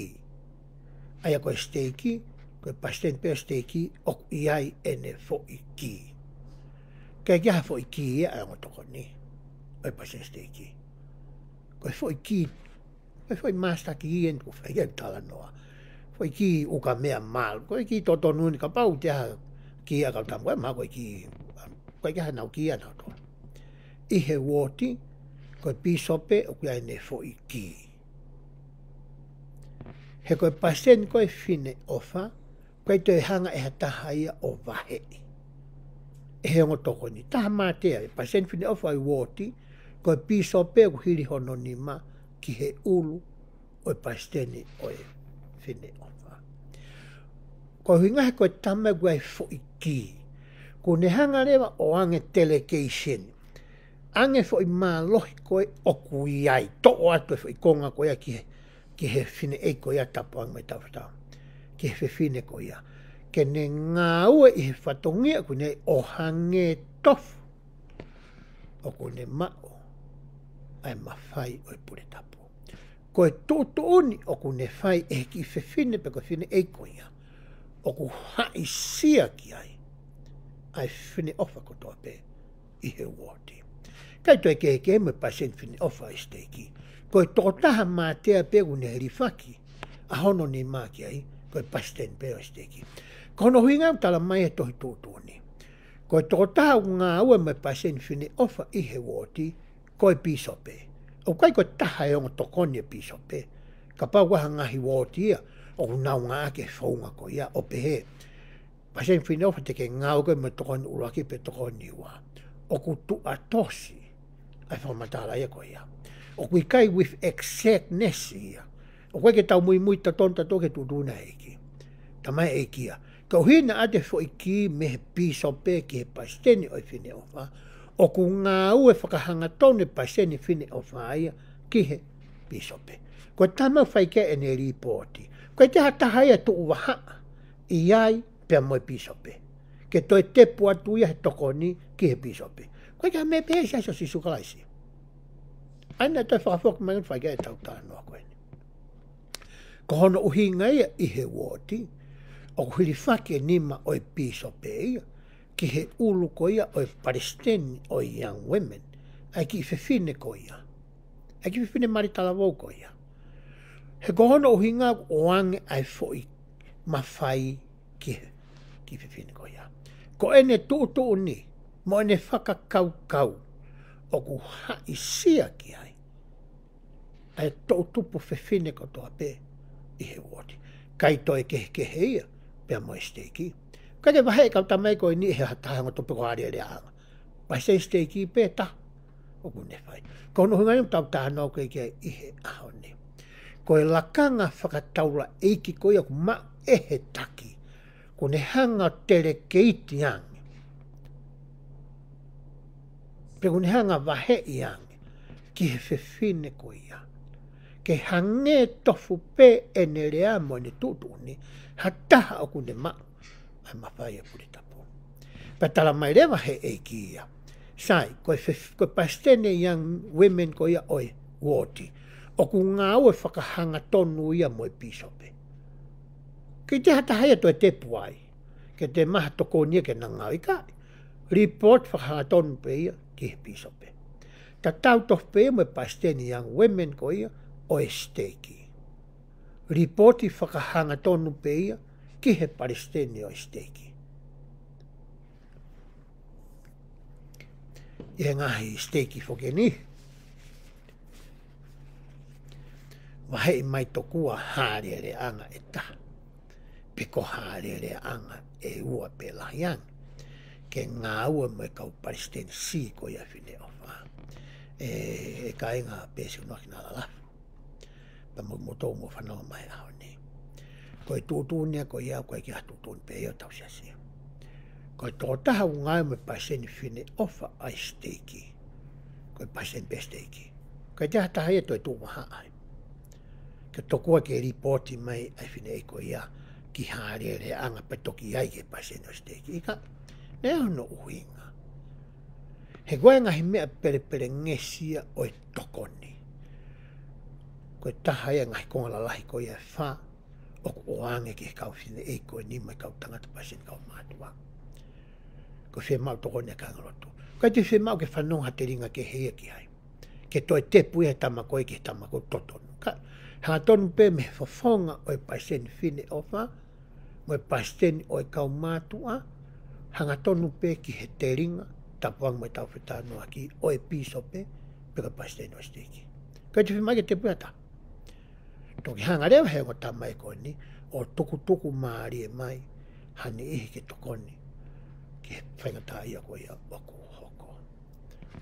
ʻA ia ko e siteiki, ko e palesiteni pē ʻo e siteiki ʻoku ʻi ai ʻene foʻi kī. ʻIkai ke ʻi ai ha foʻi kī ia ʻa e ongo tokoni ʻo e palesiteni siteiki. Ko e foʻi kī, ko e foʻi master key eni ʻoku fai ai e talanoa. Foʻi kī ukamea malu, ko e kī totonu eni kapau te ha kī ʻa e kau tama, ko e maha ko e kī, ʻikai ke ʻi ai hanau kī ʻanautolu. ʻI he uooti, ko e pīsope ʻoku ʻi ai ʻene foʻi kī. He ko e palesiteni ko ē Fineʻofa, ʻikai toe hanga ʻe ha taha ia ʻo vaheʻi ʻe he ongo tokoni. Taha mātea, e palesiteni Fineʻofa ʻo e uooti, ko e pīsope ʻoku hili hono nima ki he ʻulu ʻo e palesiteni ʻo e Fineʻofa. Ko e ʻuhinga he ko e tama ʻoku ʻi ai e foʻi kī, ʻoku ne hanga leva ʻo ʻoange delegation, ʻoange foʻi mālohi ko ē ʻoku ʻi ai, toʻo atu e foʻi konga ko ia ki he, ki he fineʻeiki ko ia tapu ange mai taufetau, ki he fefine ko ia, ke ne ngāue ʻi he fatongia ʻoku ne ʻo hangē tofu ʻoku ne maʻu ʻa e mafai ʻo e pule tapu. Ko e tuʻutuʻuni ʻoku ne fai ʻe he kiʻi fefine pe ko e fineʻeiki ko ia, ʻoku haʻisia ki ai ʻa e Fineʻofa kotoa pē ʻi he uooti. ʻIkai toe kehekehe mo e palesiteni Fineʻofa ʻi he siteiki. Ko e tokotaha mātea pē ʻoku ne hilifaki ʻa hono nima ki ai, ko e palesiteni pē ʻo e siteiki. Ko hono ʻuhinga ia ʻoku tala mai he tohi tuʻutuʻuni, ko e tokotaha ʻoku ngāue mo e palesiteni Fineʻofa ʻi he uooti, ko e pīsope. ʻOku ʻikai ko e taha e ongo tokoni e pīsope. Kapau ʻoku ʻi ai ha ngaahi uooti ia ʻoku nau ngāueʻaki e founga ko ia ʻo pehē, palesiteni Fineʻofa te ke ngāue koe mo e tokoni ʻuluaki pe tokoni ua. ʻOku tuʻatosi ʻa e fakamatala ia ko ia. ʻOku ʻikai with exactness ia. ʻOku ʻikai ke tau muimui totonu tautolu ki he tuʻutuʻuni ʻa e ʻEiki. Talamai ʻe he ʻEiki ia, koeʻuhi naʻa ʻoatu e foʻi kī mei he pīsope ki he palesiteni ʻo e Fineʻofa, ʻoku ngāue fakahangatonu e palesiteni Fineʻofa ia ki he pīsope. Ko e taha mai ʻoku fai ki ai ʻene lipooti, ʻoku ʻikai ke ʻi ai ha taha ia tuʻu vahaʻa ʻi ai pea mo e pīsope ke toe tepu atu ia he tokoni ki he pīsope. ʻOku ʻikai ke ʻi ai ha meʻa pehē ʻi he Siasi ʻo Sīsū Kalaisi. ʻA ia naʻe toe fakafoki mai ʻo fai ki ai ʻetau talanoa ko eni. Ko hono ʻuhinga ia ʻi he uooti, ʻoku hilifaki e nima ʻo e pīsope ia ki he ʻulu ko ia ʻo e palesiteni ʻo e Young Women, ʻa e kiʻi fefine ko ia, ʻa e kiʻi fefine mali talavou ko ia. He ko hono ʻuhinga ʻoku ʻoange ʻa e foʻi mafai ki he kiʻi fefine ko ia. Ko ʻene tuʻutuʻuni mo ʻene fakakaukau ʻoku haʻisia ki ai ʻa e toʻutupu fefine kotoa pē ʻi he uooti. ʻIkai toe kehekehe ia pea mo e siteiki. ʻIkai ke vahe e kau tama ko eni ʻe ha taha ʻi he ongo tokoni pe ko e alēleaʻanga. Palesiteni siteiki pē taha ʻoku ne fai. Ko hono ʻuhinga ia ʻoku tau talanoa ko ē ki ai ʻi he ʻaho ni. Ko e lakanga fakataulaʻeiki ko ia ʻoku maʻu ʻe he taki, ʻoku ne hanga ʻo telekeiti ange, pe ʻoku ne hanga ʻo vaheʻi ange ki he fefine ko ia ke hangē tofu pē ʻene lea mo ʻene tuʻutuʻuni ha taha ʻoku ne maʻu ʻa e mafai ʻo e puletapu. Pea tala mai leva he ʻEiki ia, sai, ko e fe-, ko e palesiteni ʻo e Young Women ko ia ʻo e uooti, ʻoku ngāue fakahangatonu ia mo e pīsope. Ke te hataha ia toe tepu ai, ke te maha tokoni ia ke na ngāue, ʻikai. Lipooti fakahangatonu pē ia ki he pīsope. Tatau tofu pē ia mo e palesiteni Young Women ko ia ʻo e siteiki. Lipooti fakahangatonu pē ia ki he palesiteni ʻo e siteiki. ʻI he ngaahi siteiki foki ni, vaheʻi mai tokua ha alēleaʻanga ʻe taha, pe ko ha alēleaʻanga ʻe ua pe lahi ange, ke ngāue mo e kau palesiteni siʻi ko ia Fineʻofa. ʻE, ʻe kāinga, pea siʻi unuaki na lalafu. Pea mo, mo tō mo fanongo mai he ʻaho ni. Ko e tuʻutuʻuni ia ko ia, ʻoku ʻikai ke ha tuʻutuʻuni pē ia ʻo hotau siasi. Ko e tokotaha ʻoku ngāue mo e palesiteni Fineʻofa ʻa e siteiki, ko e palesiteni pē siteiki. ʻIkai te hataha ia toe tuʻu vahaʻa ai, ke tokua ke lipooti mai ʻa e fineʻeiki ko ia ki ha alēleaʻanga pea toki ʻai ki he palesiteni ʻo e siteiki. ʻIkai, naʻe ʻi ai hono ʻuhinga. He ko e ngaahi meʻa pelepelengesi ia ʻo e tokoni. Ko e taha ia e ngaahi konga lalahi ko ia ʻe fā ʻoku ʻoange ki he kau fineʻeiki ko eni mo e kau tangata palesiteni kaumātuʻa. Ko e fiemaʻu tokoni ʻa e kāingalotu. ʻIkai te fiemaʻu ke fanongo ha telinga kehe ia ki ai, ke toe tepu ia he tama ko ē ki he tama ko ē totonu. Ka, hangatonu pē mei he fofonga ʻo e palesiteni Fineʻofa mo e palesiteni ʻo e kaumātuʻa, hangatonu pē ki he telinga, tapu ange mo e tau fetalanoaʻaki ʻo e pīsope, pe ko e palesiteni ʻo e siteiki. ʻIkai te fiemaʻu ke tepu ia ha taha. Toki hanga leva he ongo tama ko eni ʻo tukutuku mālie mai ha niʻihi ke tokoni ki he faingataʻaʻia ko ia ʻoku hoko.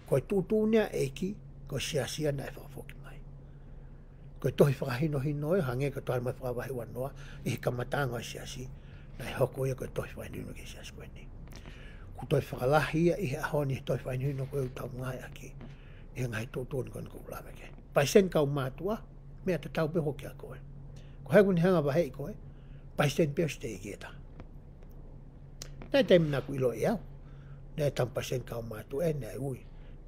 Ko e tuʻutuʻuni ia ʻa e ʻEiki, ko e siasi ia naʻe fakafoki mai. Ko e tohi fakahinohino ē, hangē ko e tohi mai Fakavahe ua noa, ʻi he kamataʻanga ʻo e siasi, naʻe hoko ia ko e tohi fakahinohino ki he siasi ko eni. Kuo toe fakalahi ia ʻi he ʻaho ni he tohi fakahinohino ko ē ʻoku tau ngāueʻaki ʻi he ngaahi tuʻutuʻuni ko eni ʻoku ou lave ki ai. Palesiteni kaumātuʻa, meʻa tatau pē hoki ʻa koe. Ko hai ʻoku ne hanga vaheʻi koe? Palesiteni pē ʻo e siteiki ʻe taha. Naʻe taimi naʻa ku ʻilo ʻe au, naʻe tama palesiteni kaumātuʻa ē naʻe ui,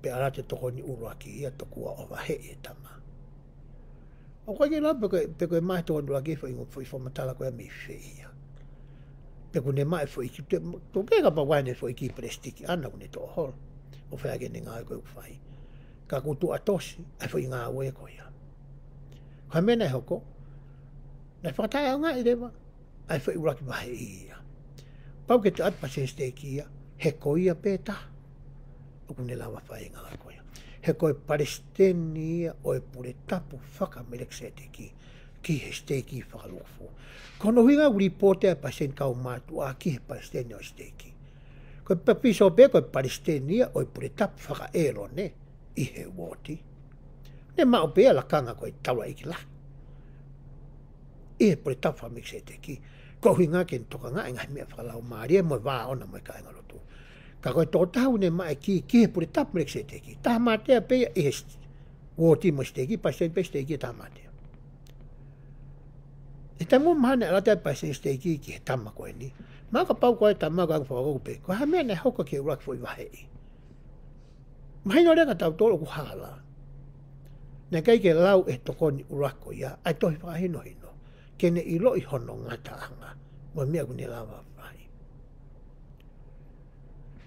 pea ʻalu atu e tokoni ʻuluaki ia tokua ʻo vaheʻi e tama. ʻOku ʻikai ke u ʻilo pe ko e, pe ko e maʻu e tokoni ʻuluaki foʻi, foʻi fakamatala ko ē mei fē ia. Pe ʻoku ne maʻu e foʻi kiʻi, te, tokua kapau ʻoku ʻi ai ʻene foʻi kiʻi palesitiki ʻana ʻoku ne toʻo holo ʻo fai ʻaki ʻene ngāue ko ē ʻoku fai. Ka kuo tuʻa tosi ʻa e foʻi ngāue ko ia. Ko e meʻa naʻe hoko, naʻe fakataʻeʻaongaʻi leva ʻa e foʻi ʻuluaki vaheʻi ia. Pau ke toe ʻatu palesiteni siteiki ia, he ko ia pē taha ʻoku ne lava fai e ngāue ko ia. He ko e palesiteni ia ʻo e puletapu faka-Melekiseteki ki he siteiki fakalūkufua. Ko hono ʻuhinga ʻoku lipooti ai e palesiteni kaumātuʻa ki he palesiteni ʻo e siteiki. Ko e pa-, pīsope ko e palesiteni ia ʻo e puletapu faka-ʻĒlone ʻi he uooti. Ne maʻu pē ia lakanga ko e taulaʻeiki lahi ʻi he puletapu faka-Melekiseteki, ko e ʻuhinga ke ne tokangaʻi e ngaahi meʻa fakalaumālie mo e vā ʻoʻona mo e kāingalotu. Ka ko e tokotaha ʻoku ne maʻu e kī ki he puletapu Melekiseteki, taha mātea pē ia ʻi he s-, uooti mo e siteiki, palesiteni pē siteiki ia taha mātea. ʻI he taimi ʻoku mahalo naʻe ʻalu atu ai e palesiteni siteiki ki he tama ko eni, mahalo kapau ko e tama ko ē ʻoku fakakoku pē, ko e hā e meʻa naʻe hoko ki he ʻuluaki foʻi vaheʻi? Mahino leva kia tautolu ʻoku hala. Naʻe ʻikai ke lau ʻe he tokoni ʻuluaki ko ia ʻa e tohi fakahinohino ke ne ʻiloʻi hono ngataʻanga mo e meʻa ʻoku ne lava fai.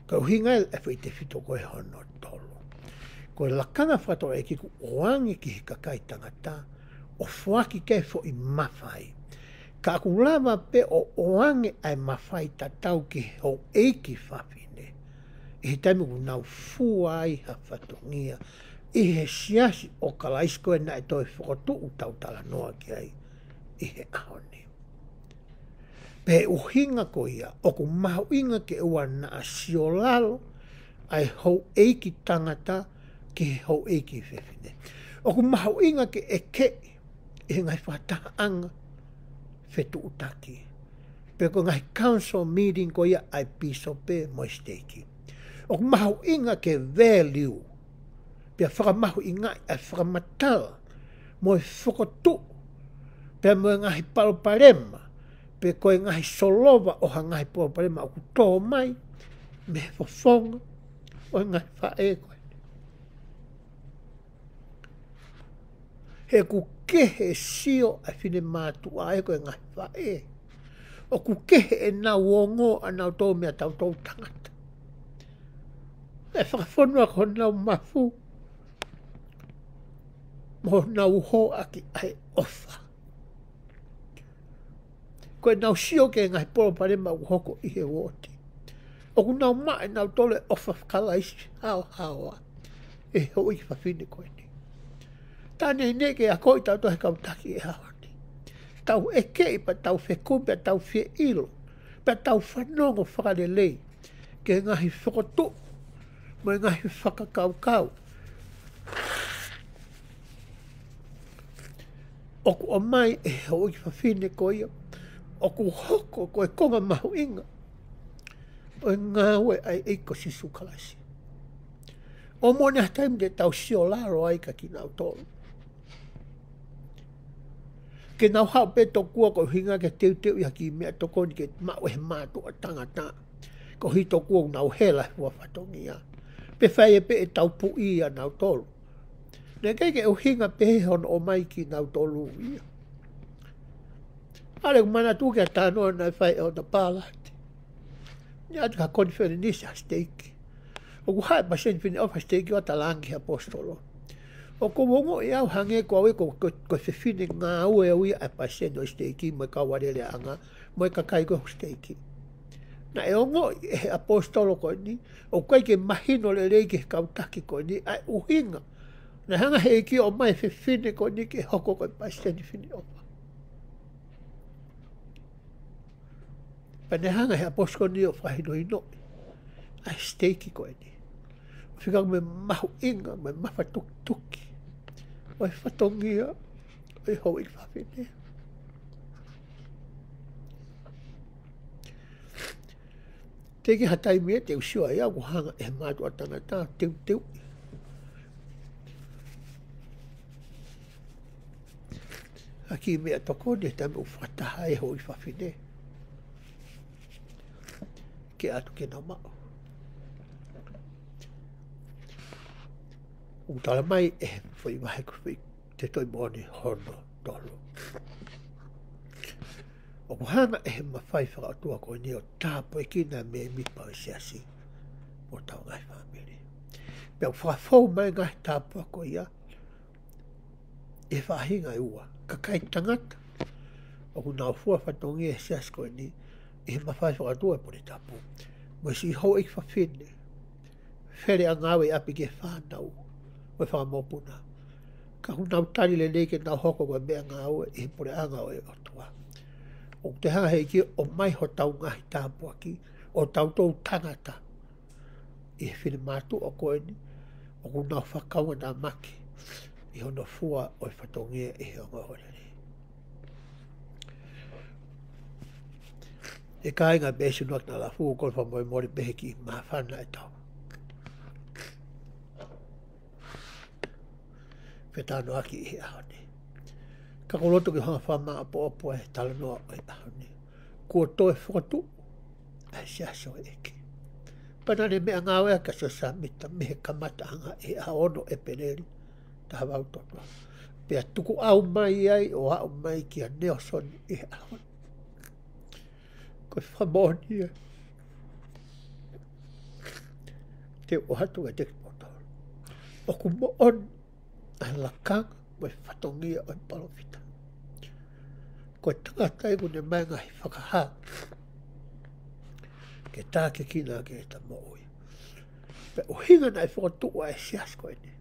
Ko e ʻuhinga ia e foʻi tefito ko ē hono tolu. Ko e lakanga fakataulaʻeiki kuo ʻoange ki he kakai tangata ʻo foaki ki ai e foʻi mafai. Ka ʻoku lava pē ʻo ʻoange ʻa e mafai tatau ki he houʻeiki fafine ʻi he taimi ʻoku nau fua ai ha fatongia ʻi he Siasi ʻo Kalaisi ko ē naʻe toe fokotuʻu tau talanoa ki ai ʻi he ʻaho ni. Pea ʻuhinga ko ia, ʻoku mahuʻinga ke ʻoua naʻa siolalo ʻa e houʻeiki tangata ki he houʻeiki fefine. ʻOku mahuʻinga ke ʻekeʻi ʻi he ngaahi fakatahaʻanga fetuʻutaki, pe ko e ngaahi council meeting ko ia ʻa e pīsope mo e siteiki. ʻOku mahuʻinga ke value, pea fakamahuʻingaʻi ʻa e fakamatala mo e fokotuʻu, pea mo e ngaahi palopalema, pe ko e ngaahi solova ʻo ha ngaahi palopalema ʻoku tō mai mei he fofonga ʻo e ngaahi faʻē ko ē. He ʻoku kehe e sio ʻa e finemātuʻa ē ko e ngaahi faʻē. ʻOku kehe ʻenau ongo ʻanautolu meiate kitautolu tangata. ʻE fakafonua ko honau mafu mo honau hōʻaki ʻa e ʻofa. Ko ʻenau sio ki he ngaahi palopalema ʻoku hoko ʻi he uooti, ʻoku nau maʻu ʻe nautolu e ʻofa faka-Kalaisi haohaoa ʻi he houʻeiki fafine ko eni. Tā neʻineʻi ke akoʻi kitautolu ʻe he kau taki ʻi he ʻaho ni. Tau ʻekeʻi pea tau fekumi pea tau fie ʻilo pea tau fanongo fakalelei ki he ngaahi fokotuʻu mo e ngaahi fakakaukau ʻoku ʻomai ʻe he houʻeiki fafine ko ia, ʻoku hoko ko e konga mahuʻinga ʻo e ngāue ʻa e ʻEiki ko Sīsū Kalaisi. ʻOku moʻoni ha taimi te tau sio lalo ai kia kinautolu, ke nau haʻu pē tokua ko e ʻuhinga ke teuteuʻi ha kiʻi meʻatokoni ke maʻu ʻe he mātuʻa tangata, koeʻuhi tokua ʻoku nau hela he fua fatongia, pe fai ē pē ʻe taupuʻi ʻa nautolu. Naʻe ʻikai ke ʻuhinga pehē hono ʻomai kinautolu ia. ʻAlu ʻeku manatu ki ha talanoa naʻe fai ʻe ʻEletā Pālati. Naʻe ʻatu ki ha konifelenisi ʻa e siteiki. ʻOku haʻu e palesiteni Fineʻofa ʻo e siteiki ʻo talaange ki he ʻaposetolo, ʻoku ou ongoʻi au hangē ko au ia ko, ko, ko e fefine ngāue au ia ʻa e palesiteni ʻo e siteiki mo e kau alēleaʻanga mo e kakai ko ē ʻo e siteiki. Naʻe ongoʻi ʻe he ʻaposetolo ko eni ʻoku ʻikai ke mahino lelei ki he kau taki ko eni ʻa e ʻuhinga naʻe hanga ʻe he ʻEiki ʻo ʻomai e fefine ko eni ke hoko ko e palesiteni Fineʻofa. Pea naʻe hanga ʻe he ʻaposetolo ni ʻo fakahinohinoʻi ʻa e siteiki ko eni, ʻo fika mo e mahuʻinga mo e mafatukituki ʻo e fatongia ʻo e houʻeiki fafine. Teʻeki ha taimi ē te u sio ai au ʻoku hanga ʻe he mātuʻa tangata ʻo teuteuʻi ha kiʻi meʻatokoni he taimi ʻoku fakataha ai e houʻeiki fafine ke ʻatu ke nau maʻu. ʻOku talamai ʻe he foʻi vahe ko e foʻi Tefitoʻi Moʻoni hono tolu, ʻoku hanga ʻe he mafai fakaʻotua ko eni ʻo tāpuekina e mēmipa ʻo e siasi mo hotau ngaahi fāmili. Pea ʻoku fakafou mai e ngaahi tāpuaki ko ia ʻi he faʻahinga ʻe ua: kakai tangata ʻoku nau fua fatongia he siasi ko eni ʻi he mafai fakaʻotua e Pule Tapu, mo e siʻi houʻeiki fafine fele ʻa e ngāue ʻi ʻapi ki he fānau mo e fanga mokopuna, ka ʻoku nau tali lelei ke nau hoko ko e meʻangāue ʻi he puleʻanga ʻo e ʻOtua. ʻOku toe hanga ʻe he ʻEiki ʻo ʻomai hotau ngaahi tāpuaki ʻo tautolu tangata ʻi he finemātuʻa ko eni ʻoku nau fakaungatāmaki ʻi hono fua ʻo e fatongia ʻi he ongoongolelei. ʻE kāinga, pea ʻosi ʻena ke na lafu, ʻoku ou fakamolemole pē he kiʻi māfana ʻe tau fetalanoaʻaki ʻi he ʻaho ni. Ka ʻoku ou loto ke u hanga ʻo fakamāʻopoʻopo e talanoa ʻo e ʻaho ni. Kuo toe fokotuʻu ʻa e Siasi ʻo e ʻEiki. Pea naʻá ne meʻangāueʻaki ʻa Siosefa Sāmita mei he kamataʻanga ʻi he ʻaho ono ʻo ʻEpeleli, taha valu tolu tolu. Pea tukuʻau mai ai ʻo aʻu mai kia Nalesoni ʻi he ʻaho ni. Ko e fakamoʻoni ia te u ʻoatu kiate kimoutolu. ʻOku moʻoni ʻa e lakanga mo e fatongia ʻo e palōfita. Ko e tangata ia ʻoku ne ʻomai e ngaahi fakahā ke tākiekina ʻaki ʻeta moʻui. Pea ʻuhinga naʻe fokotuʻu ai e Siasi ko eni,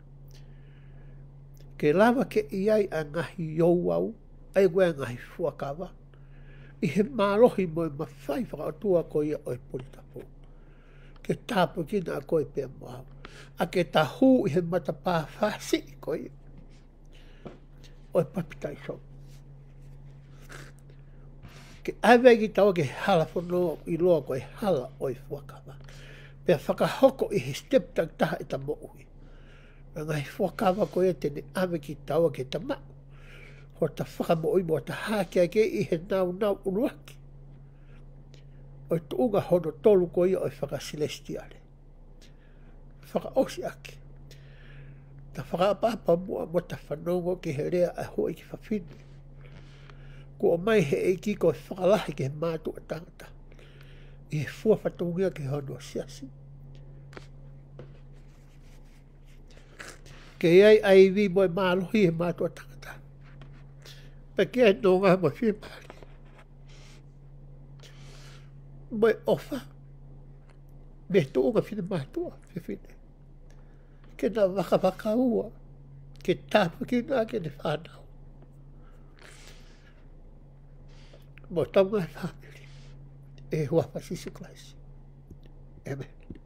ke lava ke ʻi ai ʻa e ngaahi ouau, ʻa ia ko e ngaahi fuakava, ʻi he mālohi mo e mafai fakaʻotua ko ia ʻo e Pule Tapu, ke tāpuekina ʻa koe pea mo au, ʻaki ʻeta hū ʻi he matapā fāsiʻi ko ia ʻo e papitaiso, ke ʻave ai kitaua ki he hala fononga ʻoku ʻiloa ko e hala ʻo e fuakava, pea fakahoko ʻi he sitepu takitaha ʻeta moʻui ʻa e ngaahi fuakava ko ia te ne ʻave kitaua ki he tamaʻu ʻo ta fakamoʻui mo ta hākeakiʻi ʻi he nāunau ʻuluaki ʻo e tuʻunga hono tolu ko ia ʻo e fakasilesitiale. Fakaʻosi ʻaki, ta fakaʻapaʻapa muʻa mo ta fanongo ki he lea ʻa e houʻeiki fafine kuo ʻomai he ʻEiki ko e fakalahi ki he mātuʻa tangata ʻi he fua fatongia ki hono siasi. Ke ʻi ai ʻa e ivi mo e mālohi he mātuʻa tangata, pea ke ʻi ai e nonga mo e fiemālie mo e ʻofa mei he tuʻunga finemātuʻa fefine, ke na vakavakaua ke tāpuekina ʻaki ʻene fānau mo e ngaahi fāmili, ʻi he huafa ʻo Sīsū Kalaisi. ʻĒmeni.